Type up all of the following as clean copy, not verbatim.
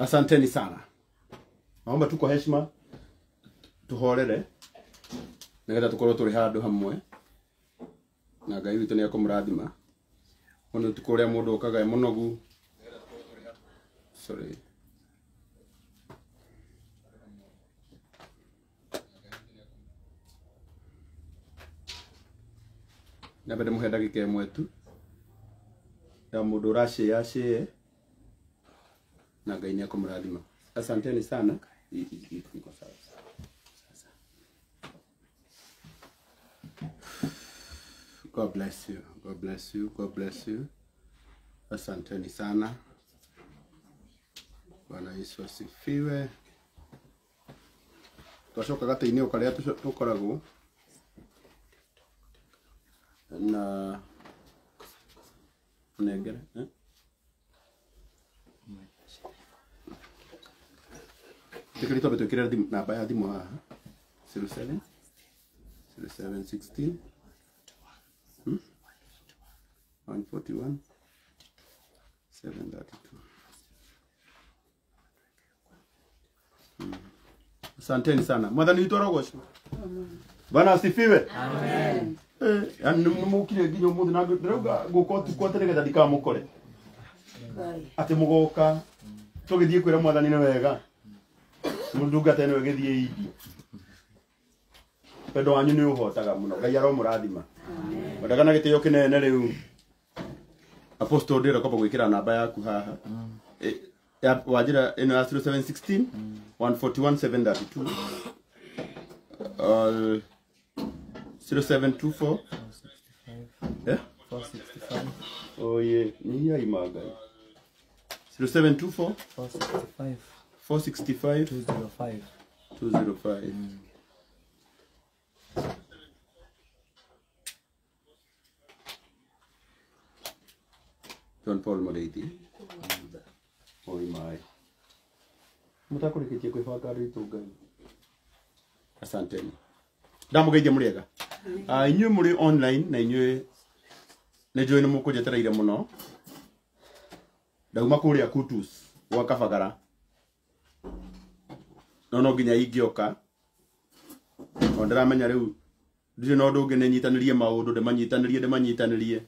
Asanteni sana. Naomba tu kwa heshima tuhorere nigetha tukorwo turi handu hamwe na Ngai witũ nĩ ekũmũrathima. Ono tuko uria mundu okaga e munogu. Sorry. Nyambe ndĩmũhe ndagĩka ĩmwe tu ya mũndũ ũracĩĩa acĩe na Ngai nĩ ekũmũrathima. Asanteni sana. Iko sawa. God bless you. God bless you. God bless you. Asanteni sana. Bwana Yesu asifiwe. Twacoka gatĩ-inĩ o karĩa tũkoragwo na nengere eh? Tikiri twambe twĩkĩre namba ya thimũ haha 07 0716 141 732. Asanteni sana. Mwathani witũ arogocwo. Bwana asifiwe. Amen. Yani nimukire nginya umuthi na ndirauga nguka utuku atĩ nĩgetha ndikamũkore. Atĩ mũgoka tũgĩthiĩ kwĩra mwathani nĩ wega. Mũndungata ĩno ĩgĩthiĩ India. Wendo wanyu nĩ ũhotaga mũno. Ngai aromũrathima. Wendaga na gĩtĩo kĩnene rĩu. Apostle ndĩrenda kwamba gwĩkĩra namba yaku haha. Ya wajira ĩno ya 0716 141 732. 0724 465. 465. Oh yeah, ni ya imaga. 0724 465 465 205 205. John Paul Muriithi. Oi mai. Mutakurikitie kwibanga ritu Ngai. Asanteni. Ndamugeithia mũrĩega. Inyuĩ mũrĩ online na inyuĩ nĩ njũĩ nĩ mũkũnjetereire mũno. Ndauma kũrĩa Kutus gwa Kabagara. No no nginya ingĩoka. O ndĩramenya rĩu ndirĩ na ũndũ ũngĩ nĩ nyitanĩrie maũndũ ndĩmanyitanĩrie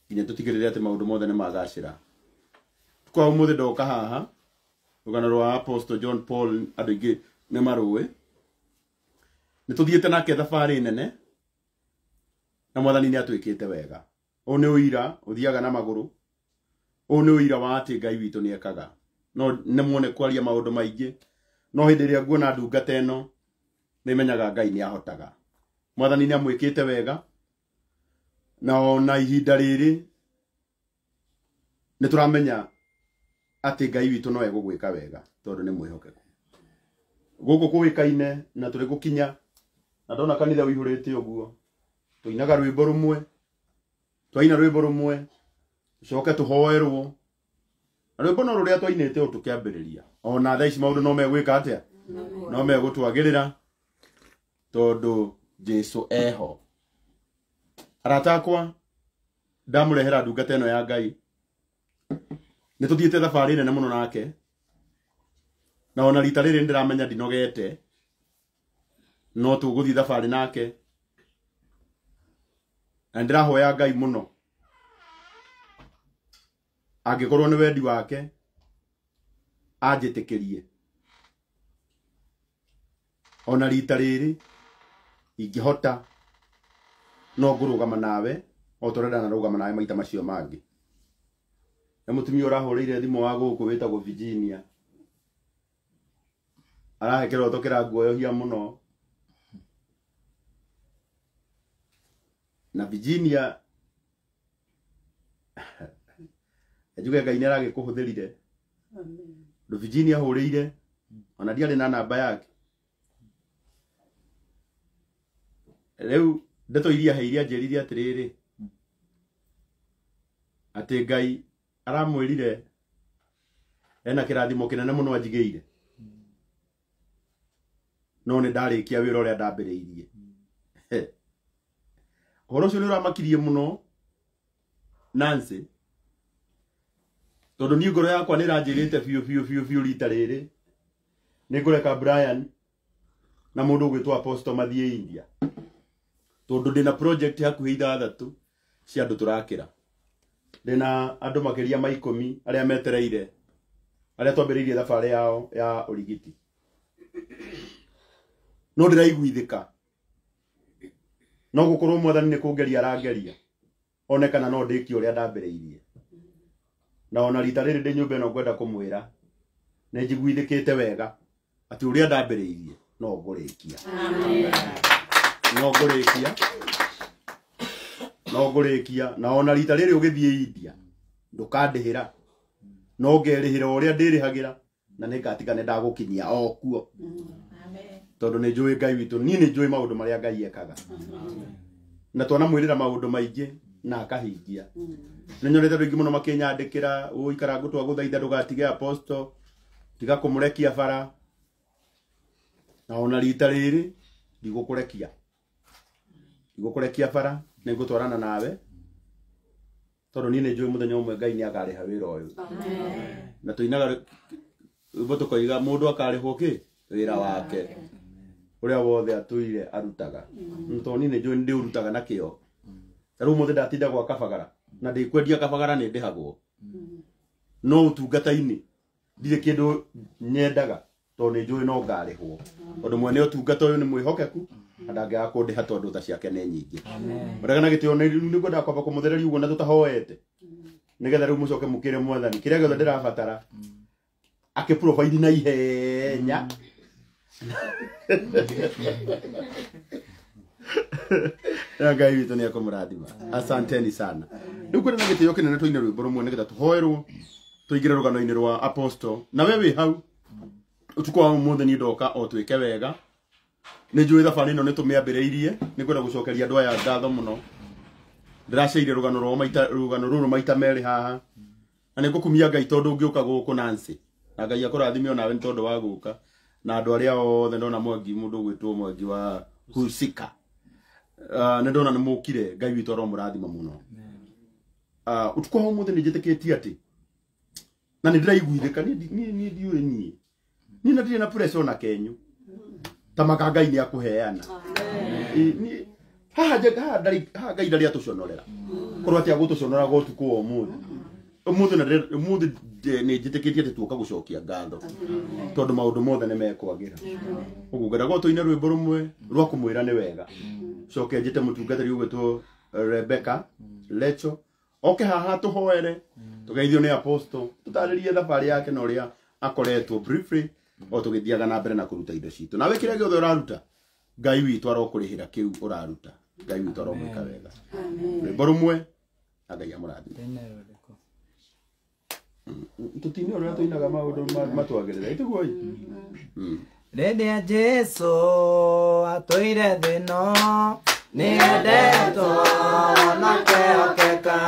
nginya tũtigĩrĩre atĩ maũndũ mothe nĩ magacĩra. Kwa ũmũthĩ ndoka haha rũgano rwa Apostle John Paul andũ aingĩ nĩ marũĩ. Nĩ tũthiĩte nake thabarĩ nene na mwathani nĩ atwĩkĩte wega. Ũyũ nĩ ũira ũthiaga na magũrũ. Ũyũ nĩ ũira wa atĩ Ngai witũ nĩ ekaga. No nĩ muone kwaria maũndũ maingĩ no hĩndĩ ĩrĩa nguona ndungata ĩno nĩ menyaga Ngai nĩ ahotaga. Mwathani nĩ amwĩkĩte wega na ona ihinda rĩrĩ nĩ tũramenya atĩ Ngai witũ no egũgwĩka wega tondũ nĩ mwĩhokeku. Gũkũ kũĩkaine na tũrĩ gũkinya na ndona kanitha ũihũrĩte ũguo tũinaga rwĩmbo rũmwe twaina rwĩmbo rũmwe tũcoke tũhoerwo na rwĩmbo no rũrĩa twainĩte o tũkĩambĩrĩria ona thaa ici maũndũ no megwĩka atĩa no megũtwagĩrĩra tondũ Jesũ eho. Arata akwa ndamũrehera ndungata ĩno ya Ngai nĩ tũthiĩte thabarĩ nene mũno nake na ona rita rĩrĩ nĩndĩramenya ndinogete no tũgũthiĩ thabarĩ nake na ndĩrahoya Ngai mũno angĩkorwo nĩ wendi wake anjĩtĩkĩrie ona rita rĩrĩ ingĩhota no ngũrũgama nawe o ta ũrĩa ndanarũgama nawe maita macio mangĩ. Nĩ mũtumia ũrahũrĩire thimũ wa gũkũ wĩtagwo Virginia arahe kĩroto kĩranguoyohia mũno na Virginia njuge Ngai nĩ aragĩkũhũthĩrire. Ndũ Virginia hũrĩire ona ndiarĩ na namba yake. Rĩu ndeto iria heire anjĩrire atĩrĩrĩ atĩ Ngai aramwĩrire ena kĩrathimo kĩnene mũno anjigĩire no nĩ ndarĩkia wĩra ũrĩa ndambĩrĩirie. Ũhoro ũcio nĩ ũramakirie mũno Nancy Tondu ni ngoro yakwa ni ranjirite biu biu biu biu rita riri. Ni ngureka Brian na mundu ugwitwo Apostle mathie India. Tondu ndina project hakuhi ithathatu cia andu turakira. Ndina andu makiria ma 10 aria metereire aria twambiriirie thabarĩ yao ya urigiti. No ndiraiguithika. No gukorwo mwathani ni kungeria arangeria one kana no ndikie uria ndambiriirie. Na ona rita riri ndi nyumba ino ngwenda kumwira ni njiguithikite wega ati uria ndambiriirie no ngurikia. Amen. No ngurikia. No ngurikia na ona rita riri ugithie India ndukandihira no ngerihira uria ndirihagira na ningatiga ni ndagukinyia o kuo. Amen. Tondu ni njui Ngai witu ni njui maundu maria Ngai ekaga. Na twanamwirira maundu maingi na akahingia. Ni nyonete andu aingi muno makinyandikira uikara ngutwa guthaitha ndugatige Apostle tiga kumurekia bara. Na ona rita riri ndigukurekia. Ndigukurekia bara ningutwarana nawe tondu ni njui muthenya umwe Ngai ni akariha wira uyu. Amen. Na tuinaga rwimbo tukoiga mundu akarihwo ki wira wake uria wothe atuire arutaga. Tondu ni njui ndiurutaga na kio. Ta riu muthe ndatinda gwa kabagara na ndikwendia kabagara ni ndihagwo. No utungata-ini ndirĩ kindu nyendaga tondu ni njui no ngarihwo. Tondu mwene utungata uyu ni mwihokeku na ndangĩaga kũndĩha tondu tha ciake nĩ nyingĩ. Ũrega na gĩtĩo nĩ ngwendaga kwamba kũmũthereria ũguo na tũtahoete nĩgetha rĩu mũcoke mũkĩre mwathani kĩrĩa gĩothe ndĩrabatara akĩ provide na ihenya. Na Ngai witũ nĩ ekũmũrathima. Asanteni sana. Rĩu kwĩna gĩtĩo kĩnene tũine rwĩmbo rũmwe nĩgetha tũhoerwo tũingĩre rũgano-inĩ rwa Apostle. Na we wĩ hau ũtukũ wa ũmũthĩ niĩ ndoka o twĩke wega. Nĩ njũĩ thabarĩ ĩno nĩ tũmĩambĩrĩirie nĩ ngwenda gũcokeria andũ aya ngatho mũno. Ndĩraceire rũgano rwao maita rũgano rũrũ maita merĩ haha. Na nĩ ngũkumia Ngai tondũ ũngĩũka gũkũ Nancy. Na Ngai akũrathime onawe nĩ tondũ wa gũka. Na andũ arĩa othe ndona Mwangi mũndũ ũgwĩtwo Mwangi wa Husika. Nĩ ndona nĩ mũkire Ngai witũ aromũrathima mũno. Ũtukũ wa ũmũthĩ nĩ njĩtĩkĩtie atĩ na nĩ ndĩraiguithĩka niĩ ndiũĩ niĩ. Niĩ na ndirĩ na pressure ona kenyu. Ta maka Ngai nĩ akũheana. Haha haha Ngai ndarĩ atũconorera. Korwo atĩ agũtũconoraga ũtukũ wa ũmũthĩ. Ũmũthĩ na ũmũthĩ nĩ njĩtĩkĩtie atĩ tuoka gũcokia ngatho. Tondũ maũndũ mothe nĩ mekwagĩra. Ũguo ngwendaga tũine rwĩmbo rũmwe rwa kũmwĩra nĩ wega. Coke njĩte mũtungatĩri ũgwĩtwo Rebecca Lecho oke haha tũhoere tũgeithio nĩ Apostle tũtarĩrie thabarĩ yake na ũrĩa akoretwo briefly o tũgĩthiaga na mbere na kũruta indo citũ. Nawe kĩrĩa gĩothe ũraruta Ngai witũ arokũrĩhĩra kĩu ũraruta. Ngai witũ aromwĩka wega. Rwĩmbo rũmwe na Ngai amũrathime. Tũtine ũrĩa tũinaga maũndũ matwagĩrĩra ĩtiguo ĩ. Rĩrĩa Jesũ atũire thĩ ĩno nĩendetwo na kwĩhokeka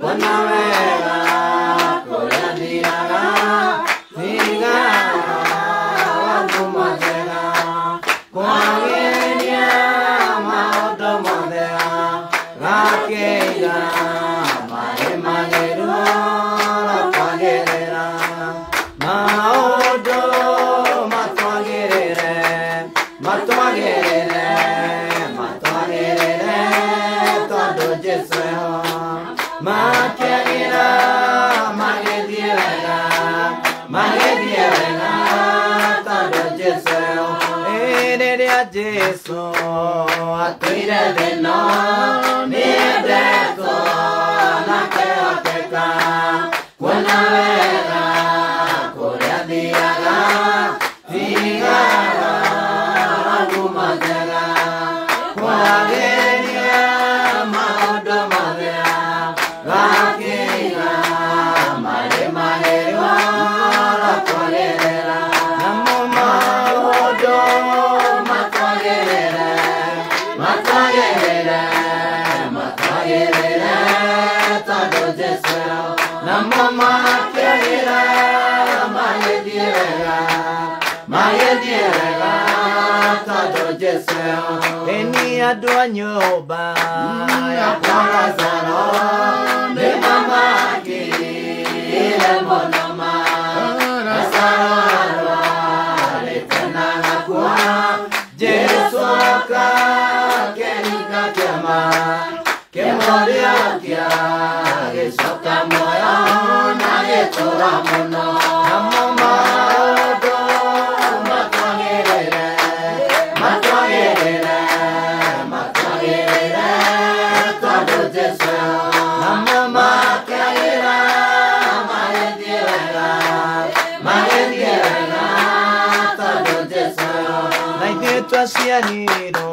kuona wega kũrĩa thiaga thigara wa ngumo njega kwagĩria maũndũ mothe gakĩiga marĩ magĩrĩru kwagĩrĩra maũndũ matwagĩrĩre matwagĩrĩre matwagĩrĩre tondũ Jesũ eho makĩagĩra magĩthiĩ wega magĩthiĩ wega tondũ Jesũ eho. Rĩrĩa Jesũ atũire thĩ ĩno nĩendetwo na kwĩhokeka kuona wega kũrĩa thiaga thigara wa ngumo njega kwagĩria maũndũ mothe gakĩiga marĩ magĩrĩru kwagĩrĩra namo maũndũ matwagĩrĩre matwagĩrĩre matwagĩrĩre tondũ Jesũ eho namo makĩagĩra magĩthiĩ wega magĩthiĩ wega tondũ Jesũ eho. Ĩni andũ a nyũmba ya kwa Lazaro nĩ mamakire Athĩnire mũno ma Lazaro arwarĩte na agakua Jesũ oka akĩringa kĩama kĩmũriũkia gĩcoka muoyo na gĩtũũra mũno namo maũndũ matwagĩrĩre matwagĩrĩre matwagĩrĩre tondũ Jesũ namo makĩagĩra magĩthiĩ wega magĩthiĩ wega tondũ Jesũ na ithuĩ twaciarirwo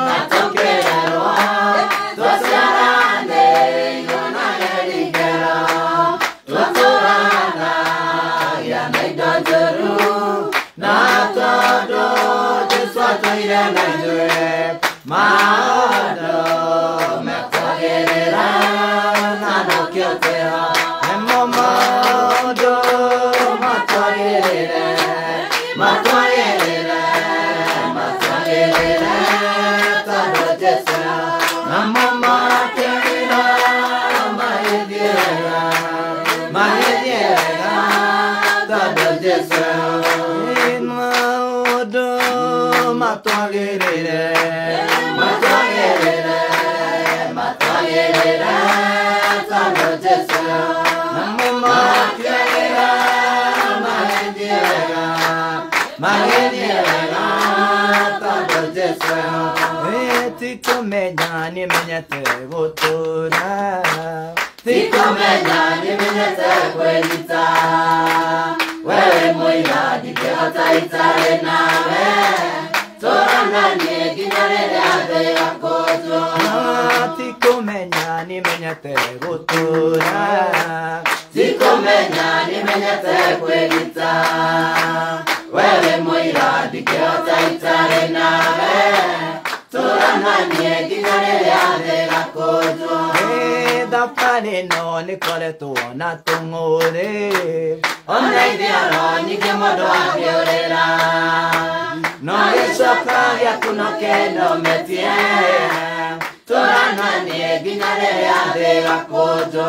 na tũkĩrerwo twaciaranĩirwo na gĩringĩro twatũranagia na indo njũru na tondũ Jesũ atũire na ithuĩ maũndũ mekwagĩrĩra na nokĩo twĩho nĩmo maũndũ matwagĩrĩre matwagĩrĩre matwagĩrĩre tondũ Jesũ namo makĩagĩra magĩthiĩ wega magĩthiĩ wega tondũ Jesũ maũndũ matwagĩrĩre matwagĩrĩre matwagĩrĩre tondũ Jesũ namo makĩagĩra magĩthiĩ wega magĩthiĩ wega tondũ Jesũ ti kũmenya nĩmenyete gũtũra ti kũmenya nĩmenyete kwĩrita wewe mũira ndingĩhota itarĩ nawe tũra na niĩ nginya rĩrĩa thĩ ĩgakũnjwo ti kũmenya nĩmenyete gũtũra ti kũmenya nĩmenyete kwĩrita wewe mũira ndingĩhota itarĩ nawe tũra na niĩ nginya rĩrĩa thĩ ĩgakũnjwo thabarĩ ĩno nĩkoretwo na tũng'ũrĩ ona ithioro nyingĩ mũndũ angĩũrĩra no gĩcoka gĩaku no kĩnũmĩtie tũra na niĩ nginya rĩrĩa thĩ ĩgakũnjwo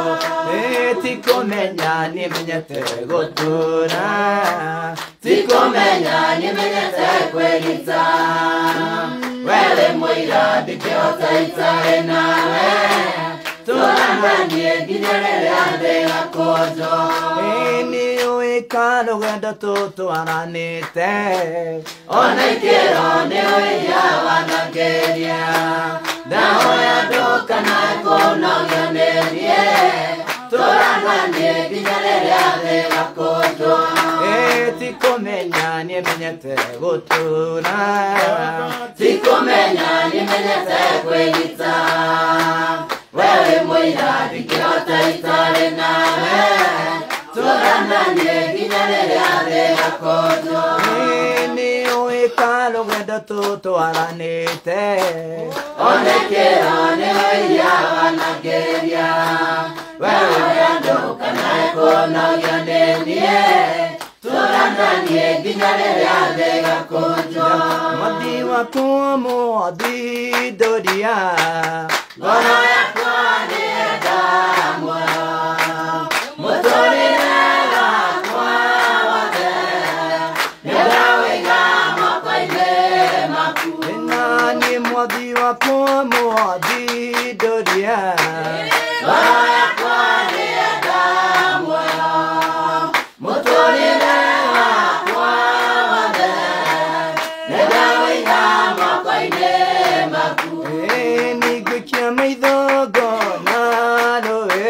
ti kũmenya nĩmenyete gũtũra ti kũmenya nĩmenyete kwĩrita wewe mũira ndingĩhota itarĩ nawe tũra na niĩ nginya rĩrĩa thĩ ĩgakũnjwo nĩũĩ karũgendo tũtwaranĩte ona ikĩro nĩũĩ wanangĩria ndahoya ndũkanae kũnogio nĩ niĩ tũra na niĩ nginya rĩrĩa thĩ ĩgakũnjwo ti kũmenya nĩmenyete gũtũra ti kũmenya nĩmenyete kwĩrita wewe mũira ndingĩhota itarĩ nawe tũra na niĩ nginya rĩrĩa thĩ ĩgakũnjwo nĩũĩ karũgendo tũtwaranĩte ona ikĩro nĩũĩ wanangĩria wewe ndũkanae kũnogio nĩ niĩ tũra na niĩ nginya rĩrĩa thĩ ĩgakũnjwo mwathi wakwa mwathi ndoria ngoro yakwa nĩyenda muoyo mũtũrĩre wakwa wothe nĩndawĩiga moko-inĩ maku nani mwathi wakwa mwathi ndoria ngoro yakwa nĩyenda muoyo mũtũrĩre wakwa wothe nĩndawĩiga moko-inĩ maku nĩngũikia maitho ngona rũĩ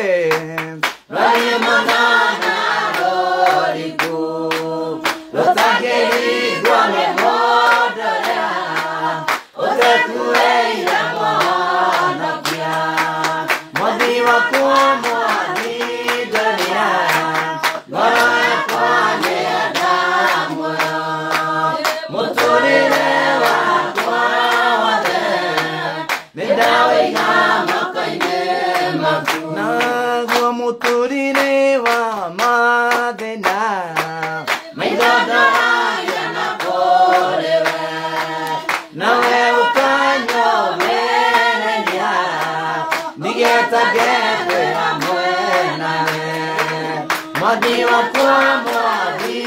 Mwathi wakwa mwathi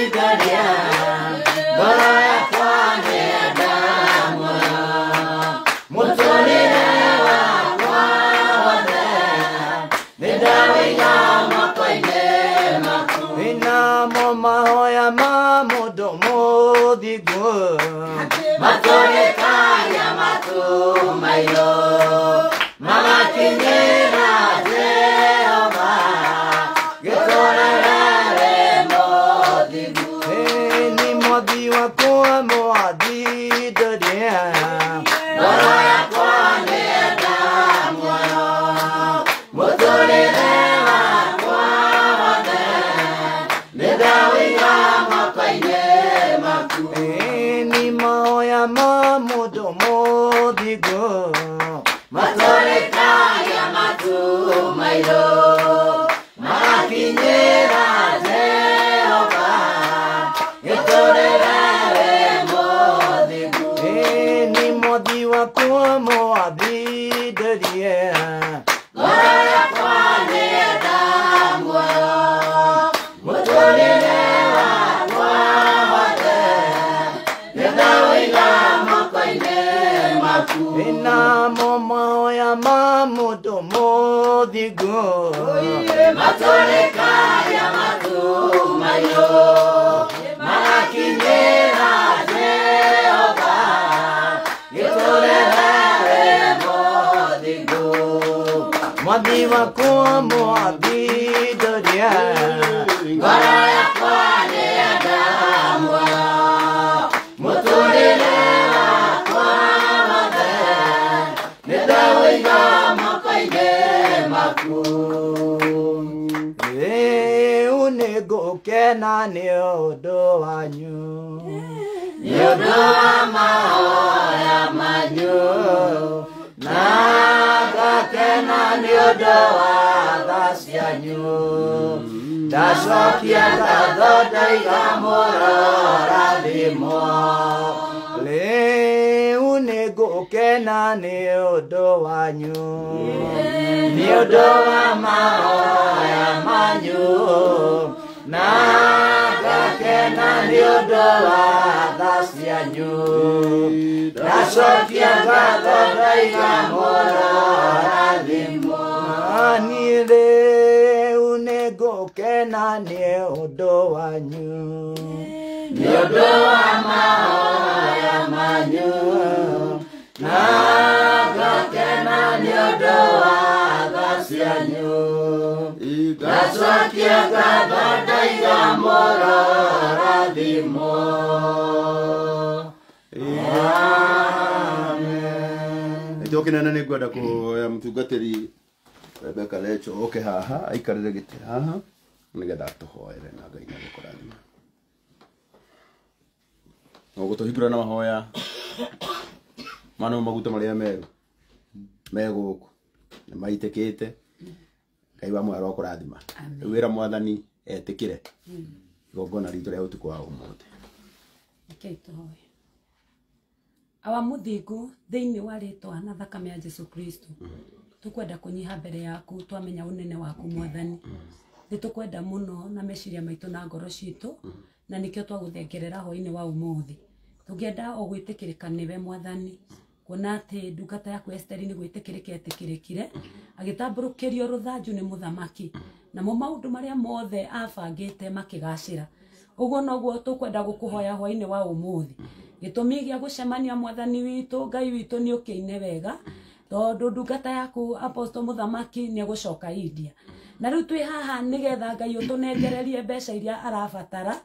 ndoria ngoro yakwa nĩenda muoyo mũtũrĩre wakwa wothe nĩndawĩiga moko-inĩ maku. Namo mahoya ma mũndũ mũthingu matũrĩkagia matũ mairũ magakinyĩra Jehova gĩtũrerere mũthingu. Ni mwathi wakwa mwathi ndoria Ngoro yakwa nĩenda muoyo mũtũrĩre wakwa wothe nĩndawĩiga moko-inĩ maku. Ni mahoya ma mũndũ mũthingu matũrĩkagia matũ mairũ magakinyĩra Jehova gĩtũrerere mũthingu. Ni mwathi wakwa mwathi ndoria Ngoro yakwa nĩenda muoyo mũtũrĩre wakwa wothe nĩndawĩiga moko-inĩ maku. Namo mahoya ma mũndũ mũthingu matũrĩkagia matũ mairũ magakinyĩra Jehova gĩtũrerere mũthingu. Mwathi wakwa mwathi ndoria Ngoro yakwa nĩenda muoyo mũtũrĩre wakwa wothe nĩndawĩiga moko-inĩ maku. Rĩu nĩngũkena nĩ ũndũ wanyu Nĩ ũndũ wa mahoya manyu na ngakena nĩ ũndũ wa tha cianyu ndacokia ngatho ndaiga mũrorathimwo. Rĩu nĩngũkena nĩ ũndũ wanyu Nĩ ũndũ wa mahoya manyu na ngakena nĩ ũndũ wa tha cianyu ndacokia ngatho ndaiga mũrorathimwo. Niĩ rĩu nĩngũkena nĩ ũndũ wanyu Nĩ ũndũ wa mahoya manyu na ngakena nĩ ũndũ wa tha cianyu ndacokia ngatho ndaiga mũrorathimwo. Amen. Nĩtũkinene nĩ ngwenda kũhoya mũtungatĩri Rebecca Lecho oke haha aikarĩre gĩtĩ haha nĩgetha atũhoere na Ngai nĩegũkũrathima. Ũgũtũhingũra na mahoya mano maguta marĩa meru me gũkũ nĩ maitĩkĩte Ngai wa muoyo arokũrathima. Rĩu wĩra mwathani etĩkĩre igongona ritũ rĩa ũtukũ wa ũmũthĩ. Rekei tũhoe. Awa mũthingu thĩinĩ wa rĩtwa na thakame ya Jesu Kristo tukwenda kũnyiha mbere yaku twamenya ũnene waku mwathani nĩ tũkwenda mũno na meciria maitũ na ngoro citũ na nĩkĩo twagũthengerera hwaĩ-inĩ wa ũmũthĩ tũngĩenda o gwĩtĩkĩrĩka nĩwe mwathani kuona atĩ ndungata yaku Esteri nĩ gwĩtĩkĩrĩka etĩkĩrĩkire agĩtambũrũkĩrio rũthanju nĩ mũthamaki namo maũndũ marĩa mothe abangĩte makĩgacĩra ũguo noguo tũkwenda gũkũhoya hwaĩ-inĩ wa ũmũthĩ gĩtũmi gĩa gũcemania mwathani witũ Ngai witũ nĩ ũkĩine wega tondũ ndungata yaku Apostle mũthamaki nĩ egũcoka India na rĩu twĩ haha nĩgetha Ngai ũtũnengererie mbeca iria arabatara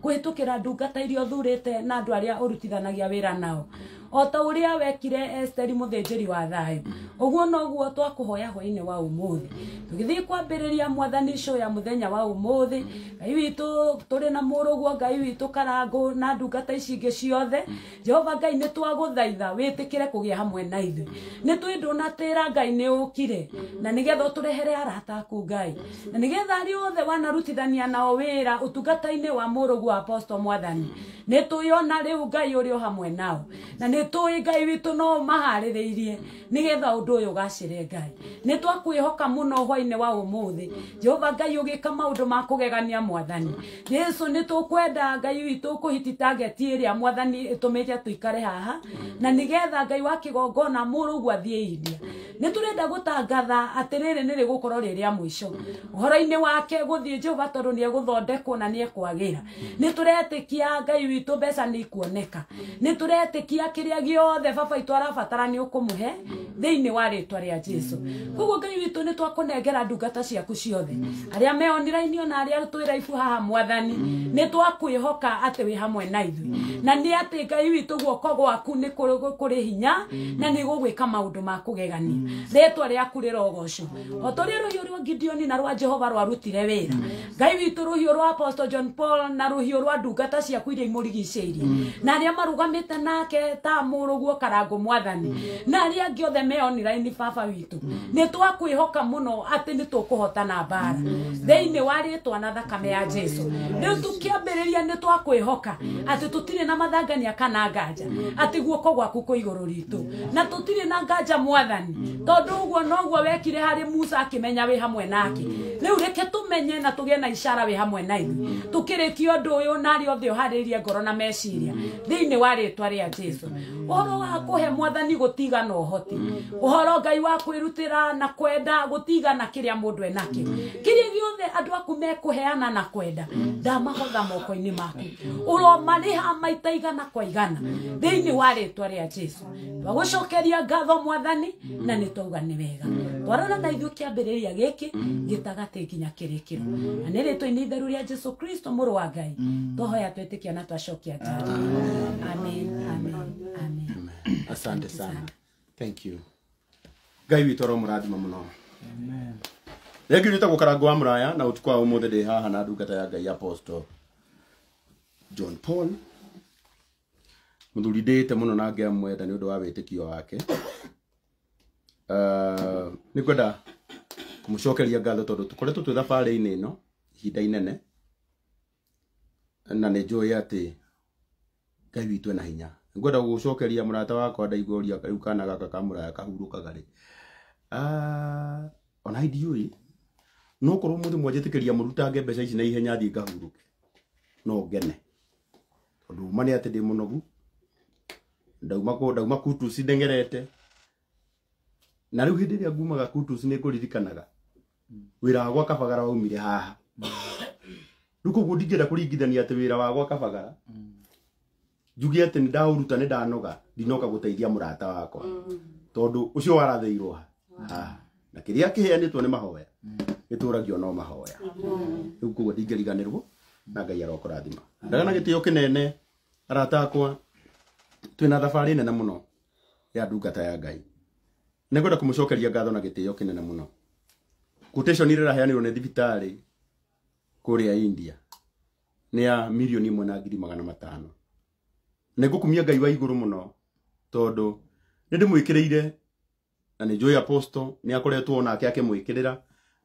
kũhĩtũkĩra ndungata iria ũthurĩte na andũ arĩa ũrutithanagia wĩra nao o ta ũrĩa wekire Esteri mũthĩnjĩri wa thayũ ũguo noguo twakũhoya hwaĩ-inĩ wa ũmũthĩ tũgĩthiĩ kwambĩrĩria mwathani show ya mũthenya wa ũmũthĩ Ngai witũ tũrĩ na mũrũguo Ngai witũ Karangũ na ndungata ici ingĩ ciothe Jehova Ngai nĩ twagũthaitha wĩtĩkĩre kũgĩa hamwe na ithuĩ nĩ twĩ ndũnatĩra Ngai nĩ ũkire na nĩgetha ũtũrehere arata aku Ngai na nĩgetha arĩa othe wanarutithania nao wĩra ũtungata-inĩ wa mũrũguo Apostle mwathani nĩ twĩona rĩu Ngai ũrĩ o hamwe nao Na nĩ tũĩ Ngai witũ no maharĩrĩirie nĩgetha ũndũ ũyũ ũgacĩre Ngai. Nĩ twakwĩhoka mũno hwainĩ wa ũmũthĩ. Jehova Ngai ũgĩka maũndũ ma kũgegania mwathani. Jesu nĩ tũkwenda Ngai witũ kũhiti target ĩrĩa mwathani ĩtũmĩte tũikare haha na nĩgetha Ngai wa kĩgongona mũrũguo athiĩ India. Nĩ tũrenda gũtangatha atĩ rĩrĩ nĩ rĩgũkorwo rĩ rĩa mũico ũhoro-inĩ wake gũthiĩ Jehova tondũ nĩ egũthondekwo na nĩ ekwagĩra. Nĩ tũretĩkia Ngai witũ mbeca nĩ ikuoneka. Nĩ tũretĩkia kĩrĩa gĩothe baba witũ arabatara nĩ ũkũmũhe thĩinĩ wa rĩtwa rĩa Jesu. Koguo Ngai witũ nĩ twakũnengera ndungata ciaku ciothe arĩa me online ona arĩa twĩ raibu haha mwathani, nĩ twakwĩhoka atĩ wĩ hamwe na ithuĩ na nĩ atĩ Ngai witũ guoko gwaku nĩ kũrĩ hinya na nĩ gũgwĩka maũndũ ma kũgegania. Rĩtwa rĩaku rĩrogocwo o ta ũrĩa rũhiũ rwa Gideoni na rwa Jehova rwarutire wĩra. Ngai witũ rũhiũ rwa Apostle John Paul na rũhiũ rwa ndungata ciaku iria imũrigicĩirie na arĩa marũgamĩte nake ta mũrũguo Karangũ mwathani na arĩa angĩ othe me online baba witũ, nĩ twakwĩhoka mũno atĩ nĩ tũkũhotana mbara thĩinĩ wa rĩtwa na thakame ya Jesu. Rĩu tũkĩambĩrĩria nĩ twakwĩhoka atĩ tũtirĩ na mathangania kana nganja atĩ guoko gwaku kwĩ igũrũ ritũ na tũtirĩ na nganja mwathani, tondũ ũguo noguo wekire harĩ Musa akĩmenya wĩ hamwe nake. Rĩu reke tũmenye na tũgĩe na ishara wĩ hamwe na ithuĩ tũkĩrĩkia ũndũ ũyũ na arĩa othe ũharĩirie ngoro na meciria thĩinĩ wa rĩtwa rĩa Jesu. Ũhoro wa kũhe mwathani gũtigana ũhoti, ũhoro Ngai wa kwĩrutĩra na kwenda gũtigana kĩrĩa mũndũ enakĩo, kĩrĩa gĩothe andũ aku mekũheana na kwenda ndamahotha moko-inĩ maku, ũromarĩha maita igana kwa igana thĩinĩ wa rĩtwa rĩa Jesu. Twagũcokeria ngatho mwathani na nĩ twauga nĩ wega. Twarora na ithuĩ kĩambĩrĩria gĩkĩ gĩtagatĩ nginya kĩrĩkĩro na nĩ rĩtwa-inĩ itheru rĩa Jesu Kristo mũrũ wa Ngai twahoya twĩtĩkia na twacokia ngatho. Amen, amen, amen. Asante sana. Thank you. Ngai witũ aromũrathima mũno. Amen. Rĩngĩ njĩtagwo Karangũ wa Mũraya na ũtukũ wa ũmũthĩ ndĩ haha na ndungata ya Ngai Apostle John Paul. Mũthuri ndĩĩte mũno na ngĩamwenda nĩ ũndũ wa wĩtĩkio wake. Nĩ ngwenda kũmũcokeria ngatho tondũ tũkoretwo twĩ thabarĩ-inĩ ĩno ihinda inene na nĩ njũĩ atĩ Ngai witũ ena hinya. Ngwenda gũgũcokeria mũrata wakwa ndaigua ũria rĩu kana gaka ka Mũraya kahurũkaga rĩ. Ona ndiũĩ no korwo mũthĩ mwanjĩtĩkĩria mũrutange mbeca ici na ihenya thiĩ ngahurũke no ngene tondũ uma nĩ atĩ ndĩ mũnogu, ndauma Kutus ndengerete na rĩu hĩndĩ ĩrĩa ngumaga Kutus nĩ ngũririkanaga wĩra wa gwa Kabagara waumire haha. Rĩu koguo ndingĩenda kũringithania atĩ wĩra wa gwa Kabagara njuge atĩ nĩ ndaũruta nĩ ndanoga ndinoka gũteithia mũrata wakwa tondũ ũcio warathĩirwo haha na kĩrĩa kĩheanĩtwo nĩ mahoya gĩtũragio no mahoya. Rĩu koguo ndingĩriganĩrwo na Ngai arokũrathima. Ndaga na gĩtĩo kĩnene arata akwa, twĩna thabarĩ nene mũno ya ndungata ya Ngai. Nĩ ngwenda kũmũcokeria ngatho na gĩtĩo kĩnene mũno. Quotation ĩrĩa ĩraheanirwo nĩ thibitarĩ kũrĩa India nĩ ya 1,500,000. Nĩ ngũkumia Ngai wa igũrũ mũno tondũ nĩ ndĩmwĩkĩrĩire na nĩ njũĩ Apostle nĩ akoretwo onake akĩmwĩkĩrĩra.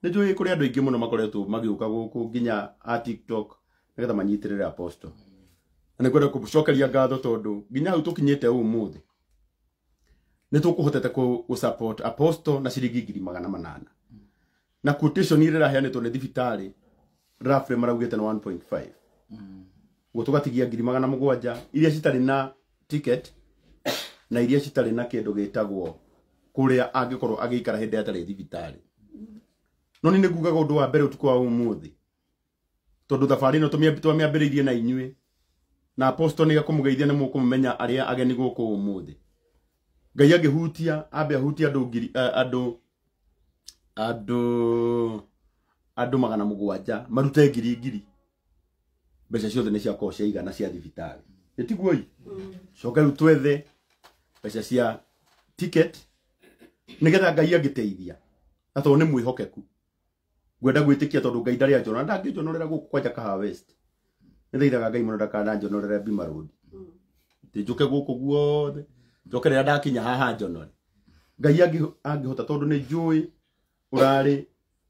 Nĩ njũĩ kũrĩ andũ aingĩ mũno makoretwo magĩũka gũkũ nginya a TikTok nĩgetha manyitĩrĩre Apostle. Na nĩ ngwenda kũmũcokeria ngatho tondũ nginya hau tũkinyĩte ũmũthĩ nĩ tũkũhotete gũ-support Apostle na ciringi 800,000. Na quotation ĩrĩa ĩraheanĩtwo nĩ thibitarĩ roughly maraugĩte nĩ 1.5. Ũguo tũgatigia 700,000 iria citarĩ na ticket na iria citarĩ na kĩndũ gĩtagwo kũrĩa angĩkorwo agĩikara hĩndĩ atarĩ thibitarĩ. No nĩ ngugaga ũndũ wa mbere ũtukũ wa ũmũthĩ tondũ thabarĩ ĩno twamĩambĩrĩirie na inyuĩ na Apostle nĩ ekũmũgeithia nĩ mũkũmũmenya arĩa ageni gũkũ ũmũthĩ. Ngai angĩhutia ambe ahutie andũ ngiri andũ andũ 700 marute ngiri ngiri mbeca ciothe nĩ ciakorwo ciaigana cia thibitarĩ. Nĩ tiguo ĩ? Coke rĩu twethe mbeca cia ticket nĩgetha Ngai angĩteithia na tondũ nĩ mwĩhokeku ngwenda gwĩtĩkia tondũ Ngai ndarĩ anjona ndangĩnjonorera gũkũ kwanja Kahawa West. Nĩ thaithaga Ngai mũno ndakananjonorere Bima Road. Atĩ njũke gũkũ guothe njoke rĩrĩa ndakinya haha njonore. Ngai angĩhota tondũ nĩ njũĩ ũrarĩ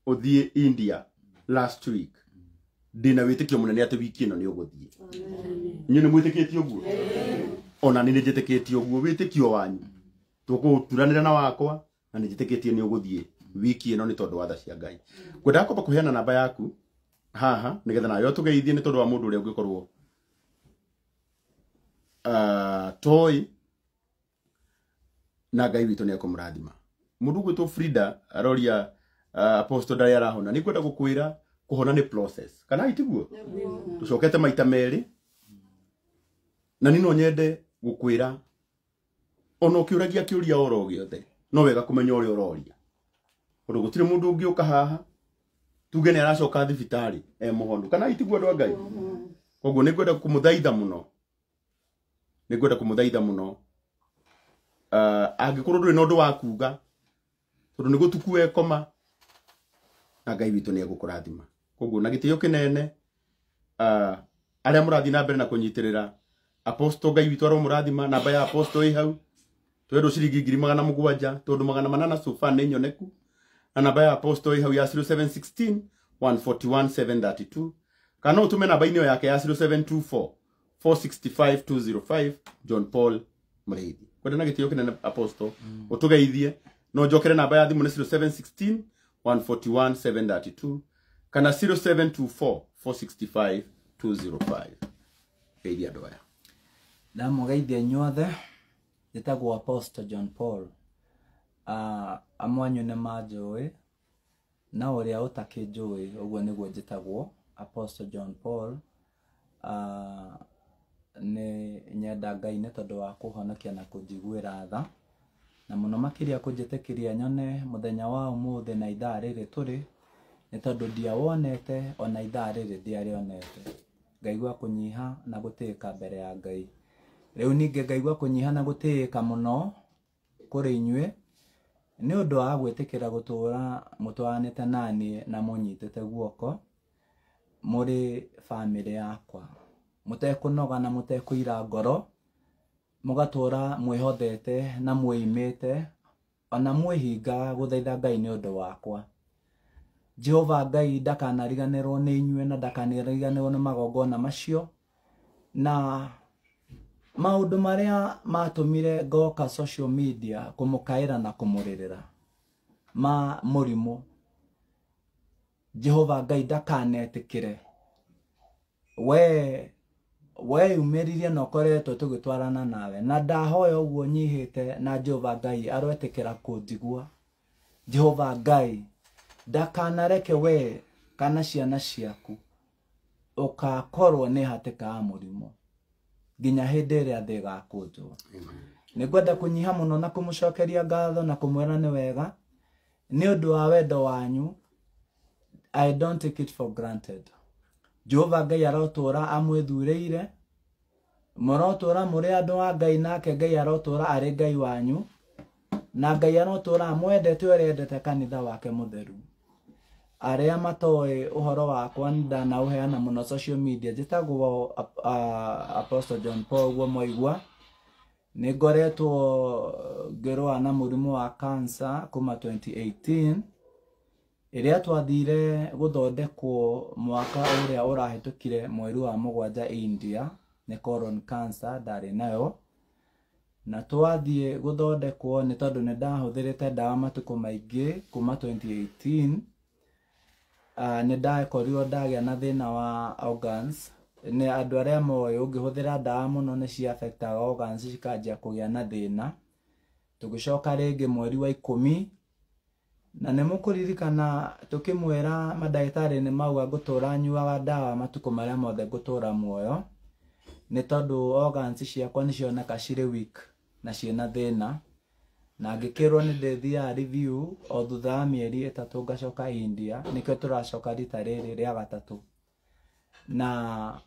ũthiĩ India last week ndĩna wĩtĩkio mũnene atĩ wiki ĩno nĩ ũgũthiĩ. Inyuĩ nĩ mwĩtĩkĩtie ũguo? Ona nĩ njĩtĩkĩtie ũguo wĩtĩkio wanyu tũkũturanĩra na wakwa na nĩ njĩtĩkĩtie nĩ ũgũthiĩ wiki ĩno nĩ tondũ wa tha cia Ngai. Ngwendaga kwamba kũheana namba yaku haha nĩgetha nayo tũgeithie nĩ tondũ wa mũndũ ũrĩa ũngĩkorwo toĩ na Ngai witũ nĩ ekũmũrathima. Mũndũ ũgwĩtwo Frida aroria Apostle ndarĩ arahona. Nĩ ngwenda gũkwĩra kũhona nĩ process kana itiguo tũcokete maita merĩ na niĩ no nyende gũkwĩra ona ũkĩũragia kĩũria oro gĩothe no wega kũmenya ũrĩa ũroria tondũ gũtirĩ mũndũ ũngĩũka haha tuge nĩ aracoka thibitarĩ e mũhonu kana itiguo andũ a Ngai. Koguo nĩ ngwenda kũmũthaitha mũno, nĩ ngwenda kũmũthaitha mũno angĩkorwo ndũrĩ na ũndũ wa kuga tondũ nĩ gũtuku wekoma na Ngai witũ nĩ egũkũrathima. Koguo na gĩtĩo kĩnene arĩa mũrathiĩ na mbere na kũnyitĩrĩra Apostle Ngai witũ aromũrathima. Namba ya Apostle ĩ hau twendwo ciringi 700 tondũ 800 so far nĩ nyoneku na namba ya Apostle ĩ hau ya 0716 141 732 kana ũtũme namba-inĩ ĩyo yake ya 0724 465 205 John Paul Mũrĩithi. Kwenda na gĩtĩo kĩnene Apostle ũtũgeithie no njokere namba ya thimũ nĩ 0716 141 732 kana 0724 465 205. Geithia andũ aya. Ndamũgeithia inyuothe, njĩtagwo Apostle John Paul. Amwe anyu nĩ manjũĩ na ũrĩa ũtakĩnjũĩ ũguo nĩguo njĩtagwo Apostle John Paul. Nĩ nyenda Ngai nĩ tondũ wa kũhonokia na kũnjiguĩra tha na mũno makĩria kũnjĩtĩkĩria nyone mũthenya wa ũmũthĩ na ithaa rĩrĩ tũrĩ nĩ tondũ ndiawonete ona ithaa rĩrĩ ndiarĩonete. Ngaigua kũnyiha na gũtĩĩka mbere ya Ngai. Rĩu ningĩ ngaigua kũnyiha na gũtĩĩka mũno kũrĩ inyuĩ nĩ ũndũ wa gwĩtĩkĩra gũtũra mũtwaranĩte naniĩ na mũnyitĩte guoko mũrĩ bamĩrĩ yakwa mũtekũnoga na mũtekũira ngoro mũgatũra mwĩhothete na mwĩimĩte ona mwĩhinga gũthaitha Ngai nĩ ũndũ wakwa. Jehova Ngai ndakanariganĩrwo nĩ inyuĩ na ndakanariganĩrwo nĩ magongona macio na maũndũ marĩa matũmire ngoka social media kũmũkaĩra na kũmũrĩrĩra ma mũrimũ. Jehova Ngai ndakanetĩkĩre we weyumĩririe na ũkoretwo tũgĩtwarana nawe na ndahoya ũguo nyihĩte na Jehova Ngai aroetĩkĩra kũnjigua. Jehova Ngai ndakanareke we kana ciana ciaku ũkakorwo nĩ hatĩka ya mũrimũ nginya hĩndĩ ĩrĩa thĩ ĩgakũnjwo. Nĩ ngwenda kũnyiha mũno na kũmũcokeria ngatho na kũmwĩra nĩ wega nĩ ũndũ wa wendo wanyu. I don't take it for granted. Jehova Ngai arotũra amwĩthurĩire, mũrotũra mũrĩ andũ a Ngai nake Ngai arotũra arĩ Ngai wanyu na Ngai arotũra amwendete ũrĩa endete kanitha wake mũtheru. Arĩa matoĩ ũhoro wakwa ndanaũheana mũno social media, njĩtagwo Apostle John Paul ũguo mwaigua. Nĩ ngoretwo ngĩrũa na mũrimũ wa cancer kuma 2018 ĩrĩa twathire gũthondekwo mwaka ũrĩa ũrahĩtũkire mweri wa 7 India nĩ colon cancer ndarĩ nayo na twathiĩ gũthondekwo nĩ tondũ nĩ ndahũthĩrĩte ndawa matukũ maingĩ kuma 2018. Nĩ ndakorirwo ndagĩa na thĩna wa organs. Nĩ andũ arĩa moĩ ũngĩhũthĩra ndawa mũno nĩ ci affectaga organs cikanjia kũgĩa na thĩna. Tũgĩcoka rĩngĩ mweri wa 10 na nĩ mũkũririkana tũkĩmwĩra mandagĩtarĩ nĩ mauga ngũtũra nyuaga ndawa matukũ marĩa mothe ngũtũra muoyo nĩ tondũ organs ciakwa nĩ cioneka cirĩ weak na ciĩna thĩna na ngĩkĩrwo nĩ ndĩthiaga review o thutha wa mĩeri 3 ngacoka India nĩkĩo tũracoka rita rĩrĩ rĩa 3 na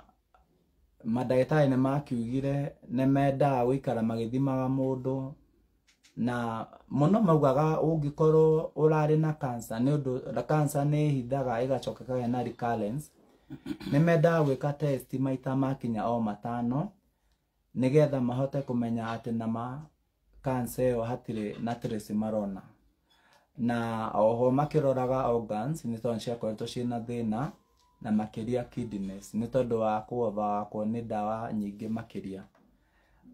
mandagĩtarĩ nĩ makiugire nĩ mendaga gũikara magĩthimaga mũndũ na mũno maugaga ũngĩkorwo ũrarĩ na cancer nĩ ũndũ cancer nĩ ĩhithaga ĩgacoka ĩkagĩa na recurrence nĩ mendaga gwĩka test maita makinya o 5 nĩgetha mahote kũmenya atĩ nama cancer ĩyo hatirĩ na trace marona na oho makĩroraga organs nĩ tondũ ciakoretwo ciĩna thĩna na makĩria kidneys nĩ tondũ wa kũoba wakwo nĩ ndawa nyingĩ makĩria.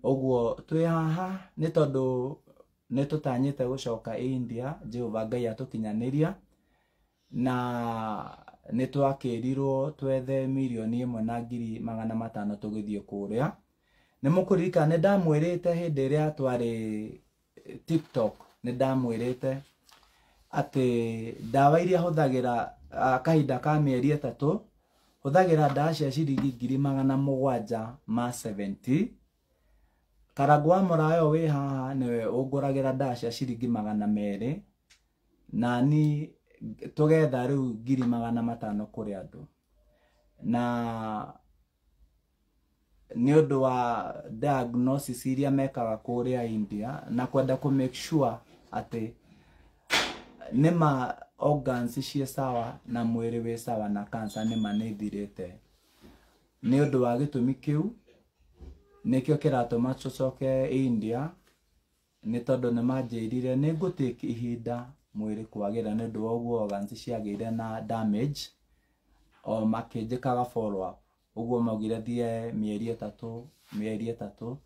Ũguo twĩ haha nĩ tondũ nĩ tũtanyĩte gũcoka India, Jehova Ngai atũkinyanĩria, na nĩ twakĩrirwo twethe 1,150,000 tũgĩthiĩ kũrĩa. Nĩ mũkũririkana nĩ ndamwĩrĩte hĩndĩ ĩrĩa twarĩ TikTok, nĩ ndamwĩrĩte atĩ ndawa iria hũthagĩra kahinda ka mĩeri 3 hũthagĩra ndawa cia ciringi 770,000. Karangũ wa Mũrayo wĩ haha nĩwe ũngũragĩra ndawa cia ciringi 200, na ni tũgetha rĩu 500,000 kũrĩ andũ. Na nĩ ũndũ wa diagnosis iria mekaga kũrĩa India na kwenda kũ make sure atĩ nĩma organs ciĩ sawa na mwĩrĩ wĩ sawa na cancer nĩma nĩ ĩthirĩte. Nĩ ũndũ wa gĩtũmi kĩu nĩkĩo kĩratũma tũcoke India, nĩ tondũ nĩ manjĩrire nĩ ngũtake ihinda mwĩrĩ kwagĩra nĩ ũndũ wa ũguo organs ciagĩire na damage, o makĩnjĩkaga follow up. Ũguo maugire thiĩ mĩeri 3 mĩeri 3.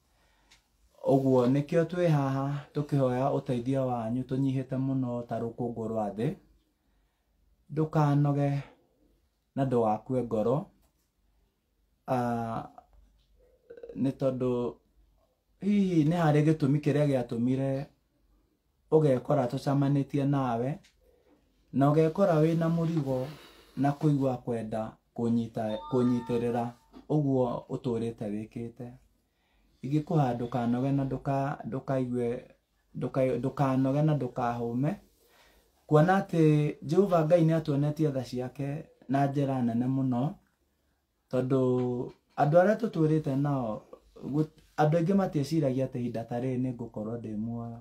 Ũguo nĩkĩo twĩ haha tũkĩhoya ũteithio wanyu tũnyihĩte mũno ta rũkũngũ rwa thĩ. Ndũkanoge na ndũgakue ngoro, nĩ tondũ hihi nĩ harĩ gĩtũmi kĩrĩa gĩatũmire ũgekora tũcemanĩtie nawe na ũgekora wĩna mũrigo na kũigua kwenda kũnyitĩrĩra ũguo ũtũrĩte wĩkĩte. Ingĩkũha ndũkanoge na ndũkanoge na ndũkahũme, kuona atĩ Jehova Ngai nĩ atuonetie tha ciake na njĩra nene mũno, tondũ andũ arĩa tũtũrĩte nao andũ aingĩ matieciragia atĩ ihinda ta rĩrĩ nĩ ngũkorwo ndĩ muoyo.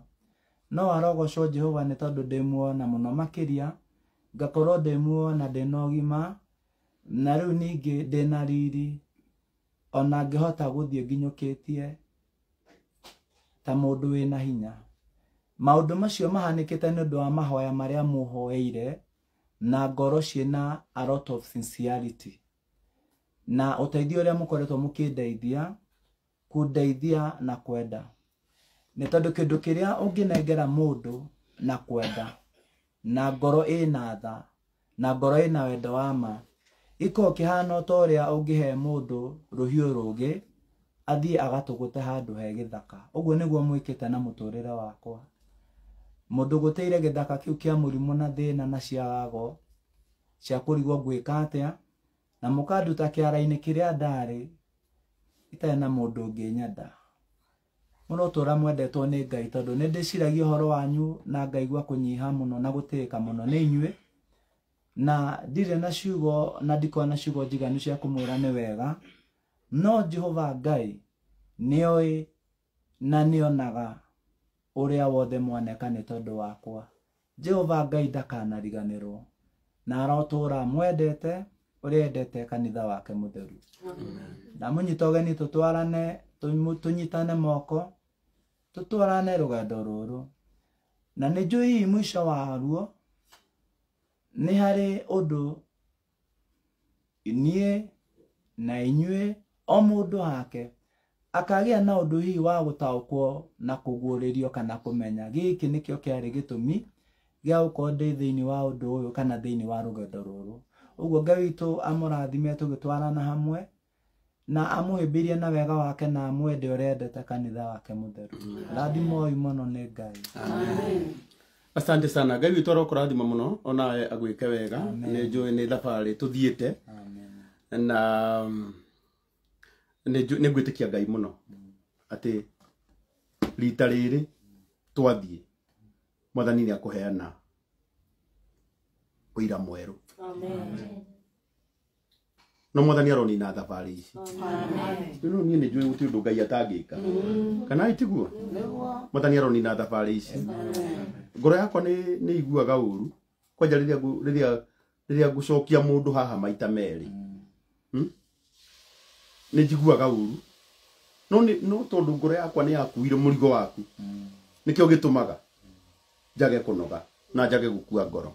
No arogocwo Jehova nĩ tondũ ndĩ muoyo na mũno makĩria ngakorwo ndĩ muoyo na ndĩna ũgima, na rĩu ningĩ ndĩna riri, ona ngĩhota gũthiĩ nginyũkĩtie ta mũndũ wĩna hinya. Maũndũ macio mahanĩkĩte nĩ ũndũ wa mahoya marĩa mũhoeire na ngoro ciĩna a lot of sincerity, na ũteithio ũrĩa mũkoretwo mũkĩndeithia, kũndeithia na kwenda. Nĩ tondũ kĩndũ kĩrĩa ũngĩnengera mũndũ na kwenda na ngoro ĩna tha na ngoro ĩna wendo wa ma, ĩkoragwo kĩhana ta ũrĩa ũngĩhe mũndũ rũhiũ rũgĩ athiĩ agatũgũte handũ he gĩthaka. Ũguo nĩguo mwĩkĩte na mũtũrĩre wakwa. Mũndũ gũteire gĩthaka kĩu kĩa mũrimũ na thĩna na ciagago cia kũrigwo ngwĩka atĩa, na mũkanduta kĩara-inĩ kĩrĩa ndarĩ itarĩ na mũndũ ũngĩnyenda. Mũrotũra mwendetwo nĩ Ngai, tondũ nĩ ndĩciragia ũhoro wanyu na ngaigua kũnyiha mũno na gũtĩĩka mũno nĩ inyuĩ, na ndirĩ na ciugo na ndikoragwo na ciugo njiganu cia kũmwĩra nĩ wega, no Jehova Ngai nĩoĩ na nĩonaga ũrĩa wothe mwaneka nĩ tondũ wakwa. Jehova Ngai ndakanariganĩrwo, na arotũra mwendete ũrĩa endete kanitha wake mũtheru. Ndamũnyita ũgeni tũtwarane, tũnyitane moko, tũtwarane rũgendo rũrũ, na nĩ njũĩ hihi mũico waruo nĩ harĩ ũndũ niĩ na inyuĩ o mũndũ hake akagĩa na ũndũ hihi wa gũtaũkwo na kũguũrĩrio kana kũmenya gĩkĩ nĩkĩo kĩarĩ gĩtũmi gĩa gũkorwo ndĩ thĩinĩ wa ũndũ ũyũ kana thĩinĩ wa rũgendo rũrũ. Ũguo Ngai witũ amũrathime tũgĩtwarana hamwe, na amũhĩmbĩrie na wega wake na amwende ũrĩa endete kanitha wake mũtheru. Rathimoi mũno nĩ Ngai. Amen. Asante sana. Ngai witũ arokũrathima mũno onawe agwĩke wega. Nĩ njũĩ nĩ thabarĩ tũthiĩte. Na nĩ ngwĩtĩkia Ngai mũno atĩ rita rĩrĩ twathiĩ Mwathani nĩ akũheana ũira mwerũ. Amen. No Mwathani aronina thabarĩ ici. Amen. No niĩ nĩ njũĩ gũtirĩ ũndũ Ngai atangĩka. Kana itiguo? Mwathani aronina thabarĩ ici. Ngoro yakwa nĩ iguaga ũru kwanja rĩrĩa ngũcokia mũndũ haha maita merĩ. Nĩ njiguaga ũru. No tondũ ngoro yakwa nĩ yakuire mũrigo waku. Nĩkĩo gĩtũmaga njage kũnoga na njage gũkua ngoro.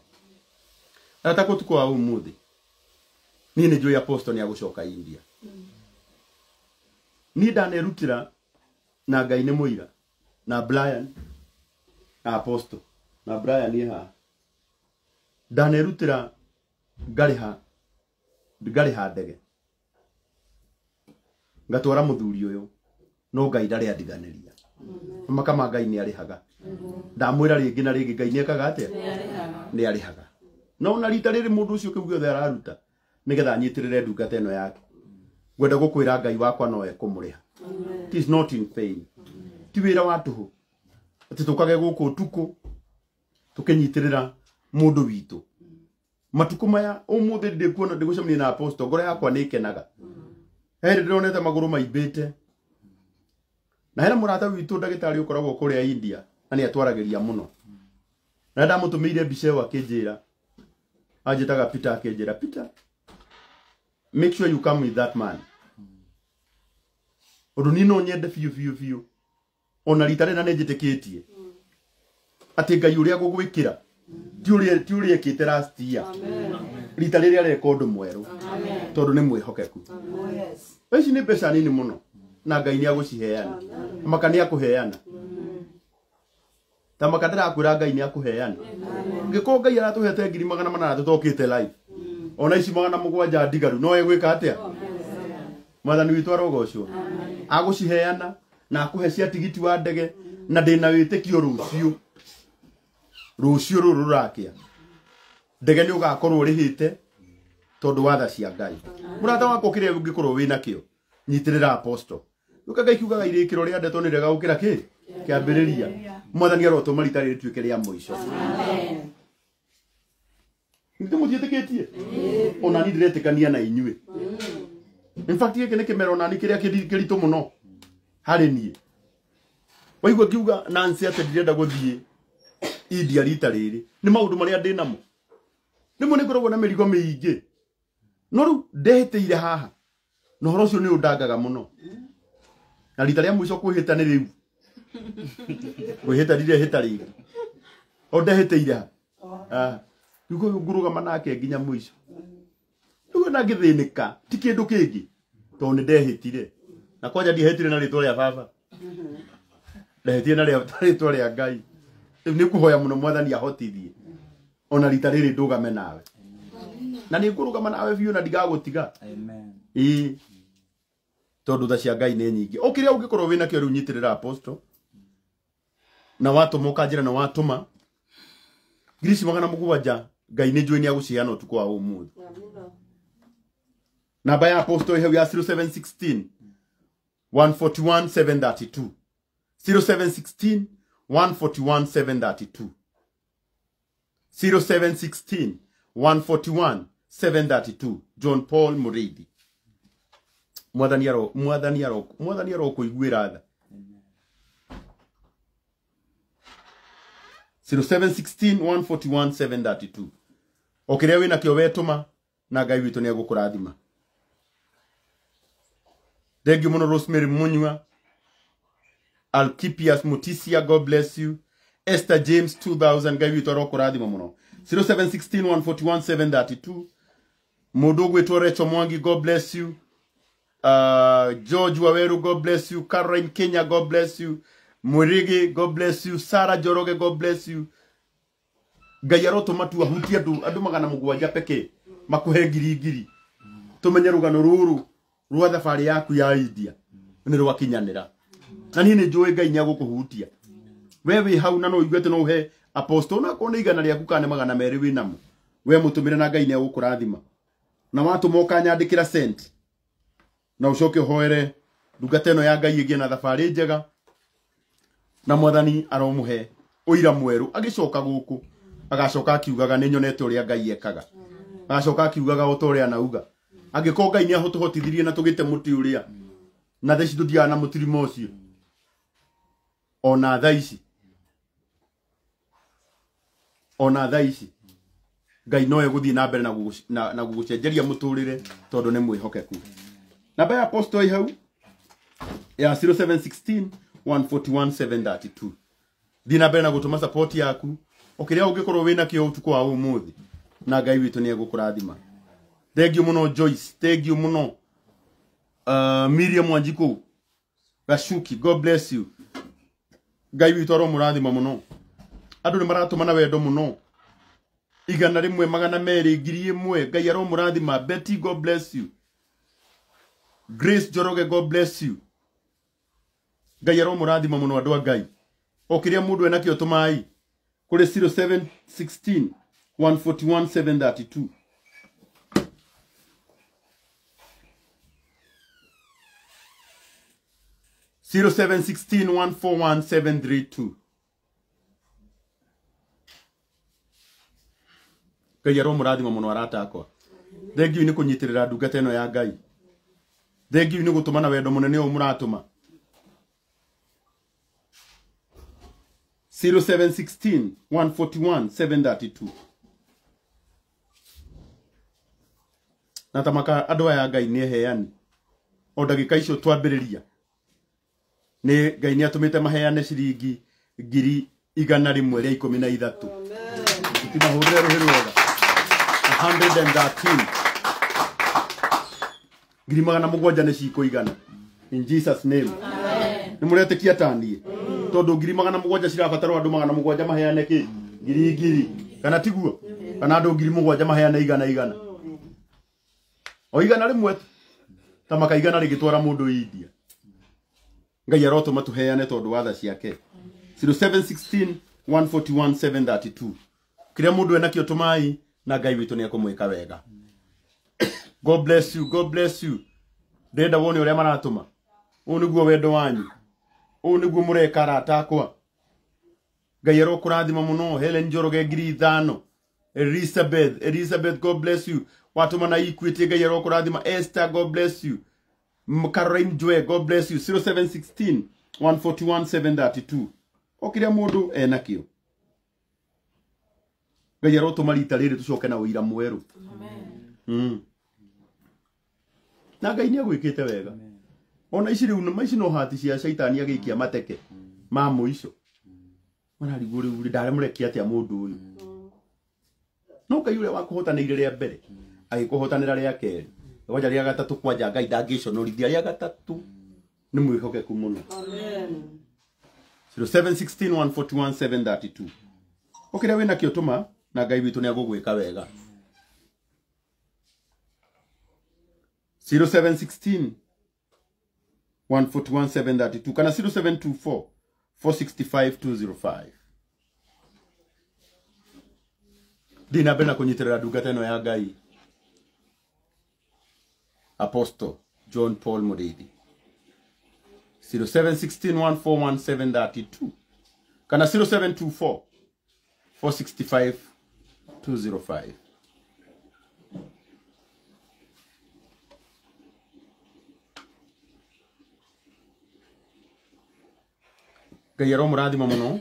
Arata ũtukũ wa ũmũthĩ niĩ nĩ njũĩ Apostle nĩ agũcoka India. Niĩ ndanerutĩra Na Ngai nĩ mũira na Brian na Apostle na Brian nĩ haha. Ndanerutĩra ngarĩha ndege ngatwara mũthuri ũyũ no Ngai ndarĩ andiganĩria. Makama Ngai nĩ arĩhaga. Ndamwĩra rĩngĩ na rĩngĩ Ngai nĩ ekaga atĩa? Nĩ arĩhaga. No na rita rĩrĩ mũndũ ũcio kĩu gĩothe araruta nĩgetha anyitĩrĩre ndungata ĩno yake. Ngwenda gũkwĩra Ngai wakwa no ekũmũrĩha. It is not in vain. Ti wĩra wa tũhũ atĩ tũkage gũkũ ũtukũ tũkĩnyitĩrĩra mũndũ witũ. Matukũ maya ũmũthĩ ndĩkuona ndĩgũcemania na Apostle ngoro yakwa nĩ ĩkenaga. He hĩndĩ ndĩronete magũrũ maimbĩte. Na hena mũrata witũ ndagĩtarĩ ũkoragwo kũrĩa India na nĩ atwaragĩria mũno. Na ndamũtũmĩire mbica ĩyo akĩnjĩra, anjĩtaga Peter, akĩnjĩra, Peter, make sure you come with that man. Ũndũ niĩ no nyende biũ biũ biũ ona rita rĩna nĩ njĩtĩkĩtie atĩ Ngai ũrĩa gũgwĩkĩra ti ũrĩa ekĩte last year. Rita rĩrĩa areka ũndũ mwerũ tondũ nĩ mwĩhokeku. Ici nĩ mbeca nini mũno na Ngai nĩ agũciheana. Maka nĩ akũheana. Ta maka ndĩrakwĩra Ngai nĩ akũheana. Ngĩkorwo Ngai aratũhete 400 tũtokĩte live. Ona ici 700 ndigaru no egwĩka atĩa? Mwathani witũ arogocwo. Agũciheana na akũhe cia tigiti wa ndege na ndĩna wĩtĩkio rũciũ. Rũciũ rũrũ rũrakĩa. Ndege nĩ ũgakorwo ũrĩhĩte tondũ wa tha cia Ngai. Mũrata wakwa kĩrĩa ũngĩkorwo wĩnakĩo nyitĩrĩra Apostle. Ũka Ngai kiugaga irĩkĩro rĩa ndeto nĩ rĩega gũkĩra kĩ? Kĩambĩrĩria. Mwathani arotũma rita rĩrĩ rĩtuĩke rĩa mũico. Nĩ mũtiĩtĩkĩtie? Ona niĩ ndĩretĩkania na inyuĩ. In fact gĩkĩ nĩ kĩmero nani kĩrĩa kĩritũ mũno harĩ niĩ. Waigua ngiuga Nancy atĩ ndirenda gũthiĩ India rita rĩrĩ. Nĩ maũndũ marĩa ndĩ namo. Rĩmwe nĩ ngoragwo na mĩrigo mĩingĩ. No rĩu ndehĩtĩire haha. Na ũhoro ũcio nĩ ũndangaga mũno. Na rita rĩa mũico kwĩhĩta nĩ rĩu. Kwĩhĩta ndirehĩta rĩngĩ. O ndehĩtĩire ha. Rĩu ũyũ ngũrũgama nake nginya mũico. Rĩu ona ngĩthĩnĩka ti kĩndũ kĩngĩ tondũ nĩ ndehĩtire. Na kwanja ndiehĩtire na rĩtwa rĩa baba. Ndehĩtire na rĩtwa rĩa Ngai. Rĩu nĩ ngũhoya mũno Mwathani ahotithie. Ona rita rĩrĩ ndũgame nawe. Na nĩ ngũrũgama nawe biũ na ndigagũtiga. Amen. Ĩĩ. Tondũ tha cia Ngai nĩ nyingĩ. O kĩrĩa ũngĩkorwo wĩnakĩo rĩu nyitĩrĩra Apostle. Na watũma ũkanjĩra na watũma 700 Ngai nĩ njũĩ nĩ agũciheana ũtukũ wa ũmũthĩ. Namba ya Apostle ĩhau ya 0716 141 732. 0716 141 732. 0716 141 732. John Paul Muriithi. Mwathani aro kũiguĩra tha. 0716 141 732. O kĩrĩa wĩnakĩo wetũma na Ngai witũ nĩ egũkũrathima. Thank you mũno Rosemary Munyua. Alkipias Mutisia, God bless you. Esther James 2000, Ngai witũ arokũrathima mũno. 0716 141 732. Mũndũ ũgwĩtwo Rachel Mwangi, God bless you. George Waweru, God bless you. Caroline Kenya, God bless you. Mwirigi, God bless you. Sarah Joroge, God bless you. Ngai arotũma tu ahutie andũ 700 pekee makuhe ngiri. Tũmenye rũgano rũrũ rwa thabarĩ yaku ya India nĩ rwakinyanĩra. Na niĩ nĩ njũĩ Ngai nĩ agũkũhutia. We wĩ hau na no ũigue atĩ no ũhe Apostle na korwo nĩ 100 rĩaku kana 200 wĩ namo. We mũtũmĩre na Ngai nĩ agũkũrathima. Na watũma ũkanyandĩkĩra cent. Na ũcoke ũhoere ndungata ĩno ya Ngai ĩgĩe na thabarĩ njega. Na Mwathani aromũhe ũira mwerũ agĩcoka gũkũ agacoka akiugaga nĩ nyonete ũrĩa Ngai ekaga. Agacoka akiugaga o ta ũrĩa anauga. Angĩkorwo Ngai nĩ ahotũhotithirie na tũgĩte mũtĩ ũrĩa na thaa ici tũthiaga na mũtirima ũcio ona thaa ici Ngai no egũthiĩ na mbere na gũgũcenjeria mũtũrĩre tondũ nĩ mwĩhokeku. Namba ya Apostle ĩ hau ya 0716 141 732. Thiĩ na mbere na gũtũma support yaku o kĩrĩa ũngĩkorwo wĩnakĩo ũtukũ wa ũmũthĩ na Ngai witũ nĩ egũkũrathima. Thank you mũno Joyce, thank you mũno Miriam Wanjiku. Gacuki, God bless you. Ngai witũ aromũrathima mũno. Andũ nĩ maratũma na wendo mũno. 100, 200, 1000. Ngai aromũrathima. Betty, God bless you. Grace Njoroge, God bless you. Ngai aromũrathima mũno andũ a Ngai. O kĩrĩa mũndũ enakĩo tũmai kũrĩ 0716 141 732. 0716 141 732. Ngai aromũrathima mũno arata akwa. Thengiũ nĩ kũnyitĩrĩra ndungata ĩno ya Ngai. Thengiũ nĩ gũtũma na wendo mũnene ũũ mũratũma. 0716 141 732. Na tamaka andũ aya Ngai nĩ eheani. O ndagĩka icio twambĩrĩria nĩ Ngai nĩ atũmĩte maheane ciringi 113. Timahũrĩre rũhĩ rwega. 113. 700 nĩ cikũigana. In Jesus name. Nĩ mũretĩkia ta niĩ? Tondũ 700 cirabatarwo andũ 700 maheane kĩ? 1000. Kana tiguo? Kana andũ 7,000 maheane 100. O 100 ta maka 100 rĩgĩtwara mũndũ India. Ngai arotũma tũheane tondũ wa tha ciake. 0716 141 732. Kĩrĩa mũndũ enakĩo tũmai na Ngai witũ nĩ ekũmwĩka wega. God bless you, God bless you. Ndĩrenda wone ũrĩa maratũma. Ũũ nĩguo wendo wanyu. Ũũ nĩguo mũreka arata akwa. Ngai arokũrathima mũno. Helen Njoroge 5,000. Elizabeth, Elizabeth, God bless you. Watũma na Equity, Ngai arokũrathima. Esther, God bless you. Caroline Joy, God bless you. 0716 141 732. O kĩrĩa mũndũ enakĩo. Ngai arotũma rita rĩrĩ tũcoke na ũira mwerũ. Amen. Na Ngai nĩ agwĩkĩte wega. Ona ici rĩu ici no hati cia caitani agĩikia mateke ma mũico. Mararigwo rĩu ndaremũrekia atĩa mũndũ ũyũ. No Ngai ũrĩa wakũhotanĩire rĩa mbere agĩkũhotanĩra rĩa kerĩ. Kwanja rĩa gatatũ kwanja Ngai ndangĩconorithia rĩa gatatũ nĩ mwĩhokeku mũno. Amen. 0716 141 732. O kĩrĩa wĩnakĩo tũma na Ngai witũ nĩ agũgwĩka wega. 0716 141 732 kana 0724 465 205. Ndĩ na mbere na kũnyitĩrĩra ndungata ĩno ya Ngai, Apostle John Paul Mũrĩithi. 0716 141 732 kana 0724 465 205. Ngai aromũrathima mũno.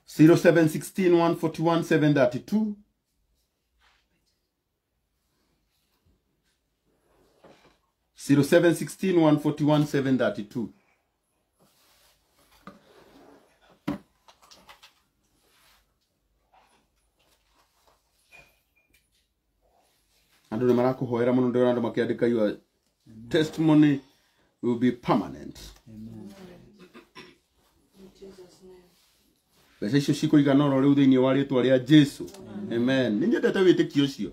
0716 141 732. 0716 141 732. Andũ nĩ marakũhoera mũno, ndĩrona andũ makĩandĩka your testimony will be permanent. Mbeca icio cikũigana oro rĩu thĩinĩ wa rĩtwa rĩa Jesu. Amen. Nĩ nyendete wĩtĩkio ũcio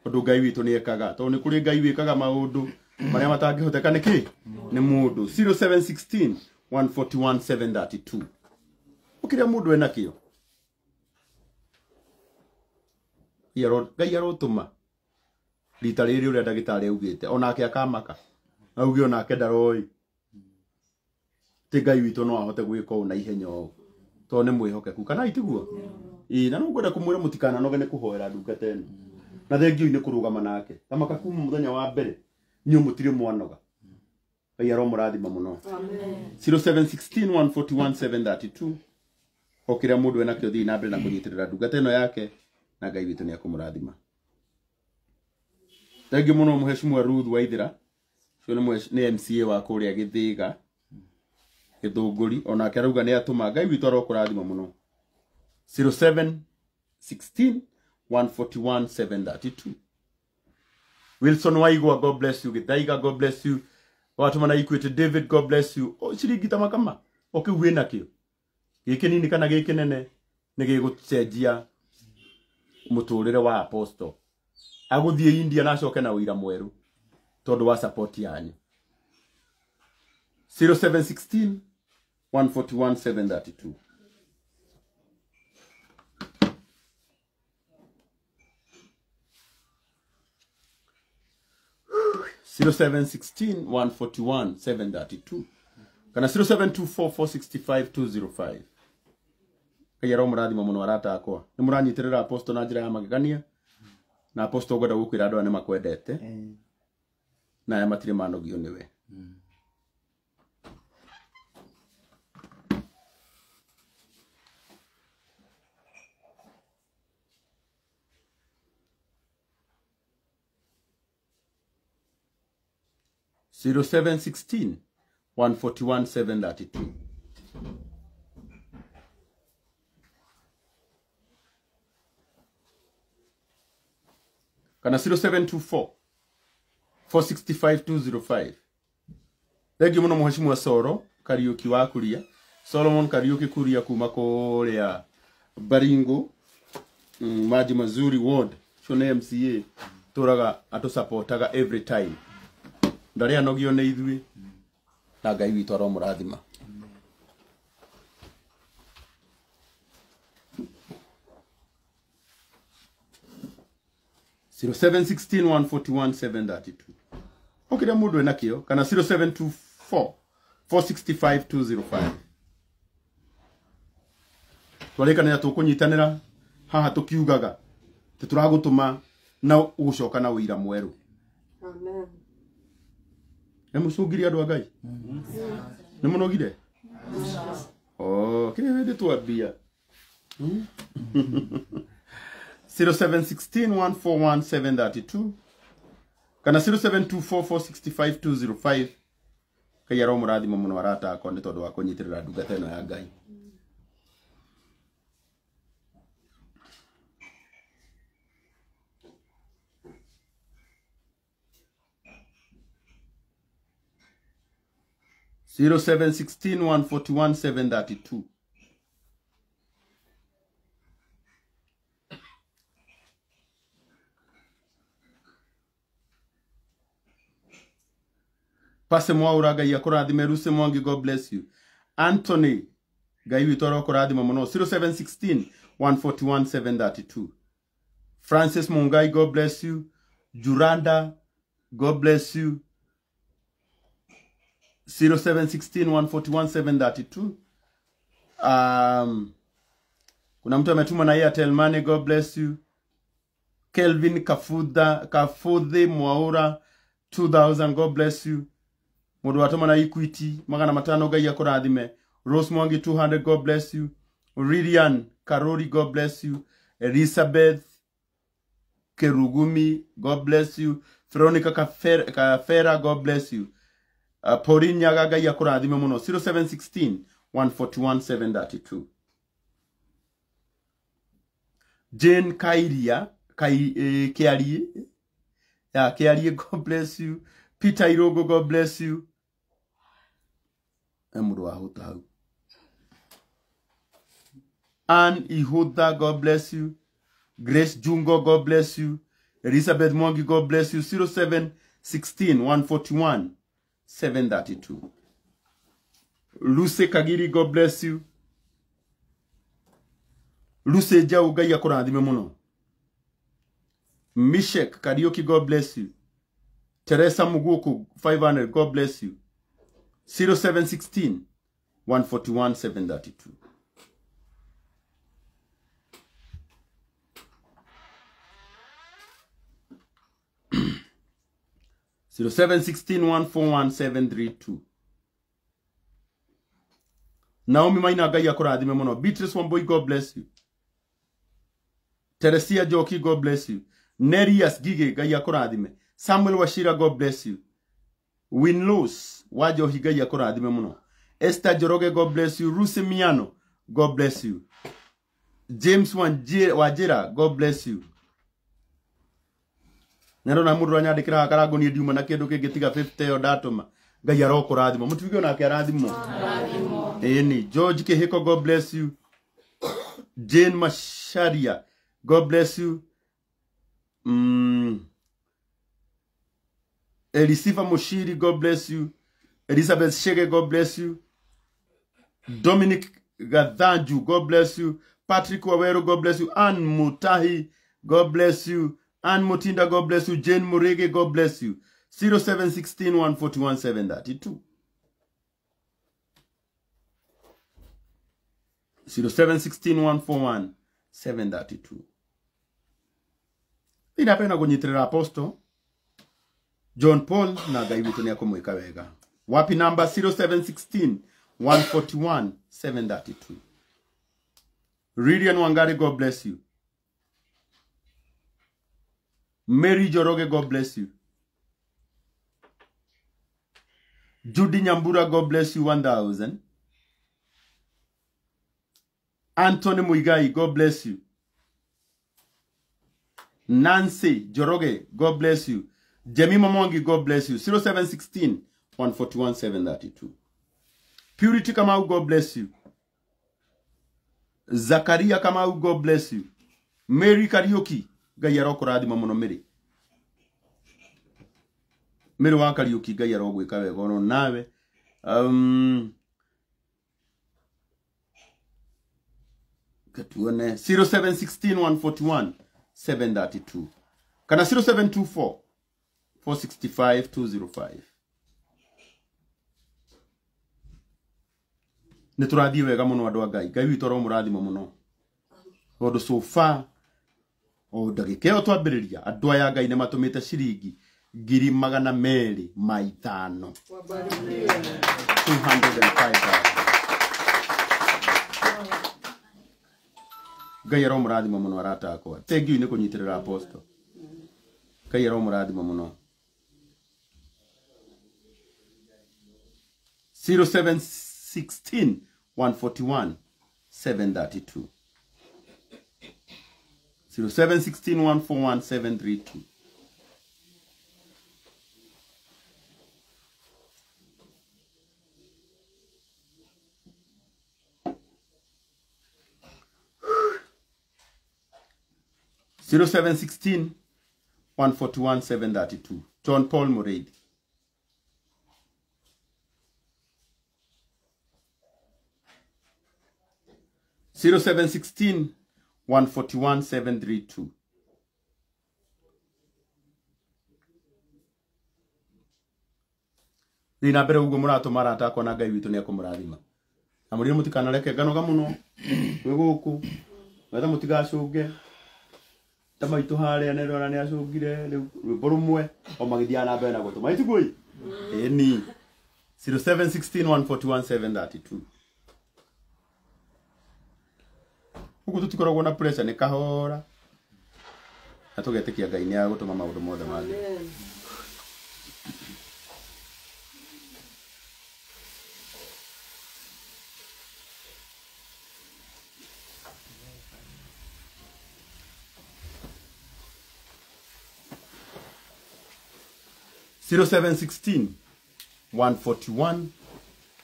tondũ Ngai witũ nĩ ekaga, tondũ nĩ kũrĩ Ngai wĩkaga maũndũ marĩa matangĩhoteka nĩ kĩ? Nĩ mũndũ. 0716 141 732. O kĩrĩa mũndũ enakĩo. Ngai arotũma rita rĩrĩ ũrĩa ndagĩtarĩ augĩte onake akamaka auge onake ndaroĩ ti Ngai witũ no ahote gwĩka ũũ na ihenya ũũ tondũ nĩ mwĩhokeku kana itiguo. Ĩĩ, na no ngwenda kũmwĩra mũtikananoge nĩ kũhoera ndungata ĩno na thengiũ nĩ kũrũgama nake tamaka kuma mũthenya wa mbere inyuĩ mũtirĩ mwanoga. Ngai aromũrathima mũno. Amen. 0716 141 732. O kĩrĩa mũndũ enakĩo thiĩ na mbere na kũnyitĩrĩra ndungata ĩno yake na Ngai witũ nĩ ekũmũrathima. Thengiũ mũno Mheshimiwa Ruth Waithera, ũcio nĩ MCA wa kũrĩa Gĩthĩga Gĩthũngũri, onake arauga nĩ atũma. Ngai witũ arokũrathima mũno. 0716 141 732. Wilson Waigwa, God bless you. Githaiga, God bless you. Watũma na Equity David, God bless you. O ciringi ta makama o kĩu wĩna kĩo gĩkĩ nini kana gĩkĩ nene nĩ gĩgũcenjia mũtũrĩre wa apostle. Agũthiĩ India na acoke na ũira mwerũ tondũ wa support yanyu. 0716 141 732. 0716 141 732 kana 0724 465 205. Ngai aromũrathima mũno arata akwa. Nĩ mũranyitirĩra apostle na njĩra ya magegania, na apostle ngwenda gũkwĩra andũ aya nĩ makwendete na aya matirĩ manogio nĩwe. 0716 141 732. Kana 0724 465 205. Thank you muno mheshimiwa Soro Kariuki wa Kuria, Solomon Kariuki Kuria kuma kuria Baringo, Maji Mazuri Ward, Shone MCA turaga atusupportaga every time. Ndarĩ anogio nĩ ithuĩ na Ngai witũ aromũrathima. 0716 141 732. Okĩrĩa mũndũ ena kĩo kana 0724 465 205. Twarĩkanĩra tũkũnyitanĩra haha tũkiugaga tĩ tũragũtũma na ũgũcoka na ũira mwerũ. Amen. Nĩ mũcũngire andũ a Ngai? Nĩ mũnogire? Oh, kĩrĩa hĩndĩ twambia. 0716 141 732 kana 0724 465 205. Ngai aromũrathima mũno arata akwa nĩ tondũ wa kũnyitĩrĩra ndungata ĩno ya Ngai. 0716 141 732. Pase Mwaura Ngai akũrathime. Ruse Mwangi, God bless you. Anthony Ngai witũ arokũrathima mũno. 0716 141 732. Francis Mungai, God bless you. Juranda, God bless you. 0716 141 732. Kuna mtu ametuma na Airtel Money, God bless you. Kelvin Kafudhi Mwaura 2000, God bless you. Mundu watuma na Equity 500 Ngai akũrathime. Rose Mwangi 200, God bless you. Lilian Karori, God bless you. Elizabeth Kerugumi, God bless you. Veronica Kafera, God bless you. Pauline Nyaga Ngai akũrathime mũno. 0716 141 732. Jane Kairia Kiarie, yeah, Kiarie, God bless you. Peter Irogo, God bless you. Mũndũ wa hũta hau. Ann Ihuda, God bless you. Grace Jungo, God bless you. Elizabeth Mwangi, God bless you. 0716 141 732. Lucy Kagiri, God bless you. Lucy Jau, Ngai akũrathime mũno. Mishek Kariuki, God bless you. Teresa Muguku 500, God bless you. 0716 141 732. 0716 141 732. Naomi Maina Ngai akũrathime mũno. Beatrice Wambui, God bless you. Teresia Joki, God bless you. Nerias Gige, Ngai akũrathime. Samuel Wachira, God bless you. Winlos Wajohi, Ngai akũrathime mũno. Esther Joroge, God bless you. Rusi Miano, God bless you. James Wajira, God bless you. Nero na mundu anyandikira karango nie ndiuma na kindu kingi tiga 50 yo ndatuma. Ngai arokũrathima. Mũtuge onake arathimwo. Ĩni George Kihiko, God bless you. Jane Masharia, God bless you. Elisifa Mushiri, God bless you. Elizabeth Shege, God bless you. Dominic Gathanju, God bless you. Patrick Wawero, God bless you. Ann Mutahi, God bless you. Ann Mutinda, God bless you. Jane Murege, God bless you. 0716 141 732. 0716 141 732. Inapenda kunyitirira Apostle John Paul na Ngai witũ nĩekũmwĩka wega. Wapi namba 0716 141 732. Lilian Wangari, God bless you. Mary Joroge, God bless you. Judy Nyambura, God bless you, 1000. Anthony Muigai, God bless you. Nancy Joroge, God bless you. Jemima Mwangi, God bless you. 0716 141 732. Purity Kamau, God bless you. Zakaria Kamau, God bless you. Mary Kariuki, Ngai arokũrathima mũno Mary. Mary wa Kariuki, Ngai arogwĩka wega ono nawe. Katuone 0716 141 732. Kana 0724 465 205. Nĩ tũrathiĩ wega mũno andũ a Ngai. Ngai witũ aromũrathima mũno. Tondũ so far o ndagĩka ĩyo twambĩrĩria andũ aya Ngai nĩ matũmĩte ciringi 205. 205. Ngai aromũrathima mũno arata akwa. Thank you nĩ kũnyitĩrĩra Apostle. Ngai aromũrathima mũno. 0716 141 732. 0716 141 732. 0716 141 732. John Paul Mureithi. 0716 141 732. Thina mbere uguo mũratũma arata akwa na Ngai witũ nĩekũmũrathima. Na mũrire mũtikanareke nganoga mũno gwĩ gũkũ getha mũtigacũnge ta maitũ harĩa nĩndona nĩacũngire rĩu rwĩmbo rũmwe o magĩthiaga na mbere na gũtũma itiguo ĩni 0716 141 732. Gũkũ tũtikoragwo na pressure nĩ kahora na tũgetĩkia Ngai nĩagũtũma maũndũ mothe magĩre. 0716 141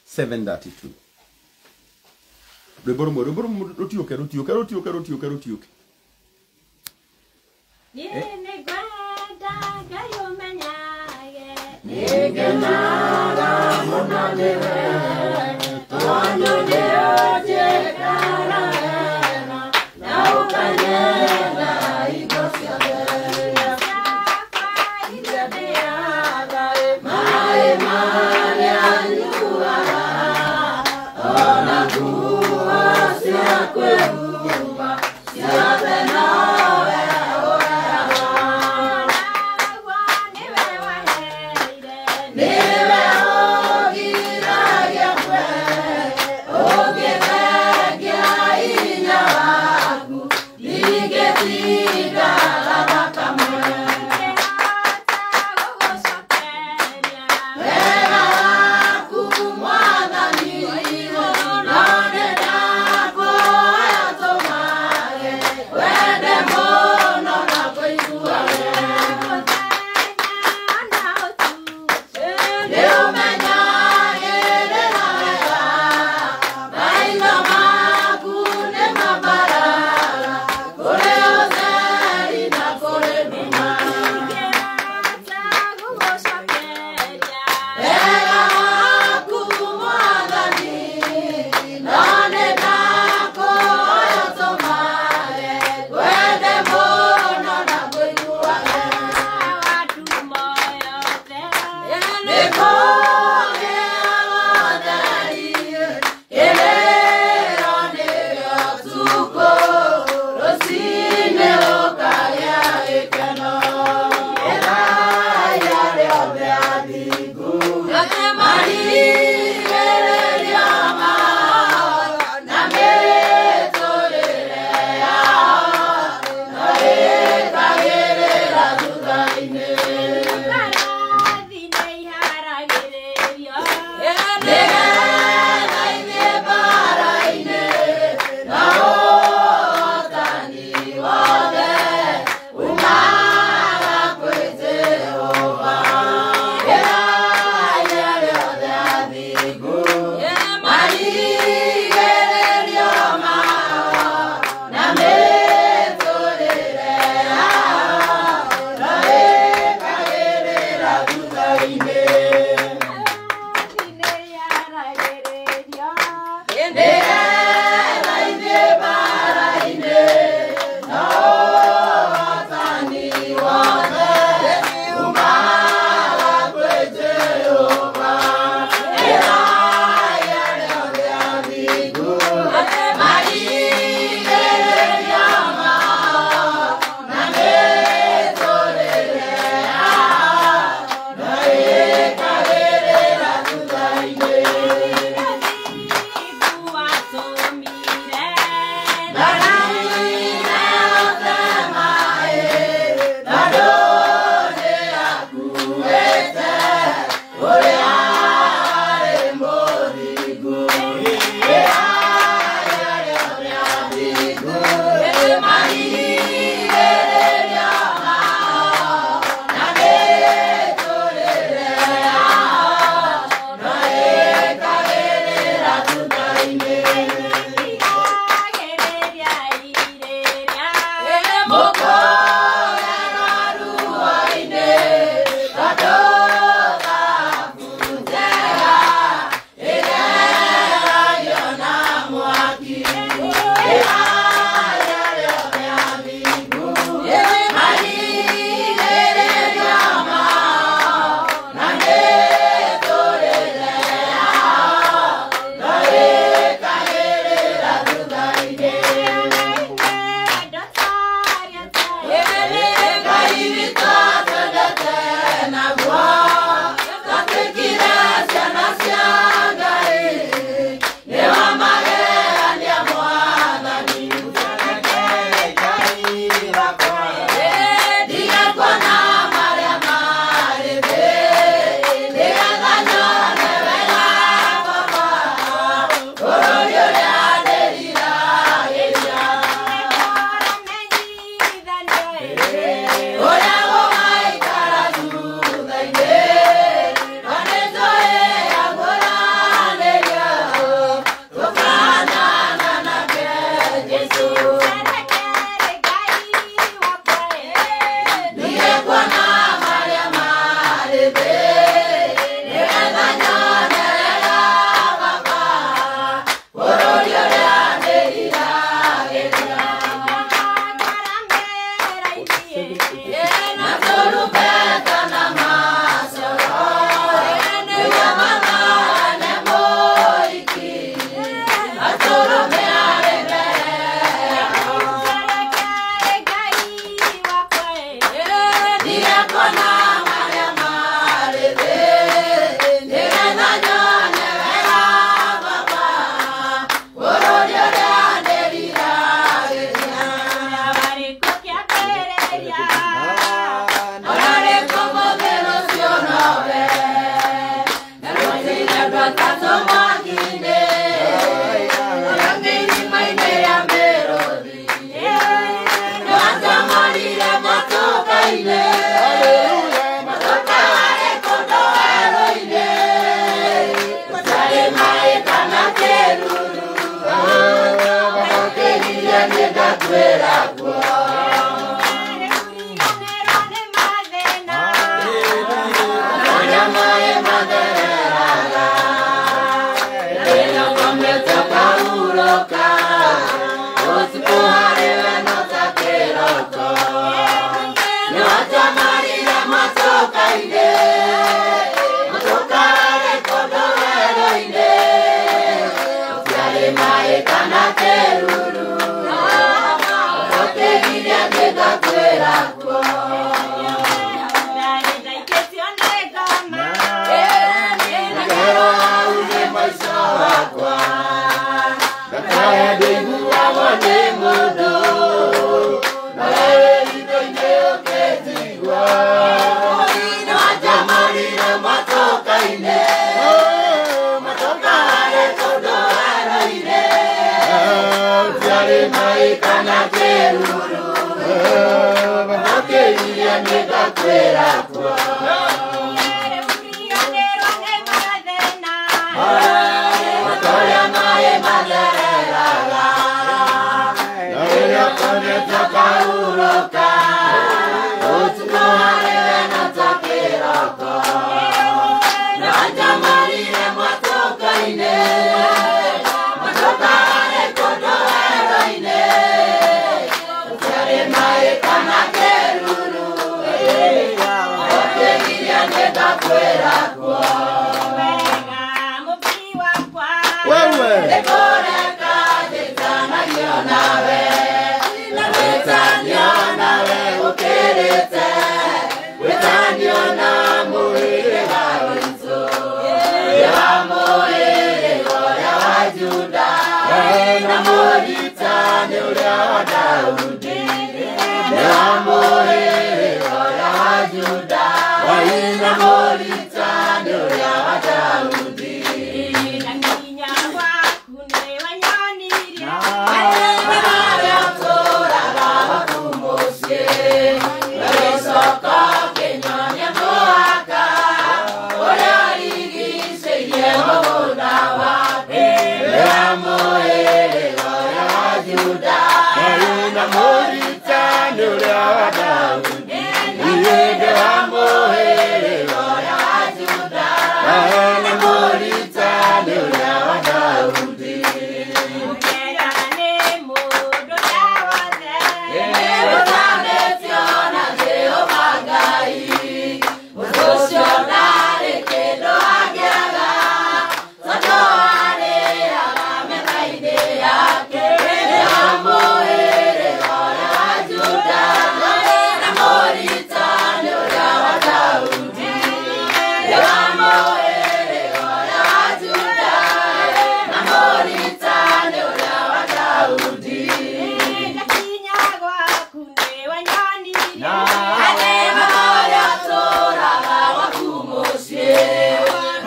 732. Rwĩmbo rũmwe rwĩmbo rũmwe rũtiũke rũtiũke rũtiũke rũtiũke rũtiũke. Niĩ nĩngwenda Ngai ũmenyage nĩngenaga mũno nĩwe tondũ nĩũnjĩkaga wega na ũkanyenda hingo ciothe. Mwathani, no nĩ ndakũhoya tũma. kĩruru Makĩgiria nĩndakwĩra kuo Rĩuriganĩrwo nĩ mathĩna Kũrĩa maĩ mathereraga Rĩrĩa ũkomete ũkahurũka Ũtukũ harĩ we no ta kĩroko Nĩwatamarire matoka-inĩ Matoka-rĩ kũndũ werũ-inĩ Gũtiarĩ maĩ kana kĩruru Ũkĩgiria nĩndakwĩra kuo Ndaikĩtio nĩ ngoma Ngakerwo hau nĩ mũico wakwa Ndakaya ndĩiguagwo nĩ mũndũ Nawe wĩ ũkĩnjigua Nĩwanjamarire matoka-inĩ Matoka-rĩ kũndũ werũ-inĩ Gũtiarĩ maĩ kana kĩruru Ũkĩgiria nĩndakwĩra kuo Rĩuriganĩrwo nĩ mathĩna Kũrĩa maĩ mathereraga Rĩrĩa ũkomete ũkahurũka Ũtukũ harĩ we no ta kĩroko Nĩwanjamarire matoka-inĩ Matoka-rĩ kũndũ werũ-inĩ Gũtiarĩ maĩ kana kĩruru Ũkĩgiria nĩndakwĩra kuo Wega mũmbi wakwa Wewe. Nĩkũreka njĩtanagio nawe Na gwĩtanio nawe gũkĩrĩte Gwĩtanio na mũhĩrĩga witũ Ũrĩa wa mũhĩrĩga ũrĩa wa Juda Na mũritani ũrĩa wa Daudi Ũrĩa wa mũhĩrĩga ũrĩa wa Juda Na mũritani ũrĩa wa Daudi Ndakinya gwaku nĩwanyonirie Harĩa ũtũũraga gwaku mũciĩ Ũgĩcoka ũkĩnyonia mũhaka Ũrĩa ũrigicĩirie mũgũnda waku Ũrĩa mũhĩrĩga ũrĩa wa Juda Na mũritani ũrĩa wa Daudi Niĩ wa mũhĩrĩga ũrĩa wa Juda Na mũritani ũrĩa wa Daudi Ũkera nĩ mũndũ ũrĩa wothe Ũtanetio na Jehova Ngai Ũndũ ũcio ndarĩ kĩndũ angĩaga Tondũ arĩaga metha-inĩ yake Nĩ wa mũhĩrĩga ũrĩa wa Juda Na mũritani ũrĩa wa Daudi Nĩ wa mũhĩrĩga ũrĩa wa Juda Na mũritani ũrĩa wa Daudi Ndakinya gwaku nĩwanyonirie Anema ũrĩa ũtũũraga gwaku mũciĩ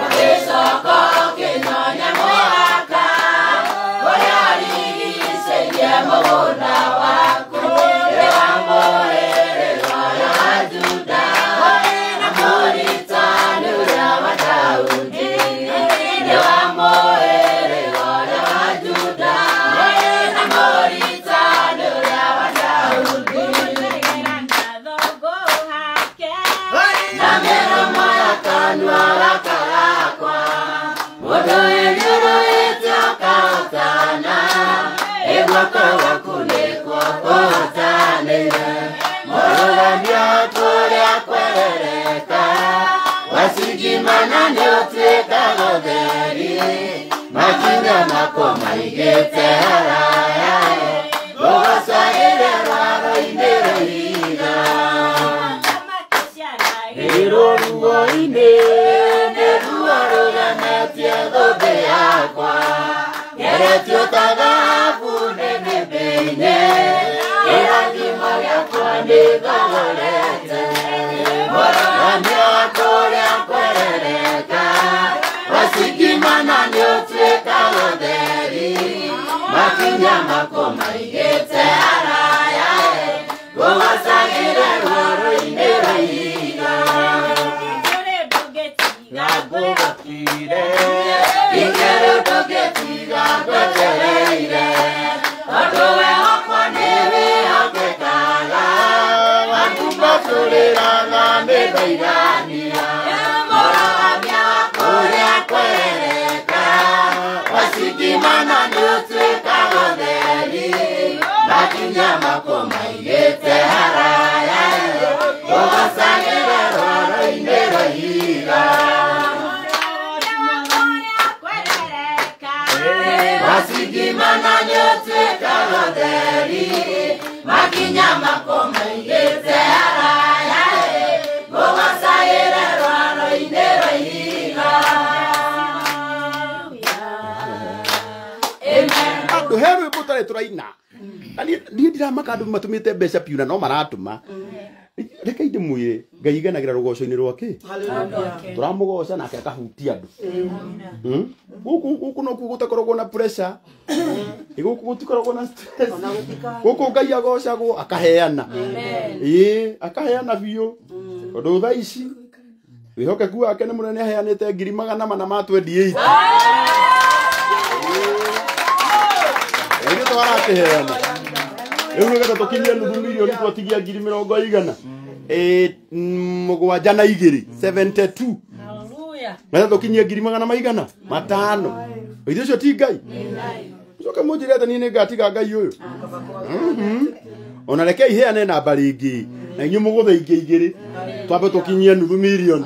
Ũgĩcoka ũkĩnyonia mũhaka Ũrĩa ũrigicĩirie mũgũnda waku Ũrĩa wa mũhĩrĩga ũrĩa wa Juda Na mũritani ũrĩa wa Daudi Ũrĩa wa mũhĩrĩga ũrĩa wa Juda Na mũritani ũrĩa wa Daudi Na mĩromo ya kanua gaka gakwa Mũndũ wĩnyũrũrĩte akahotana Ĩ guoko gwaku nĩkuo kũhotanĩire Mũrũgamio kũrĩa kwerereka Wacingimana nĩũtuĩkaga ũtheri Makinya makwo maigĩte haraya Ngũgocagĩre rwaro-inĩ rwa ihiga Rũruo-inĩ nĩruo rũgemetie thũmbĩ yakwa Ngeretio ta thahabu nĩnĩmbĩ-inĩ Kĩrathimo gĩakwa nĩthogorete Mũrũgamio kũrĩa kwerereka Wacingimana nĩũtuĩkaga ũtheri Makinya makwo maigĩte haraya Ngũgocagĩre rwaro-inĩ rwa ihiga Ngũgũkire Ikĩrĩ ndũngĩtiga. tũrĩraga mĩthaigania mũrũgamia wa kũrĩa kwerereka wacingimana nĩũtuĩkaga ũtheri makinya makwo maigĩte haraya ũgocagĩre rwaro-inĩ rwa ihiga wacingimana nĩũtuĩkaga ũtheri makinya makwo maigĩte haraya ũgocagĩre rwaro-inĩ rwa ihiga. Andũ he rwĩmbo tarĩ tũraina na niĩ ndiramaka andũ matũmĩte mbeca piũ na no maratũma. Reke ndĩmwĩre Ngai igenagĩra rũgoco-inĩ rwake tũramũgoca nake akahutia andũ. Gũkũ nokuo gũtakoragwo na pressure, gũkũ gũtikoragwo na stress, gũkũ Ngai agocagwo akaheana. Ĩĩ akaheana biũ tondũ thaa ici wĩhokeku wake nĩ mũnene aheanĩte 428,000. Ithuĩ twarakĩheana rĩu nĩgetha tũkinyie nuthu mirioni twatigia 272,000 72. Nĩgetha tũkinyie 500,000. Ithuĩ ũcio ti Ngai. Ũcoke mũnjĩre atĩ niĩ nĩngatiga Ngai ũyũ. Ona reke iheane namba rĩngĩ na inyuĩ mũgũthe ingĩ igĩrĩ twambe tũkinyie nuthu mirioni.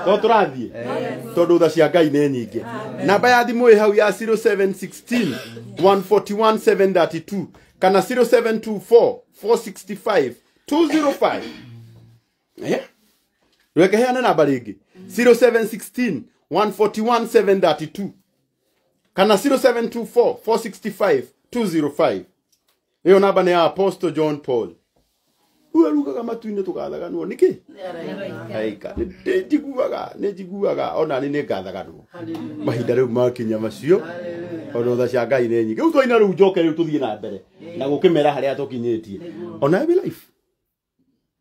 To tũrathiĩ tondũ tha cia Ngai nĩ nyingĩ. Namba ya thimũ ĩ hau ya 0716 141 732 kana 0724 465 205. Reke heane namba rĩngĩ 0716 141 732 kana 0724 465 205. Ĩyo namba nĩ ya Apostle John Paul. Rĩu arugaga matu-inĩ tũgathaganwo nĩkĩ? Aika nĩ njiguaga ona nĩ ngathaganwo mahinda rĩu makinya macio tondũ tha cia Ngai nĩ nyingĩ. Rĩu twaina rĩu njoke rĩu tũthiĩ na mbere na gũkĩmera harĩa tũkinyĩtie. Ona every life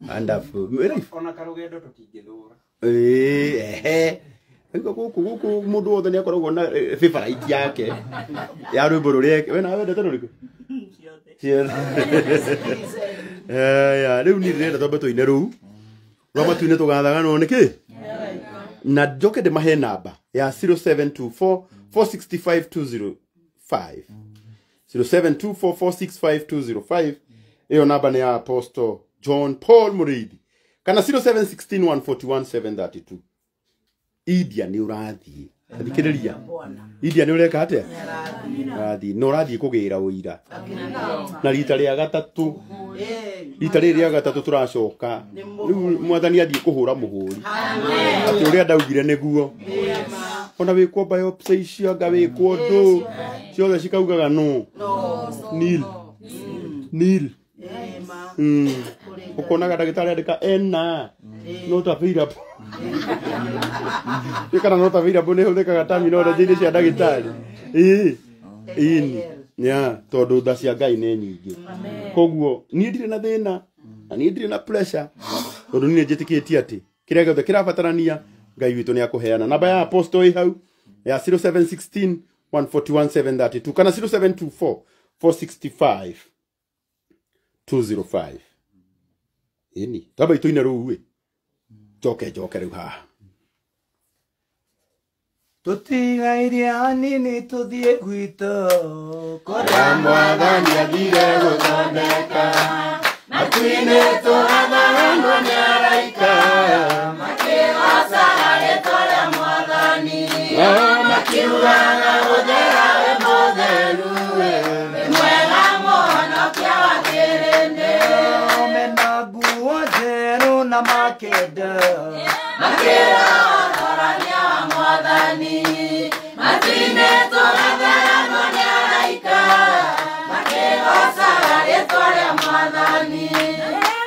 and life ona karũgendo tũtingĩthũra. Ehe gũkũ gũkũ mũndũ wothe nĩ akoragwo na favorite yake ya rwĩmbo rũrĩa we nawe wendete rũrĩkũ? Ciothe. Rĩu niĩ ndĩrenda twambe tũine rũu rwa matu-inĩ tũgathaganwo nĩkĩ na njoke ndĩmahe namba ya 0724 465 205 0724 465 205. Ĩyo namba nĩ ya Apostle John Paul Mũrĩithi kana 0716 141 732. India nĩ ũrathiĩ thikĩrĩria India nĩ ũreka atĩa? Ũrathiĩ na ũrathiĩ kũgĩra ũira na rita rĩa gatatũ rita rĩrĩ rĩa gatatũ tũracoka rĩu mwathani athiĩ kũhũra mũhũri atĩ ũrĩa ndaugire nĩguo. Ona wĩkwo biopsy icio anga wĩkwo ndũ ciothe cikaugaga no nil nil. Ũkonaga ndagĩtarĩ andĩka ena not available. Kana not available nĩ ĩhũthĩkaga terminology-inĩ cia ndagĩtarĩ. Ĩĩ ĩni ya tondũ tha cia Ngai nĩ nyingĩ. Koguo niĩ ndirĩ na thĩna na niĩ ndirĩ na pressure tondũ niĩ njĩtĩkĩtie atĩ kĩrĩa gĩothe kĩrabatarania Ngai witũ nĩ akũheana. Namba ya Apostle ĩ hau ya 0716 141 732 kana 0724 465 205. Ĩni twamba itũine rũu ĩ njoke njoke rĩu haha Tũtigairie hanini tũthiĩ gwitũ kũrĩa mwathani athire gũthondeka matu-inĩ tũgathaganwo nĩ araika makĩgocaga rĩtwa rĩa mwathani makiugaga ũthera wĩ mũtheru wĩ mwega mũhonokia wa kĩrĩndĩ mena nguo njerũ na makenda makĩrohorania wa mwathani matu-inĩ tũgathaganwo nĩ araika makĩgocaga rĩtwa rĩa mwathani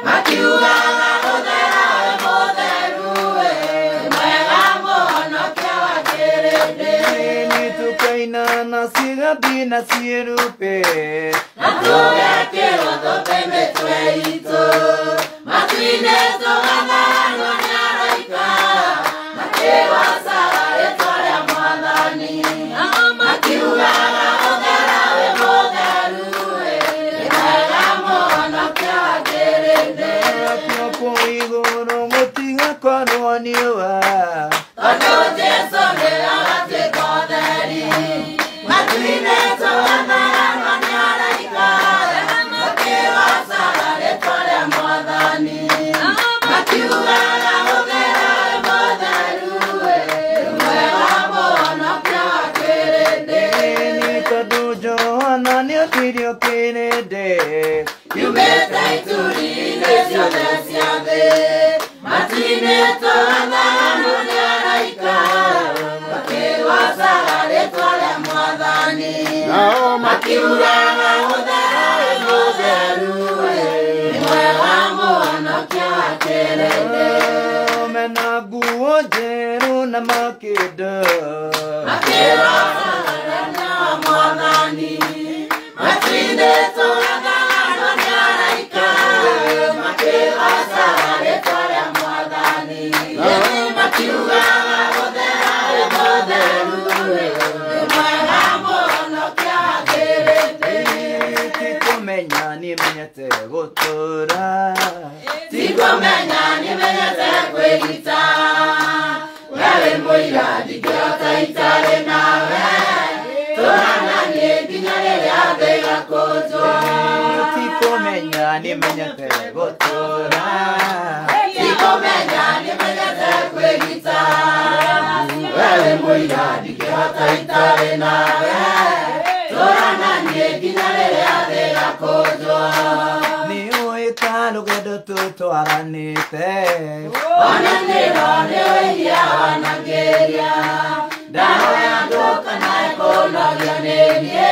makiugaga ũthera wĩ mũtheru wĩ mwega mũhonokia wa kĩrĩndĩ nĩtũkaina na cigathi na ciĩrupe na tũgekĩrwo thũmbĩ mĩtwe itũ matu-inĩ tũgathaganwo nĩ araika makĩgocaga rĩtwa rĩa mwathani makiugaga ũthera wĩ mũtheru wĩ mwega mũhonokia wa kĩrĩndĩ kũina Etirio kĩrĩndĩ Kiumĩte ituri-inĩ ciothe cia thĩ Matu-inĩ tũgathaganwo nĩ araika Makĩgoocaga rĩĩtwa rĩa Mwathani Nao Makiugaga ũthera wĩ mũtheru nĩ mwega Mũhonokia wa kĩrĩndĩ Mena nguo njerũ na makĩndũ Makĩgoocaga rĩĩtwa Mwathani Matu-inĩ tũgathaganwo nĩ araika Makĩgoocaga rĩĩtwa rĩa Mwathani Makiugaga ũthera wĩ mũtheru nĩ mwega Mũhonokia wa kĩrĩndĩ Tikũmenya nĩmenyete gũtũra Tikũmenya nĩmenyete kwĩgita We wĩ mũira ndingĩhota itarĩ nawe Tũra na niĩ nginya rĩrĩa thĩ ĩgakũnjwo Tikũmenya nĩmenyete gũtũra Tikũmenya nĩmenyete kwĩgita We wĩ mũira ndingĩhota itarĩ nawe Tũra na niĩ nginya rĩrĩa thĩ ĩgakũnjwo Nĩũĩ ta rũgendo tũtwaranĩte Ona nĩro nĩwĩhia wanangĩria Ndahoya ndũkanae kũnogia nĩ niĩ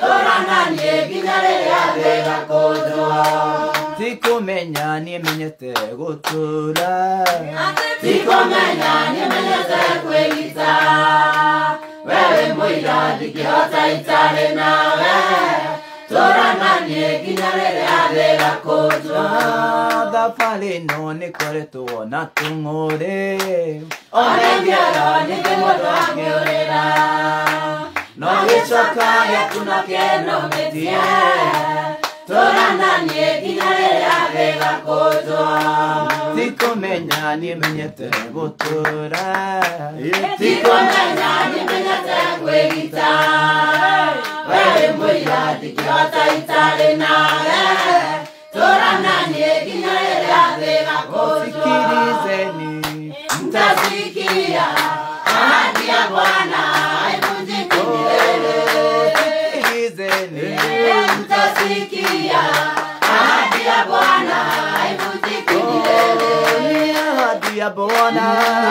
Tũra na niĩ nginya rĩrĩa thĩ ĩgakũnjwo Tikũmenya nĩmenyete gũtũra Tikũmenya nĩmenyete kwĩgita We wĩ mũira ndingĩhota itarĩ nawe Tũra na niĩ nginya rĩrĩa thĩ ĩgakũnjwo Thabarĩ ĩno nĩkoretwo na tũng'ũrĩ Ona ingĩorwo ningĩ mũndũ angĩũrĩra No gĩcoka gĩaku no kĩnũmĩtie Tũra na niĩ nginya rĩrĩa thĩ ĩgakũnjwo Tikũmenya nĩmenyete gũtũra Tikũmenya nĩmenyete kwĩgita We wĩ mũira ndingĩhota itarĩ nawe Tũra na niĩ nginya rĩrĩa thĩ ĩgakũnjwo Sikilizeni Mtasikia ahadi ya Bwana haivunjiki milele Sikilizeni Mtasikia ahadi ya Bwana haivunjiki milele Ni ahadi ya Bwana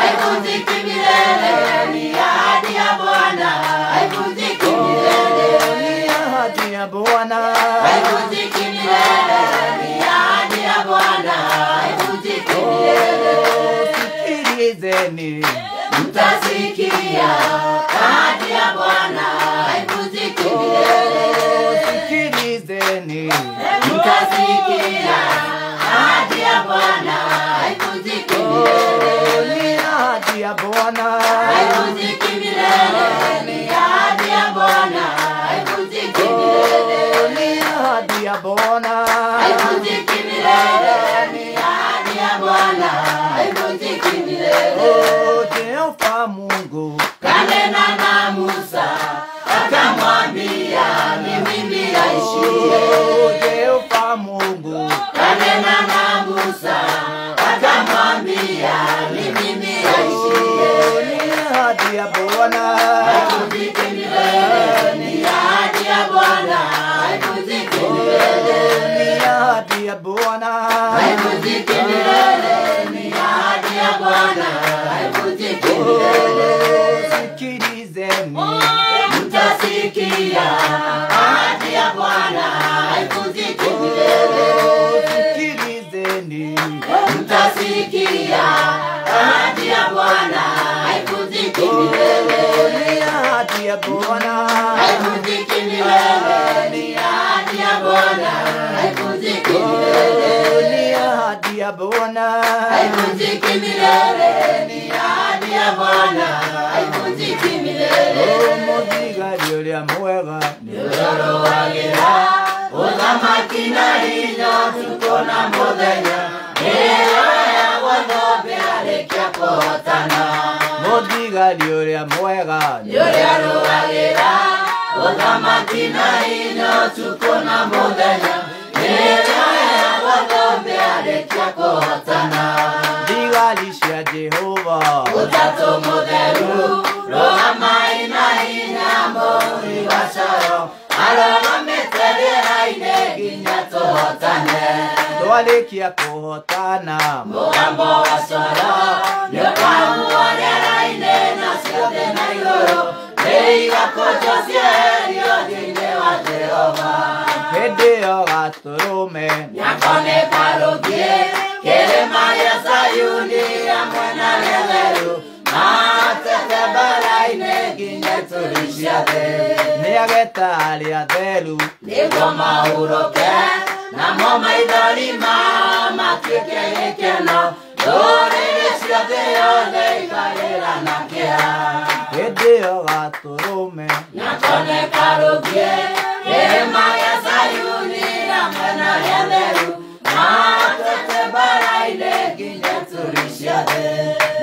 Haivunjiki milele ni ahadi ya Bwana haivunjiki milele Ni ahadi ya Bwana Haivunjiki milele ni ahadi ya Bwana haivunjiki milele Sikilizeni Mtasikia ahadi ya Bwana haivunjiki milele Sikilizeni Mtasikia ahadi ya Bwana haivunjiki milele Ni ahadi ya Bwana Haivunjiki milele ni ahadi ya Bwana haivunjiki milele Ni ahadi ya Bwana Haivunjiki milele ni ahadi ya Bwana haivunjiki milele Oh, Jehova Mungu Kanena na Musa akamwambia ni mimi aishiye Oh, Jehova Mungu Kanena na Musa akamwambia ni mimi aishiye Ni ahadi ya Bwana Haivunjiki milele ni ahadi ya Bwana haivunjiki milele Ni ahadi ya Bwana Haivunjiki milele ni ahadi ya Bwana haivunjiki milele Sikilizeni Mtasikia ahadi ya Bwana haivunjiki milele Sikilizeni Mtasikia ahadi ya Bwana haivunjiki milele Ni ahadi ya Bwana Haivunjiki milele ni ahadi ya Bwana haivunjiki milele Ni ahadi ya Bwana Haivunjiki milele ni ahadi ya Bwana haivunjiki milele Mũthigari ũrĩa mwega Nĩũrũagĩra ũthamaki na hinya ũtukũ na mũthenya Nĩoyagwo thũmbĩ arĩkia kũhotana Mũthigari ũrĩa mwega Nĩũrũagĩra ũthamaki na hinya ũtukũ na mũthenya Nĩoyagwo thũmbĩ arĩkia kũhotana Thigari cia Jehova Ũtatũ mũtheru rũgamai na hinya mũhũri wa coro arũgamĩte Twalikia kuhotana Mugambo wa coro nĩũkahuo rĩera-inĩ na ciothe na igũrũ nĩigakũnjwo cieherio thĩinĩ wa Jehova. Hĩndĩ ĩyo gatũrũme Nyako nĩkarũngiĩ kĩrĩma gĩa Zayuni hamwe na arĩa atheru matete mbara-inĩ nginya ituri cia thĩ. Nĩageta arĩa atheru Nĩguo mahurũke namo maithori mao matuĩke gĩkeno ndũrĩrĩ ciothe yothe ikarĩra na kĩeha. Hĩndĩ ĩyo gatũrũme Nyako nĩkarũngiĩ kĩrĩma gĩa Zayuni hamwe na arĩa atheru matete mbara-inĩ nginya ituri cia thĩ.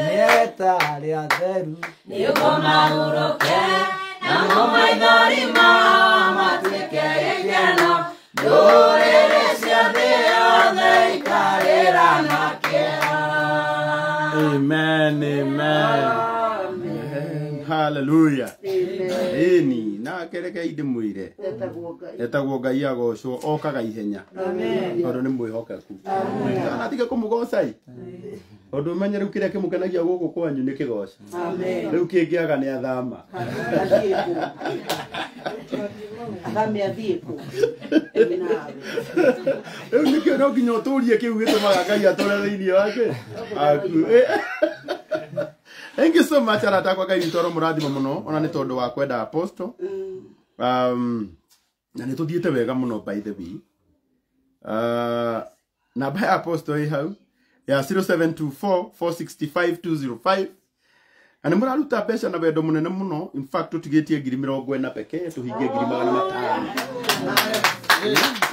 Nĩageta arĩa atheru Nĩguo mahurũke namo maithori mao matuĩke gĩkeno ndũrĩrĩ ciothe yothe ikarĩra na kĩeha. Amen, amen. Amen. Hallelujah. Ĩni na kereke ndĩmwĩre etagwo Ngai agocwo okaga ihenya tondũ nĩ mwĩhokeku. Kana tige kũmũgoca i tondũ ũmenye rĩu kĩrĩa kĩmũkenagia gũkũ kwanyu nĩ kĩgoco. Rĩu kĩngĩaga nĩ athama. Rĩu nĩkĩo no nginya ũtũrie kĩu gĩtũmaga Ngai atũre thĩinĩ wake aku. Thank you so much arata akwa Ngai witũ aromũrathima mũno ona nĩ tondũ wa kwenda apostle. Na nĩ tũthiĩte wega mũno by the way. Namba ya apostle ĩ hau ya 0724 465 205. Na nĩ mũraruta mbeca na wendo mũnene mũno. In fact tũtigĩtie 40,000 pekee tũhingie 500,000.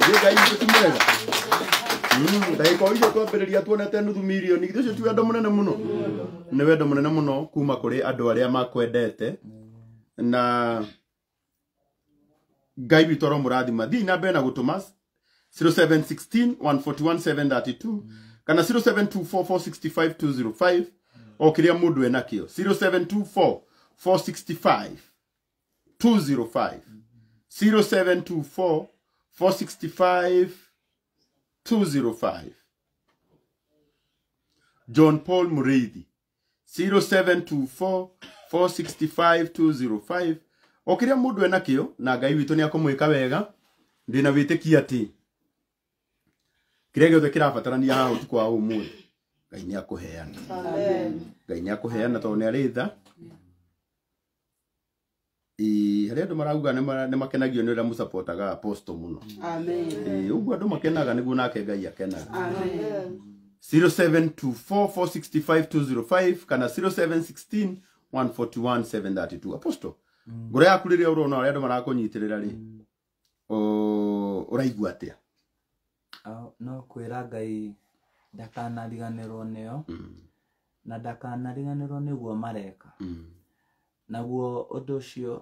Nĩ Ngai witũ ti mwega. Ndagĩka o icio twambĩrĩria tuonete nuthu mirioni githĩ ũcio ti wendo mũnene mũno? Nĩ wendo mũnene mũno kuma kũrĩ andũ arĩa makwendete na Ngai witũ aromũrathima. Thiĩ na mbere na gũtũma 0716 141 732 kana 0724 465 205 o kĩrĩa mũndũ enakĩo 0724 465 205 0724 465 205. John Paul Mureithi 0724 465 205 o kĩrĩa mũndũ enakĩo na Ngai witũ nĩ akũmwĩka wega. Ndĩna wĩtĩkia atĩ kĩrĩa gĩothe kĩrabatarania haha ũtukũ wa ũmũthĩ Ngai nĩ akũheana. Ngai nĩ akũheana tondũ nĩ arĩ tha. Harĩ andũ marauga nĩ makenagio nĩ ũrĩa mũsupportaga apostle mũno. Ũguo andũ makenaga nĩguo nake Ngai akenaga. 0724 465 205 kana 0716 141 732. Apostle, ngoro yaku rĩrĩa ũrona ũrĩa andũ marakũnyitĩrĩra rĩ, ũraigua atĩa? No kwĩra Ngai ndakanariganĩrwo nĩo na ndakanariganĩrwo nĩguo mareka. Naguo ũndũ ũcio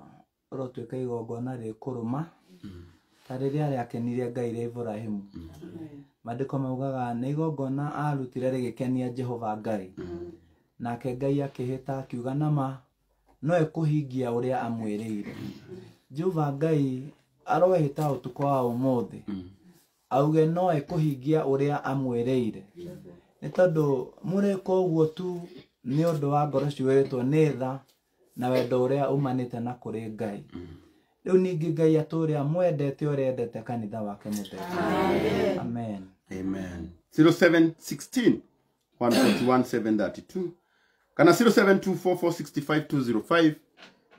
ũrotuĩka igongona rĩkũrũma ta rĩrĩa rĩakenirie Ngai rĩa Ibrahimu. Maandĩko maugaga nĩ igongona arutire rĩgĩkenia Jehova Ngai. Nake Ngai akĩhĩta akiuga nama no ekũhingia ũrĩa amwĩrĩire. Jehova Ngai aroehĩta ũtukũ wa ũmũthĩ auge no ekũhingia ũrĩa amwĩrĩire. Nĩ tondũ mũrĩka ũguo tu nĩ ũndũ wa ngoro ciũrĩtwo nĩ tha na wendo ũrĩa umanĩte na kũrĩ Ngai. Rĩu ningĩ Ngai atũũre amwendete ũrĩa endete kanitha wake mũtheru. Amen. Amen. 0716 141 732 kana 0724 465 205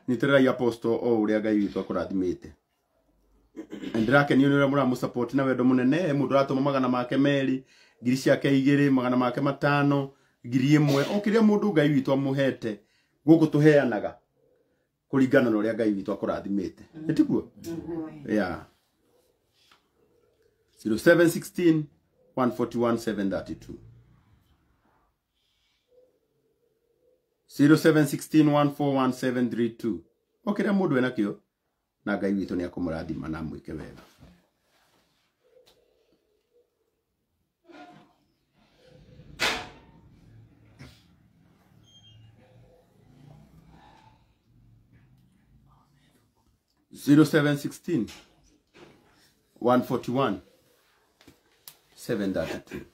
nitĩrĩrai apostle o ũrĩa Ngai witũ akũrathimĩte. Ndĩrakenio nĩ ũrĩa mũramũsupport na wendo mũnene. Mũndũ aratũma 200, 2,000, 500, 1,000 o kĩrĩa mũndũ Ngai witũ amũhete gũkũ tũheanaga kũringana na ũrĩa Ngai witũ akũrathimĩte. Ĩtiguo? Yeah. 0716 141 732 0716 141 732 o kĩrĩa mũndũ enakĩo na Ngai witũ nĩ akũmũrathima na amwĩke wega. 0716 141 732.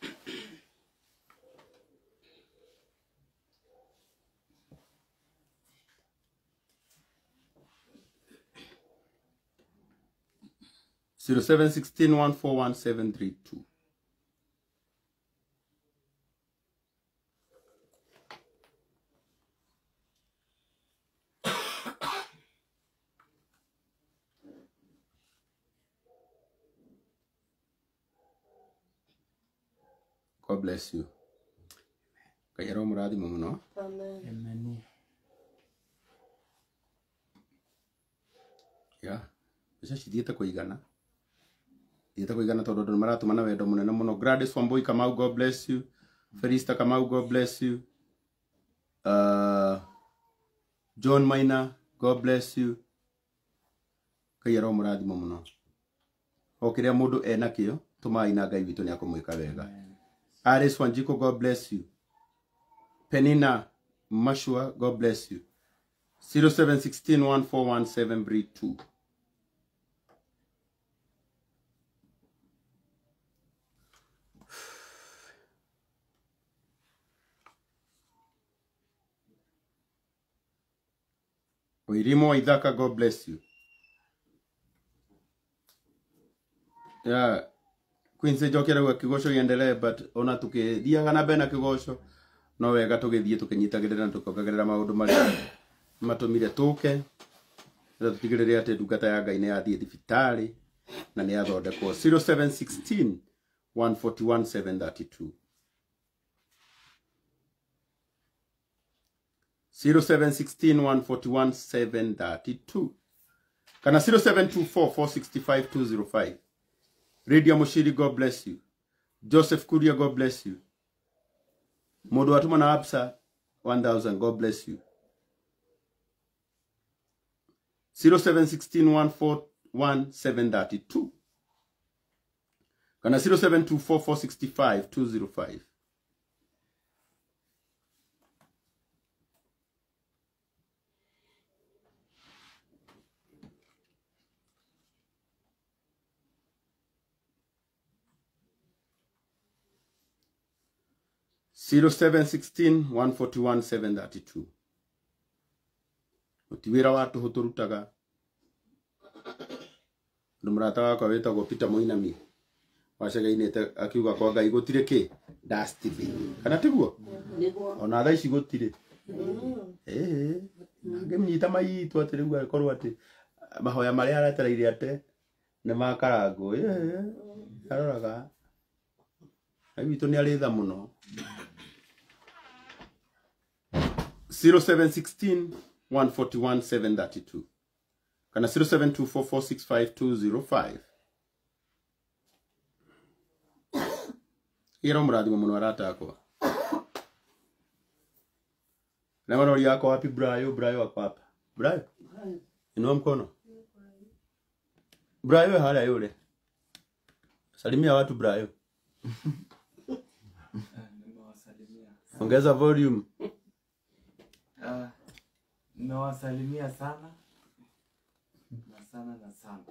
0716 141 732. God bless you. Ngai aromũrathima mũno. Amen. Amen. Yeah. Mbeca cithiĩte kũigana. Thiĩte kũigana tondũ andũ nĩmaratũma na wendo mũnene mũno. Gladys Wambui Kamau, God bless you. Felista Kamau, God bless you. John Maina, God bless you. Ngai aromũrathima mũno. O kĩrĩa mũndũ enakĩo, tũmai na Ngai witũ nĩakũmwĩka wega. Aris Wanjiko, God bless you. Penina Mashua, God bless you. 0716 141 732. Oirimo Idhaka, God bless you. Yeah. Quincy Jokera wa kigoco iendelee, but ona tukithiaga na mbere na kigoco no wega tugithie tukinyitagirira na tukongagirira maundu maria matumire tuke na tutigirire ati ndungata ya Ngai ni yathie thibitari na ni yathondekwo. 0716 141 732. 0716 141 732 kana 0724 465 205. Radio Mushiri, God bless you. Joseph Kuria, God bless you. Mundu watuma na Absa 1000, God bless you. 0716 141 732 kana 0724 465 205. 0716 141 732. Ti wĩra wa tũhũ tũrutaga. Andũ mũrata wakwa wĩtagwo Peter Mũinami wacagainĩte akiuga kwa Ngai gũtirĩ kĩ dustbin, kana tiguo? Ona thaa ici gũtirĩ. Angĩmnyita maitũ atĩ rĩu akorwo atĩ mahoya marĩa aretereire ate nĩ makarangwo. Aroraga Ngai witũ nĩ arĩ tha mũno. 0716 141 732 kana 0724 465 205. Ira mũrathimo mũno arata akwa. Na marori yako wapi Brayo? Brayo wako hapa. Brayo? Inua mkono. Brayo hala yule. Salimia watu Brayo. Ongeza volume. Nimewasalimia sana na sana na sana.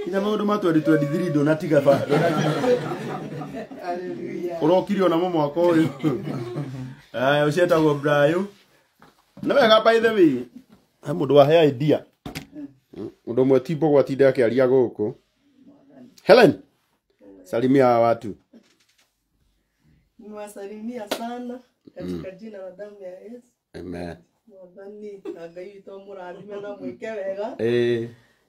Ina maundu ma 2023 ndonatiga ba. Urokire ona mwaka uyu. Aya ucietagwo Brayo. Na wega by the way. Ha mundu wa hea idea. Mundu mwe timbo gwatinda akiaria guku. Helen, salimia watu. Niwasalimia sana katika jina la damu ya Yesu. Amen. Mwathani na Ngai witũ amũrathime na mwĩke wega.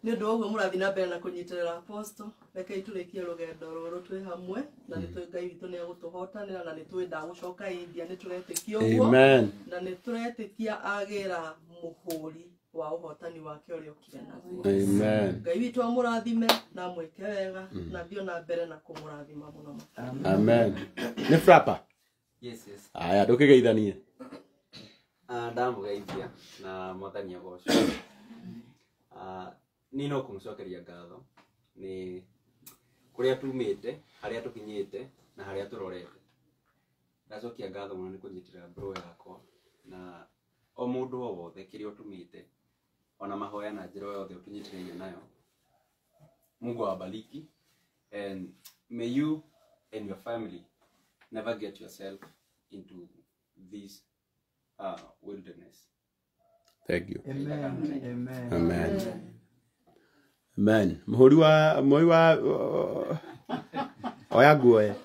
Nĩ ũndũ wa ũguo mũrathiĩ na mbere na kũnyitĩrĩra apostle, rekei tũrĩkie rũgendo rũrũ twĩ hamwe, na nĩ tũĩ Ngai witũ nĩ egũtũhotanĩra, na nĩ tũĩ ndagũcoka India, nĩ tũretĩkia ũguo. Amen. Na nĩ tũretĩkia agĩra mũhũri wa ũhotani wake ũrĩa ũkire naguo. Amen. Ngai witũ amũrathime na amwĩke wega, na thiĩ na mbere na kũmũrathima mũno. Amen. Nĩ frapa? Yes, yes. Aya, ndũkĩgeithanie. Ndamũgeithia na Mwathani agocwo. Niĩ no kũmũcokeria ngatho nĩ kũrĩa tumĩte, harĩa tũkinyĩte na harĩa tũrorete. Ndacokia ngatho mũno nĩ kũnyitĩrĩra bro yakwa na o mũndũ o wothe kĩrĩa ũtũmĩte Ona mahoya na njĩra o yothe ũtũnyitĩrĩire nayo. Mungu awabariki and may you and your family never get yourself into this wilderness. Thank you. Amen. Amen. Amen. Amen. Muhuri wa moi wa oya nguo.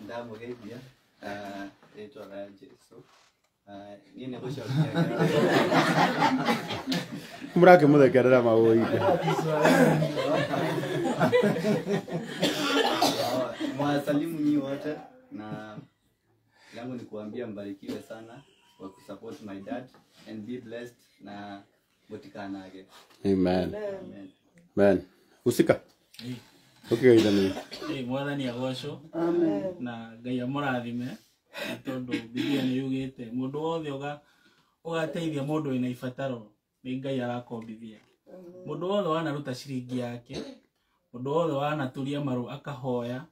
Ndamugeithia rĩtwa rĩa Jesu. Niĩ nĩ gũcokia mũrakĩmũthekerera maũĩ. Mwasalimu nyi wote na langu ni kuambia mbarikiwe sana kwa kusupport my dad and be blessed na mutikanage. Amen. Amen. Amen. Usika. Ukigeithania. Mwathani agocwo. Amen. Na Ngai amũrathime tondu Biblia nĩ yugĩte mũndũ wothe ũgateithia mũndũ wĩna ibataro nĩ Ngai arakombithia. Mũndũ wothe wanaruta ciringi yake, mũndũ wothe wanaturia maru akahoya,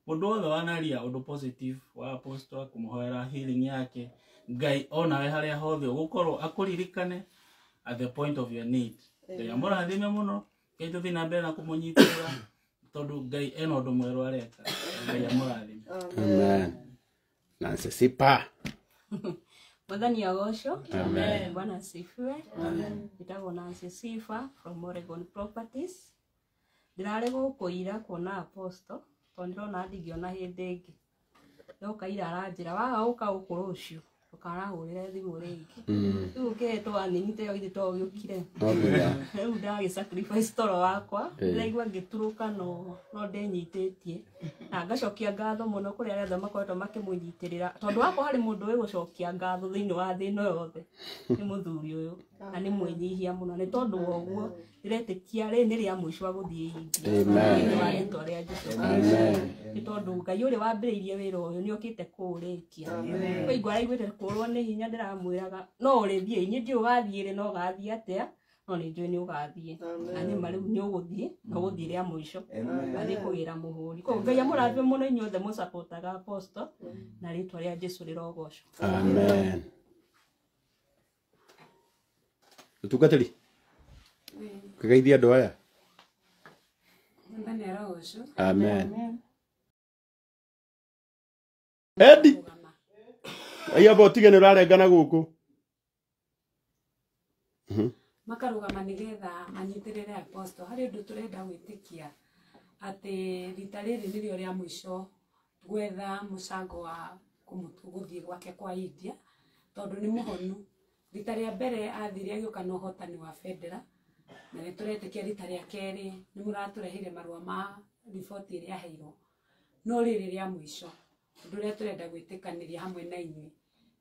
mũndũ wothe wanaria ũndũ positive wa apostle kũmũhoera healing yake, Ngai onawe harĩa hothe ũgũkorwo akũririkane at the point of your need. Ngai amũrathime mũno, Ngai tũthiĩ na mbere na kũmũnyitĩrĩra tondu Ngai ena ũndũ mwerũ areka. Ngai amũrathime. Amen. Nancy Sipa. Mwathani agocwo. Amen. Bwana asifiwe. Amen. Njĩtagwo Nancy Sifa from Oregon Properties. Ndĩrarĩ gũkũ ira kuona apostle tondũ ndĩrona ndingĩona hĩndĩ ĩngĩ. Ndoka ira aranjĩra waga gũka gũkũ rũciũ ndũkarahũrĩre thimũ rĩngĩ. Rĩu ũkĩhetwo wanĩnyite yo githĩ to ũgĩũkire. Rĩu ndagĩ sacrifice toro wakwa ndĩraigua ngĩturũka no ndĩnyitĩtie na ngacokia ngatho mũno kũrĩ arĩa othe makoretwo makĩmũnyitĩrĩra tondũ wakwa harĩ mũndũ wĩ gũcokia ngatho thĩinĩ wa thĩ ĩno yothe nĩ mũthuri ũyũ na nĩ mwĩnyihia mũno nĩ tondũ wa ũguo ndĩretĩkia rĩ nĩ rĩa mũico wa gũthiĩ India. Amen. Wa rĩtwa rĩa Jesũ. Amen. Nĩ tondũ Ngai ũrĩa wambĩrĩirie wĩra ũyũ nĩ okĩte kũũrĩkia. Kũigua araiguĩte kũrwo nĩ hinya ndĩramwĩraga no ũrĩthiĩ inyuĩ ndiũĩ ũgathiĩ rĩ no ũgathiĩ atĩa no nĩ njũĩ nĩ ũgathiĩ na nĩ ma rĩu nĩ ũgũthiĩ na ũgũthiĩ rĩa mũico athiĩ kũgĩra mũhũri. Koguo Ngai amũrathime mũno inyuothe mũsupportaga apostle na rĩtwa rĩa Jesũ rĩrogocwo. Amen. Ũtungatĩri kĩgeithia andũ aya. Mwathani arogocwo. Amen. Edi aya bo tige nĩ ũrarengana gũkũ. Makarũgama nĩgetha manyitĩrĩre apostle. Harĩ ũndũ tũrenda gwĩtĩkia atĩ rita rĩrĩ nĩrĩo rĩa mũico gwetha mũcango wa gũthiĩ gwake kwa India tondũ nĩ mũhonu. Rita rĩa mbere athire agĩũka na ũhotani wa bendera na nĩ tũretĩkia rita rĩa kerĩ nĩ mũratũreheire marũa ma riboti ĩrĩa aheirwo no rĩrĩ rĩa mũico ũndũ ũrĩa tũrenda gwĩtĩkanĩria hamwe na inyuĩ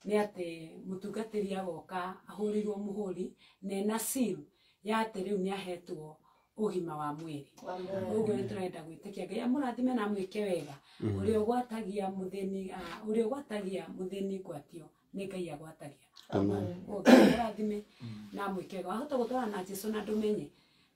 nĩ atĩ mũtungatĩri agoka ahũrĩirwo mũhũri na ena seal ya atĩ rĩu nĩ ahetwo ũgima wa mwĩrĩ. Ũguo nĩ tũrenda gwĩtĩkia Ngai amũrathime na amwĩke wega. Ũrĩa ũgwatagia mũthĩni ũrĩa ũgwatagia mũthĩni ngwatio nĩ Ngai agwatagia. Amen. Ngai amũrathime na amwĩke wega. Wahota gũtwarana na Jesũ na ndũmenye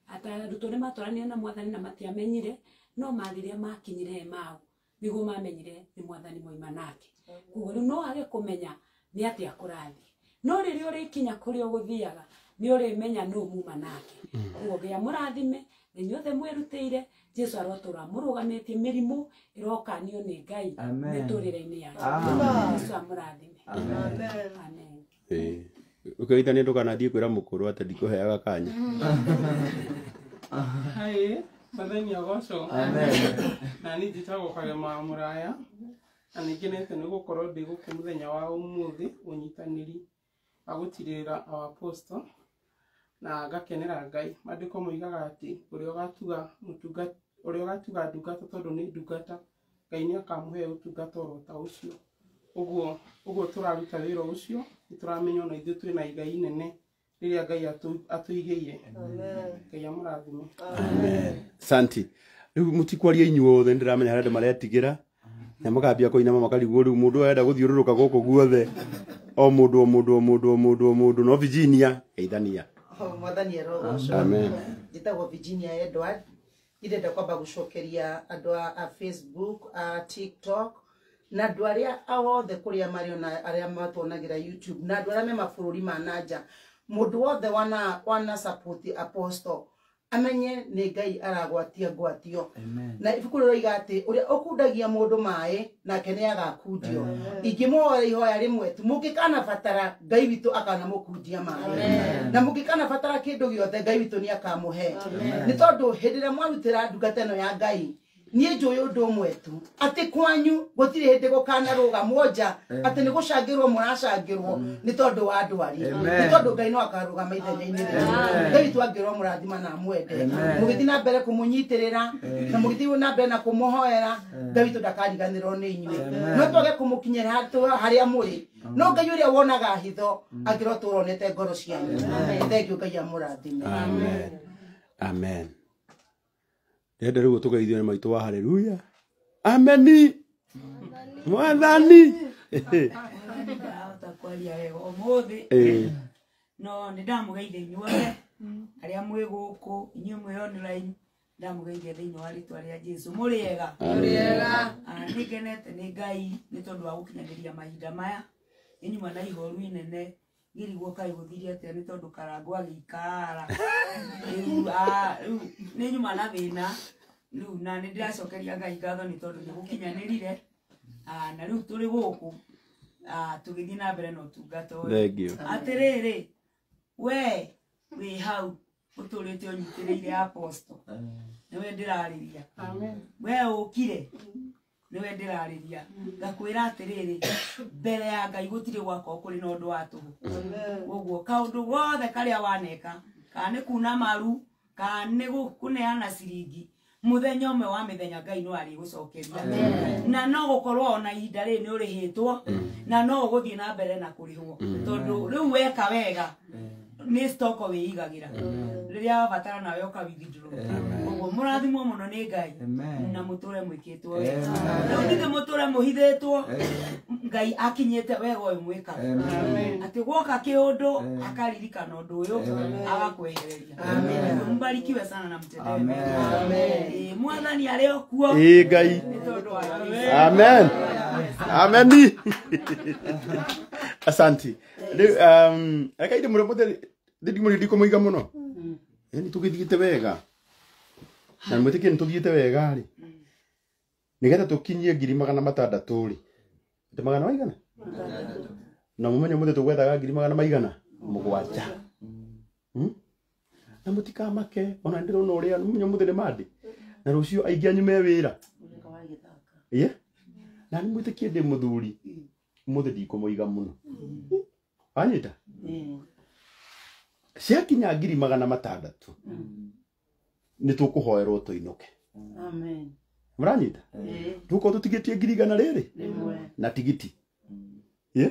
ata arutwo nĩ matwaranire na mwathani na matiamenyire no mathiire makinyire Emau nĩguo mamenyire nĩ mwathani moima nake. Koguo rĩu no age kũmenya nĩ atĩa kũrathiĩ no rĩrĩa ũrĩkinya kũrĩa ũgũthiaga nĩ ũrĩmenya nũ muma nake. Koguo Ngai amũrathime na inyuothe mwĩrutĩire Jesũ arotũra mũrũgamĩtie mĩrimũ ĩrokanio nĩ Ngai mĩtũrĩre-inĩ yake. Jesũ amũrathime. Amen. Amen. Ũkĩgeithania ndũkanathiĩ kwĩra mũkũrũ atĩ ndikũheaga kanya. Hi, Mwathani agocwo. Amen. Na niĩ njĩtagwo Kagema wa Mũraya na nĩ ngenete nĩ gũkorwo ndĩ gũkũ mũthenya wa ũmũthĩ ũnyitanĩri wa gũtirĩrĩra our apostle na ngakenera Ngai. Maandĩko moigaga atĩ ũrĩa ũgatuga ndungata tondũ nĩ ndungata Ngai nĩ akamũhe ũtungata oro ta ũcio. Ũguo tũraruta wĩra ũcio nĩ tũramenya ona ithuĩ twĩna igai inene rĩrĩa Ngai atũigĩire. Ngai amũrathime. Amen. Santi. Rĩu mũtikwaria inyuothe ndĩramenya harĩa andũ maretigĩra na makambia kũinama makarigwo rĩu mũndũ arenda gũthiũrũrũka gũkũ guothe o mũndũ o mũndũ o mũndũ o mũndũ o mũndũ no Virginia geithania. Mwathani arogocwo. Amen. Njĩtagwo Virginia Edward. Ndĩrenda kwamba gũcokeria andũ a Facebook, a TikTok Na andũ arĩa othe kũrĩa marĩ ona arĩa matuonagira YouTube na andũ arĩa me mabũrũri ma nanja, mũndũ wothe wana support apostle amenye nĩ Ngai aragwatia ngwatio. Na ibuku rĩroiga atĩ ũrĩa ũkundagia mũndũ maĩ nake nĩ agakundio. Ingĩmũhoera ihoya rĩmwe tu, mũngĩkanabatara Ngai witũ akanamũkundia maĩ, na mũngĩkanabatara kĩndũ gĩothe Ngai witũ nĩ akamũhe. Nĩ tondũ hĩndĩ ĩrĩa mwarutĩra ndungata ĩno ya Ngai, niĩ njũĩ ũndũ ũmwe tu, atĩ kwanyu gũtirĩ hĩndĩ gũkanarũgamwo nja atĩ nĩ gũcangĩrwo mũracangĩrwo nĩ tondũ wa ndwari, nĩ tondũ Ngai no akarũgama ithenya-inĩ rĩanyu. Ngai witũ angĩrwo mũrathima na amwende, mũgĩthiĩ na mbere kũmũnyitĩrĩra na mũgĩthiĩ na mbere na kũmũhoera, Ngai witũ ndakariganĩrwo nĩ inyuĩ. No twage kũmũkinyĩra harĩa mũrĩ, no Ngai ũrĩa wonaga hitho angĩrwo tũronete ngoro cianyu. Thengiũ, Ngai amũrathime. Amen. Amen. Ndĩrenda rĩu tũgeithio nĩ maitũ wa haleluya. Ameni. Mwathani. Ndahota kwaria wega ũmũthĩ, no nĩ ndamũgeithia inyuothe arĩa mwĩ gũkũ, inyuĩ mwĩ online, ndamũgeithia thĩinĩ wa rĩtwa rĩa Jesũ. Mũrĩ ega? Nĩ ngenete nĩ Ngai nĩ tondũ wa gũkinyanĩria mahinda maya. Nĩ nyuma na ihoru inene ngĩrigwo kaĩ gũthire atĩa nĩ tondũ Karangũ agĩikara. Rĩu nĩ nyuma na thĩna rĩu, na nĩ ndĩracokeria Ngai ngatho nĩ tondũ nĩ gũkinyanĩrire, na rĩu tũrĩ gũkũ tũgĩthiĩ na mbere na ũtungata ũyũ. Thank you. Atĩrĩrĩ, we wĩ hau ũtũrĩte ũnyitĩrĩire apostle, nĩwe ndĩrarĩria. We ũkire, nĩwe ndĩrarĩria. Ngakwĩra atĩrĩrĩ, mbere ya Ngai gũtirĩ gwakorwo kũrĩ na ũndũ wa tũhũ. Ũguo kaũndũ gothe karĩa waneka, kana nĩ kuna maru, kana nĩ kũneana ciringi, mũthenya ũmwe wa mĩthenya Ngai no arĩgũcokeria. Na no gũkorwo ona ihinda rĩrĩ nĩ ũrĩhĩtwo, na no ũgũthiĩ na mbere na kũrĩhwo, tondũ rĩu weka wega nĩ stock wĩigagĩra rĩrĩa wabatara nawe ũka withdraw. Ũguo mũrathimwo mũno nĩ Ngai na mũtũre mwĩkĩtwo wega. Rĩu ningĩ mũtũre mũhithĩtwo, Ngai akinyĩte wega ũyũ mwĩkaga, atĩ gwoka kĩũndũ akaririkana ũndũ ũyũ agakwehereria. Mbarikiwe sana na mtendewe mema. Mwathani arĩ o kuo. Ĩĩ Ngai. Nĩ tondũ wa Amen. Ameni. Asante. Rĩu reke ndĩmwĩre mũtheri ndimũrĩ ndikũmũiga mũno. Nĩ tũgĩthiĩte wega. Na mwĩtĩkie nĩ tũthiĩte wega rĩ. Nĩgetha tũkinyie 600,000 rĩ. Atĩ magana maigana? Na mũmenye mũthĩ tũgwethaga 700,000. Na mũtikamake ona ndĩrona ũrĩa mũmenye mũthĩ nĩ Monday. Na rũciũ aingĩ anyu me wĩra. Ĩĩ. Na nĩ mwĩtĩkie ndĩ mũthuri. Mũthĩ ndikũmũiga mũno. Wanyita? Ciakinya 600,000 nĩ tũkũhoerwo tũinũke. Amen. Mũranyita? Tũkorwo tũtigĩtie 100,000 rĩrĩ na tigiti. Ĩĩ.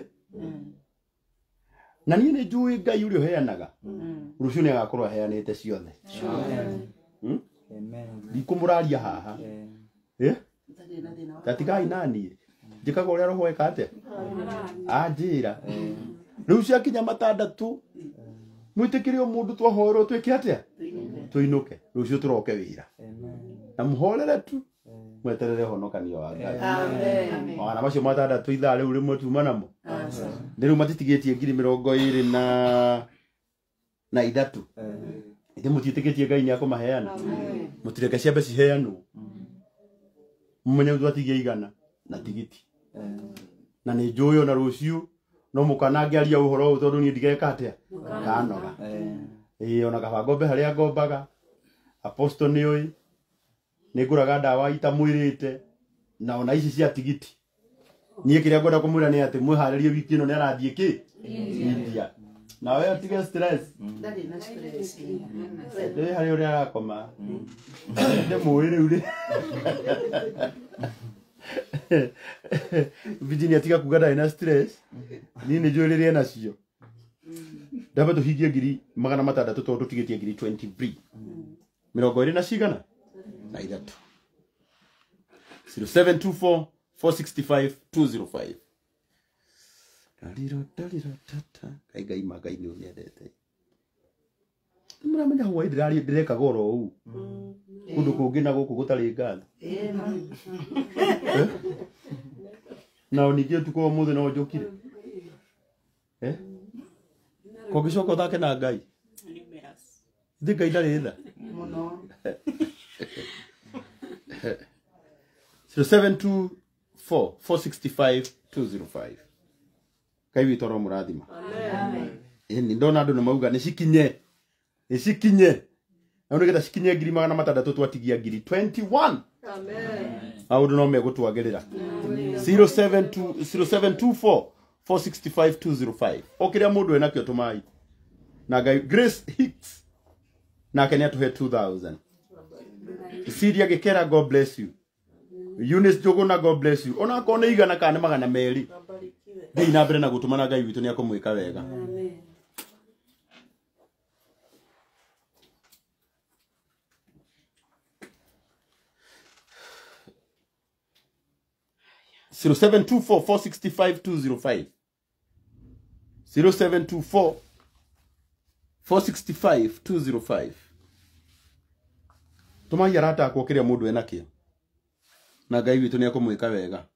Na niĩ nĩ njũĩ Ngai ũrĩa ũheanaga, rũciũ nĩ agakorwo aheanĩte ciothe. Ndikũmũraria haha. Ĩĩ. Tatigai naniĩ. Njĩkaga ũrĩa roho eka atĩa? Anjĩra. Rĩu ciakinya 600 mwĩtĩkĩre o mũndũ twahoerwo twĩke atĩa? Tũinũke. Rũciũ tũroke wĩra. Na mũhorere tu mweterere honokanio wa Ngai. Magana macio 600 ithaa rĩu rĩmwe tuma namo. Nĩ rĩu matitigĩtie 23,000. Ithe mũtiĩtĩkĩtie Ngai nĩ akũmaheana. Mũtireke ciambe ciheanwo. Mũmenye twatigia 100 na tigiti. Na nĩ njũĩ ona rũciũ no mũkanangĩaria ũhoro ũyũ tondũ niĩ ndigeka atĩa? Kanoga. Ĩĩ ona kaba ngombe harĩa ngombaga. Apostle nĩ ũĩ. Nĩ ngũraga ndawa itamwĩrĩte na ona ici cia tigiti. Niĩ kĩrĩa ngwenda kũmwĩra nĩ atĩ mwĩharĩrie wiki ĩno nĩ arathiĩ kĩ? India. Nawe ũtige stress. Ndarĩ na stress. Ndĩ harĩ ũrĩa arakoma. Ndĩmũĩ rĩu rĩ. Virginia tiga kuga ndarĩ na stress. Niĩ nĩ njũĩ rĩrĩa enacio. Ndamba tũhingie 600,000 tondũ tũtigĩtie 23,000. 23 na cigana? Na 3. 0724 465 205. Dariro dariro tata. Ngai Ngai ma Ngai nĩ ũnyendete. Mũramenya hwaĩ ndĩrekaga oro ũũ. Kũndũ kũngĩ na gũkũ gũtarĩ ngatho. Na ningĩ ũtukũ wa ũmũthĩ no njũkire. Eh? Kũngĩcoka ũthake na Ngai. Thĩ Ngai ndarĩ tha. Mũno. 0724 465 205. Ngai witũ aromũrathima. Ĩni ndona andũ nĩ mauga nĩ cikinye. Nĩ cikinye. Na nĩgetha cikinye 600 twatigia 21. Amen. Maũndũ no megũtwagĩrĩra. 0724 465 205. O kĩrĩa mũndũ enakĩo tũmai. Na Ngai Grace Hicks nake nĩ atũhe 2000. Cecilia Gĩkera, God bless you. Eunice Njũgũna, God bless you. Ona akorwo nĩ 100 kana nĩ 200. Thiĩ na mbere na gũtũma na Ngai witũ nĩ akũmwĩka wega. Amen. 0724 465 205. 0724 465 205. Tũmai arata akwa kĩrĩa mũndũ enakĩo. Na Ngai witũ nĩ akũmwĩka wega.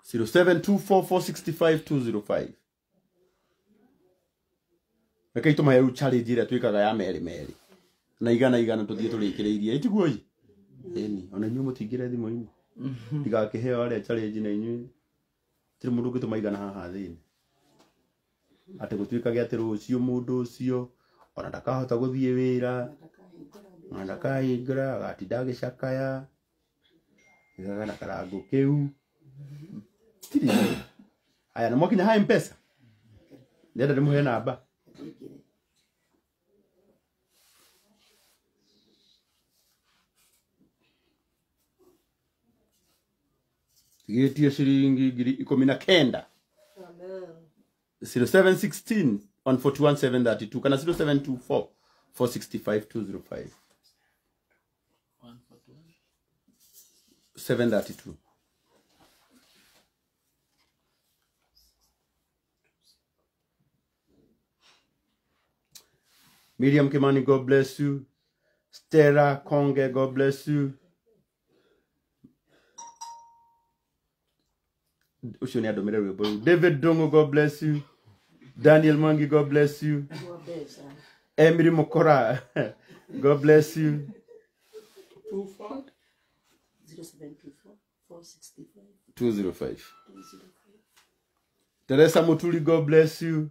0724 465 205. Rekei tũmahe rĩu challenge ĩrĩa twĩkaga ya merĩ merĩ. Na igana igana tũthiĩ tũrĩkĩrĩirie. Ĩtiguo ĩ? Ĩni, ona inyuĩ mũtingĩre thimũ-inĩ. Ndigakĩheo arĩa challenge na inyuĩ. Gũtirĩ mũndũ ũngĩtũma igana haha thĩinĩ. Atĩ gũtuĩkage atĩ rũciũ mũndũ ũcio ona ndakahota gũthiĩ wĩra, ona ndakahingũra, agatinda agĩcakaya, igaga na karango kĩu. Tirĩ. Aya, na mwakinya ha M-Pesa. Ndĩrenda ndĩmũhe namba. Tigĩtie ciringi 19,000. Amen. 0716 141 732 kana 0724 465 205. 732. Miriam Kimani, God bless you. Stella Konge, God bless you. Ucio nĩ andũmĩre rwĩmbo rũu. David Dongo, God bless you. Daniel Mwangi, God bless you. Emily Mokora, God bless you. 0724 465 205. Teresa Mutuli, God bless you.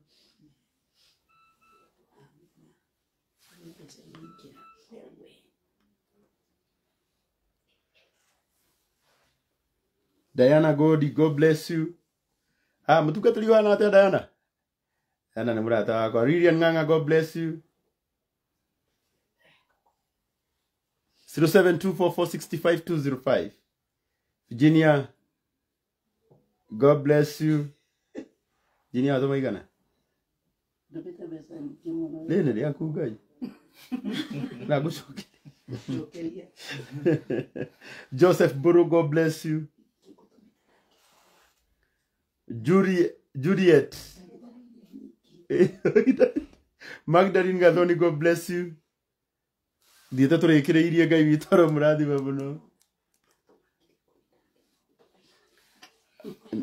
Diana Godi, God bless you. Ah, mutungatĩri wa atĩa Diana? Diana nĩ mũrata wakwa. Lilian Ng'ang'a, God bless you. 0724 465 205. Virginia, God bless you. Virginia, watũma igana? Ndũmĩte mbeca nyingĩ mũno. Rĩrĩ nĩ rĩaku Ngai. Na ngũcokerie. Joseph Buru, God bless you. Juliet. Magdalene Gathoni, God bless you. Thiĩte tũrĩkĩrĩirie Ngai witũ aromũrathima mũno.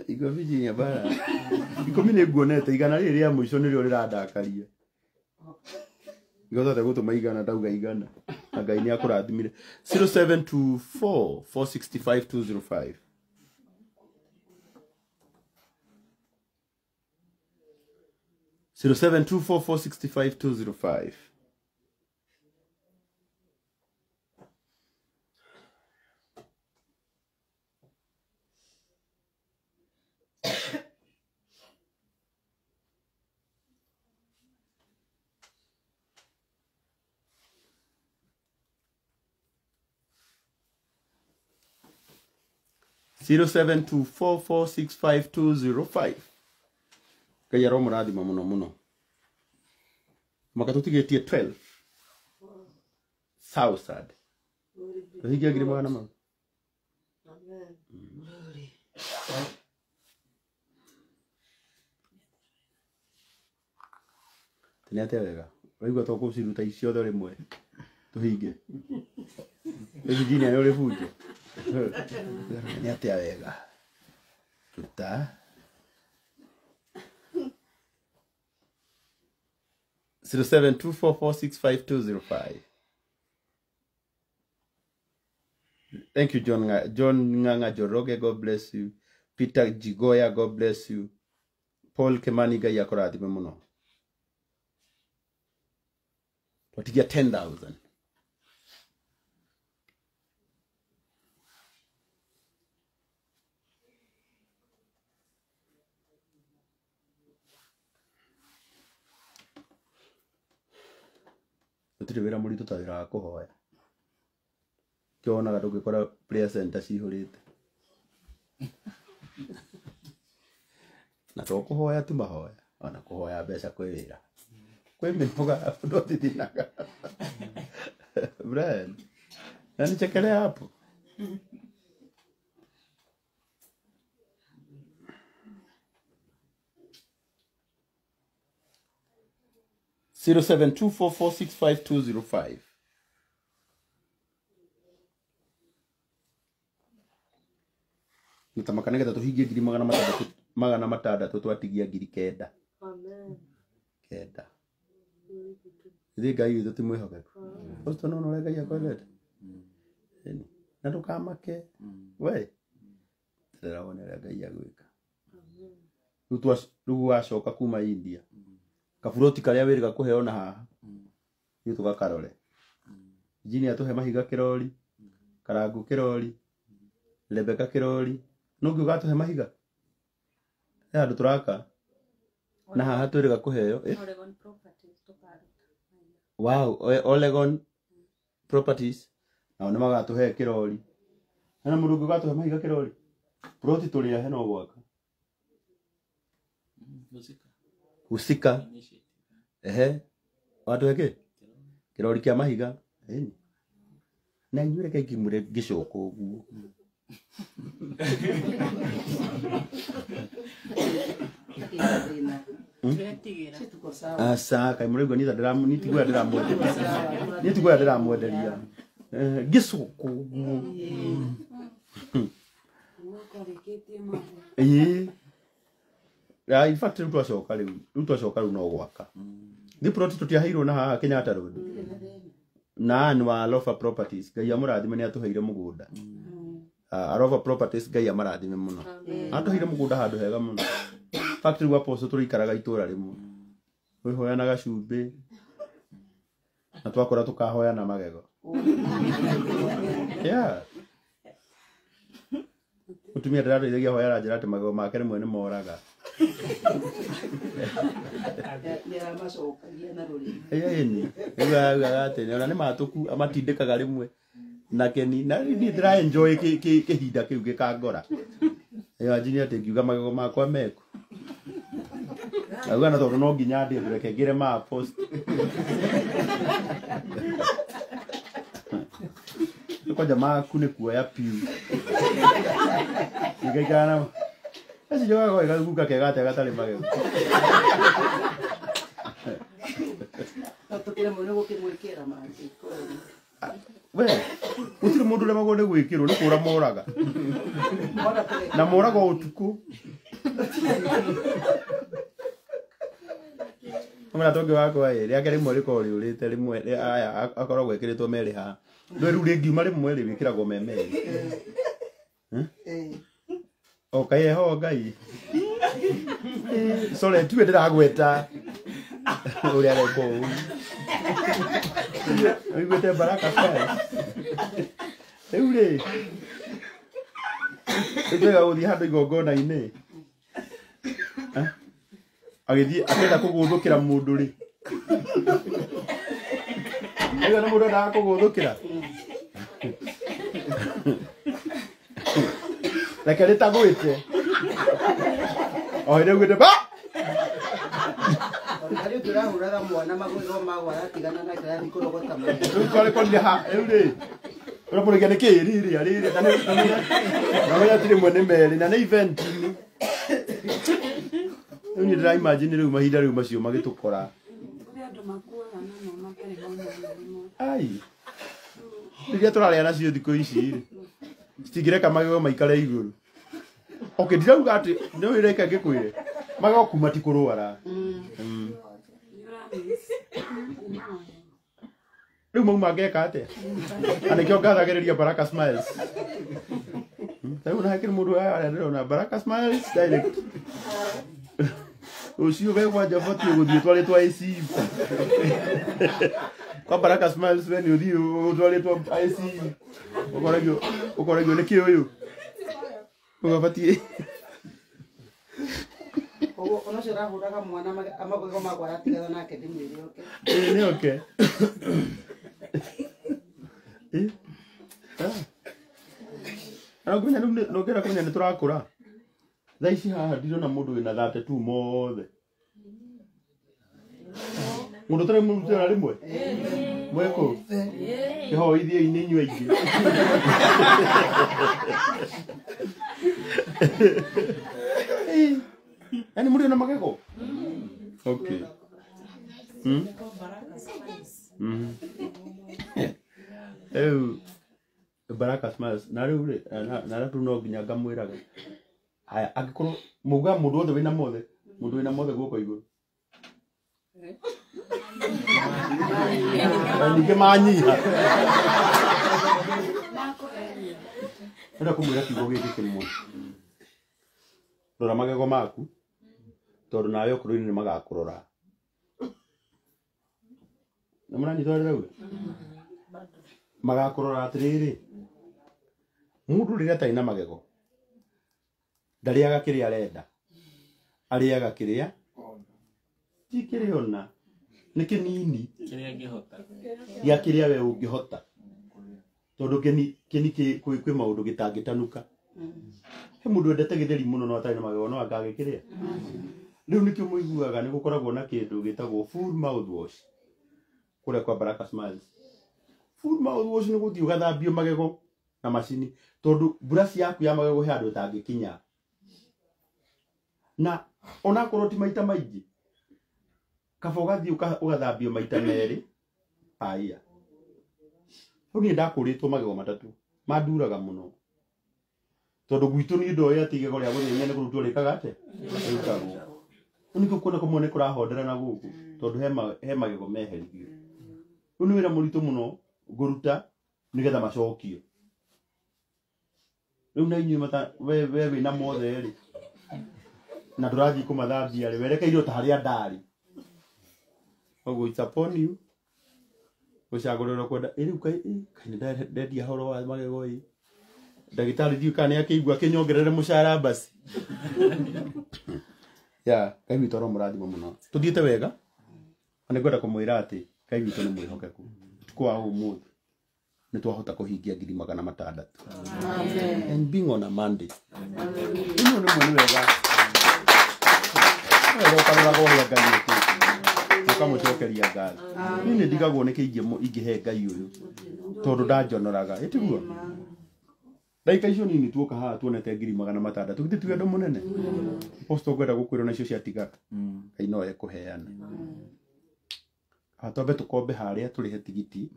Igua Virginia bara. 10 nĩ nguonete, 100 rĩrĩ rĩa mũico nĩrĩo rĩrandakaria. Ngĩhota gũtũma 100 ndauga 100. Na Ngai nĩ akũrathimire. 0724 465 205. 0724 465 205. 0724 465 205. Ngai aromũrathima mũno mũno. Mwaka tũtigĩtie 12,000. Tũhingie 400,000. Amen. Nĩ atĩa wega? Ũraigua to kũciruta ciothe rĩmwe tũhinge. Virginia nĩ ũrĩ bunjo. Nĩ atĩa wega tuta 0724465205. Thank you, John Nganga Joroge, God bless you. Peter Jigoya, God bless you. Paul Kemani Ngai akũrathime mũno. Twatigia 10,000. Gũtirĩ wĩra mũritũ ta wĩra wa kũhoya. Kĩo wonaga ndũngĩkora prayer center cihũrĩte. Na to kũhoya tu mahoya, ona kũhoya mbeca kwĩ wĩra. Kwĩ mĩnoga mũndũ athithinaga. Brian, na nichekelea hapo. 0724465205. Nitamaka nĩgetha tũhingie ngiri magana matandatũ twatigia ngiri kenda. Amen. Kenda. Ithuĩ Ngai witũ ti mwĩhokeku. Ũcio no ũrĩa Ngai akwendete. Na ndũkamake. We. Terera wone ũrĩa Ngai agwĩka. Rĩu wacoka kuma India. Kaburoti karĩa wĩrĩga kũheo na haha. Ithuĩ tũgakarore. Injinia atũhe mahiga kĩrori, Karangu kĩrori, Rebecca kĩrori. No ũngĩ ũgatũhe mahiga? He handũ tũraka. Na haha twĩrĩga kũheo. Oregon Properties tũkaruta. Wow, Oregon Properties. Nao nĩ magatũhe kĩrori. Hena mũndũ ũngĩ ũgatũhe mahiga kĩrori? Ploti tũrĩ ahe no gwaka. Husika. Ehe. Watũhe kĩ? Kĩrori kĩa mahiga. Ĩni. Na inyuĩ reke ngĩmwĩre ngĩcoka ũguo. Aca kaĩ mũraigua niĩ tigũya ndĩramwenderia. Niĩ tigũya ndĩramwenderia. Ngĩcoka ũguo. Ĩĩ. In fact rĩu twacoka rĩu. Rĩu twacoka rĩu no gwaka. Thĩ ploti tũtiaheirwo na haha Kenyatta Road. Na Ann wa Alofa Properties Ngai amũrathime nĩ atũheire mũgũnda. Alofa Properties Ngai amarathime mũno. Atũheire mũgũnda handũ hega mũno. Fact rĩu apostle tũrĩikaraga itũra rĩmwe. Twĩhoyanaga cumbĩ. Na twakora tũkahoyana magego. Yeah. Mũtumia ndĩratũithagia hoya aranjĩra atĩ magego make rĩmwe nĩ moraga. Ĩni. Rĩu augaga atĩ ona nĩ matũku amatindĩkaga rĩmwe. Na keni na niĩ ndĩra enjoy kĩhinda kĩu gĩkangora. Ĩyo atĩ ngiuga magego makwa meku. Auga na tondũ no nginya ndĩe reke ngĩre ma post. Kwanja maku nĩ kuoya piu. Igaikara namo. Acio njokaga gaguka kega atĩa gatarĩ magego. No tũkĩremwo nĩ gũkĩmwĩkĩra mangĩ. We, gũtirĩ mũndũ ũremagwo nĩ gwĩkĩrwo nĩ kũra moraga. Na moraga ũtukũ. Mũra tũngĩ wakwa ĩ, rĩake rĩmwe rĩkoragwo rĩũrĩte rĩmwe aya akoragwo ekĩrĩtwo merĩ haha. Ndũĩ rĩu rĩngiuma rĩmwe rĩ wĩkĩragwo me merĩ. O kaĩ eho Ngai. Sorry, tiwe ndĩragweta ũrĩa areka ũũ. Ũiguĩte Baraka Fest. Rĩu rĩ, nĩtwega gũthiĩ handũ igongona-inĩ. Agĩthiĩ akĩenda kũgũthũkĩra mũndũ rĩ. Aigua nĩ mũndũ endaga kũgũthũkĩra. Reke rĩtagwĩte. O hĩndĩ augĩte ba! Harĩ ũndũ ũrahũraga mwana magego magwa aratigana nake arathiĩ kũrogota magego. Rĩu twarĩkorire ha, rĩu rĩ. Ũramũrĩkia nĩ kĩ rĩrĩa rĩrĩa na nĩ atĩ rĩmwe nĩ merĩ na nĩ event-inĩ. Rĩu niĩ ndĩra imagine rĩu mahinda rĩu macio magĩtũkora. Kũrĩ andũ makuaga na no matarĩ mauma. Ai. Rĩrĩa tũrarĩa nacio thikũ ici rĩ. Citingĩreka magego maikare igũrũ. Okay, ndirauga atĩ nĩ ũreka ngĩkwĩre. Magego kuma ti kũrwara. Rĩu mauma ngeka atĩa? Na nĩkĩo ngathagĩrĩria Baraka Smiles. Rĩu na hakĩrĩ mũndũ harĩa ndĩrona Baraka Smiles direct. Ũcio we kwanja batiĩ gũthiĩ ũtwarĩtwo ICU. Kwa Baraka Smiles we nĩ ũthiĩ ũtwarĩtwo ICU. Ũkoragio nĩ kĩ ũyũ? Ũgabatiĩ. Koguo ona ũcio ũrahũraga mwana magego makwa aratigana nake ndĩmwĩre oke. Ĩĩ nĩ oke. Ĩĩ. Ah. Nongera nongera kũmenya nĩ tũrakũra. Thaa ici haha ndirona mũndũ wĩna 32 mothe. Mũndũ ũtarĩ mũrutĩra rĩmwe? Mwĩkũ? Kĩhoithiei-inĩ inyuĩ aingĩ. Yaani mũrĩ na magego? Okay. Rĩu Baraka Smiles na rĩu rĩ na rĩu no nginya ngamwĩraga. Haya angĩkorwo muga mũndũ wothe wĩna mothe, mũndũ wĩna mothe guoko igũrũ. Na ningĩ manyiha. Ndĩrenda kũmwĩra kiugo gĩkĩ kĩmwe. Rora magego maku tondũ nawe ũkũrũ-inĩ nĩ magakũrora. Nĩ mũranyita ũrĩa ndĩrauga? Magakũrora atĩrĩrĩ, mũndũ rĩrĩa atarĩ na magego ndarĩaga kĩrĩa arenda, arĩaga kĩrĩa ti kĩrĩa ona nĩ kĩnini kĩrĩa angĩhota, gĩa kĩrĩa we ũngĩhota, tondũ kĩni kwĩ maũndũ gĩtangĩtanuka. He mũndũ wendete gĩtheri mũno no atarĩ na magego no angagĩkĩrĩa. Rĩu nĩkĩo mũiguaga nĩ gũkoragwo na kĩndũ gĩtagwo full mouthwash kũrĩa kwa Baraka Smiles. Full mouthwash nĩ gũthiĩ ũgathambio magego na macini tondũ brush yaku ya magego he handũ ĩtangĩkinya. Na onakorwo ti maita maingĩ, kaba ũgathiĩ ũgathambio maita merĩ paia. Rĩu niĩ ndakũrĩtwo magego matatũ manduraga mũno tondũ gwitũ niĩ ndoĩ atĩ igego rĩa gũthĩnia nĩ kũrutwo rĩkaga atĩa? Rĩrutagwo. Rĩu nĩkĩo kuona kũmwe nĩ kũrahondera na gũkũ tondũ he magego meheririo. Rĩu nĩ wĩra mũritũ mũno ngũruta nĩgetha macokio. Rĩu na inyuĩ we wĩna mothe rĩ na ndũrathiĩ kũmathambia rĩ werekeire ta harĩa ndarĩ. Koguo it's upon you gũcagũrĩrwo kwenda rĩu kaĩ nĩ ndendia horo wa magego ĩ. Ndagĩtarĩ ndiũĩ kana nĩ akĩigua akĩnyongerere mũcara basi. Ya, Ngai witũ aromũrathima mũno. Tũthiĩte wega na nĩngwenda kũmwĩra atĩ Ngai witũ nĩ mwĩhokeku. Ũtukũ wa ũmũthĩ nĩ twahota kũhingia 600,000. Amen. And being on a Monday. Ĩno nĩ mwĩ wega. Wega ũkaroraga ũrĩa Ngai ekĩte. Ũkamũcokeria ngatho. Niĩ nĩ ndigagwo nĩkĩ ingĩhe Ngai ũyũ tondũ ndanjonoraga. Ĩtiguo? Ndagĩka icio nini tuoka haha tuonete 600,000 tũgithĩ ti wendo mũnene. Apostle ngwenda gũkwĩrwo nacio ciatigara. Ngai no ekũheana. Twambe tũkombe harĩa tũrĩhe tigiti.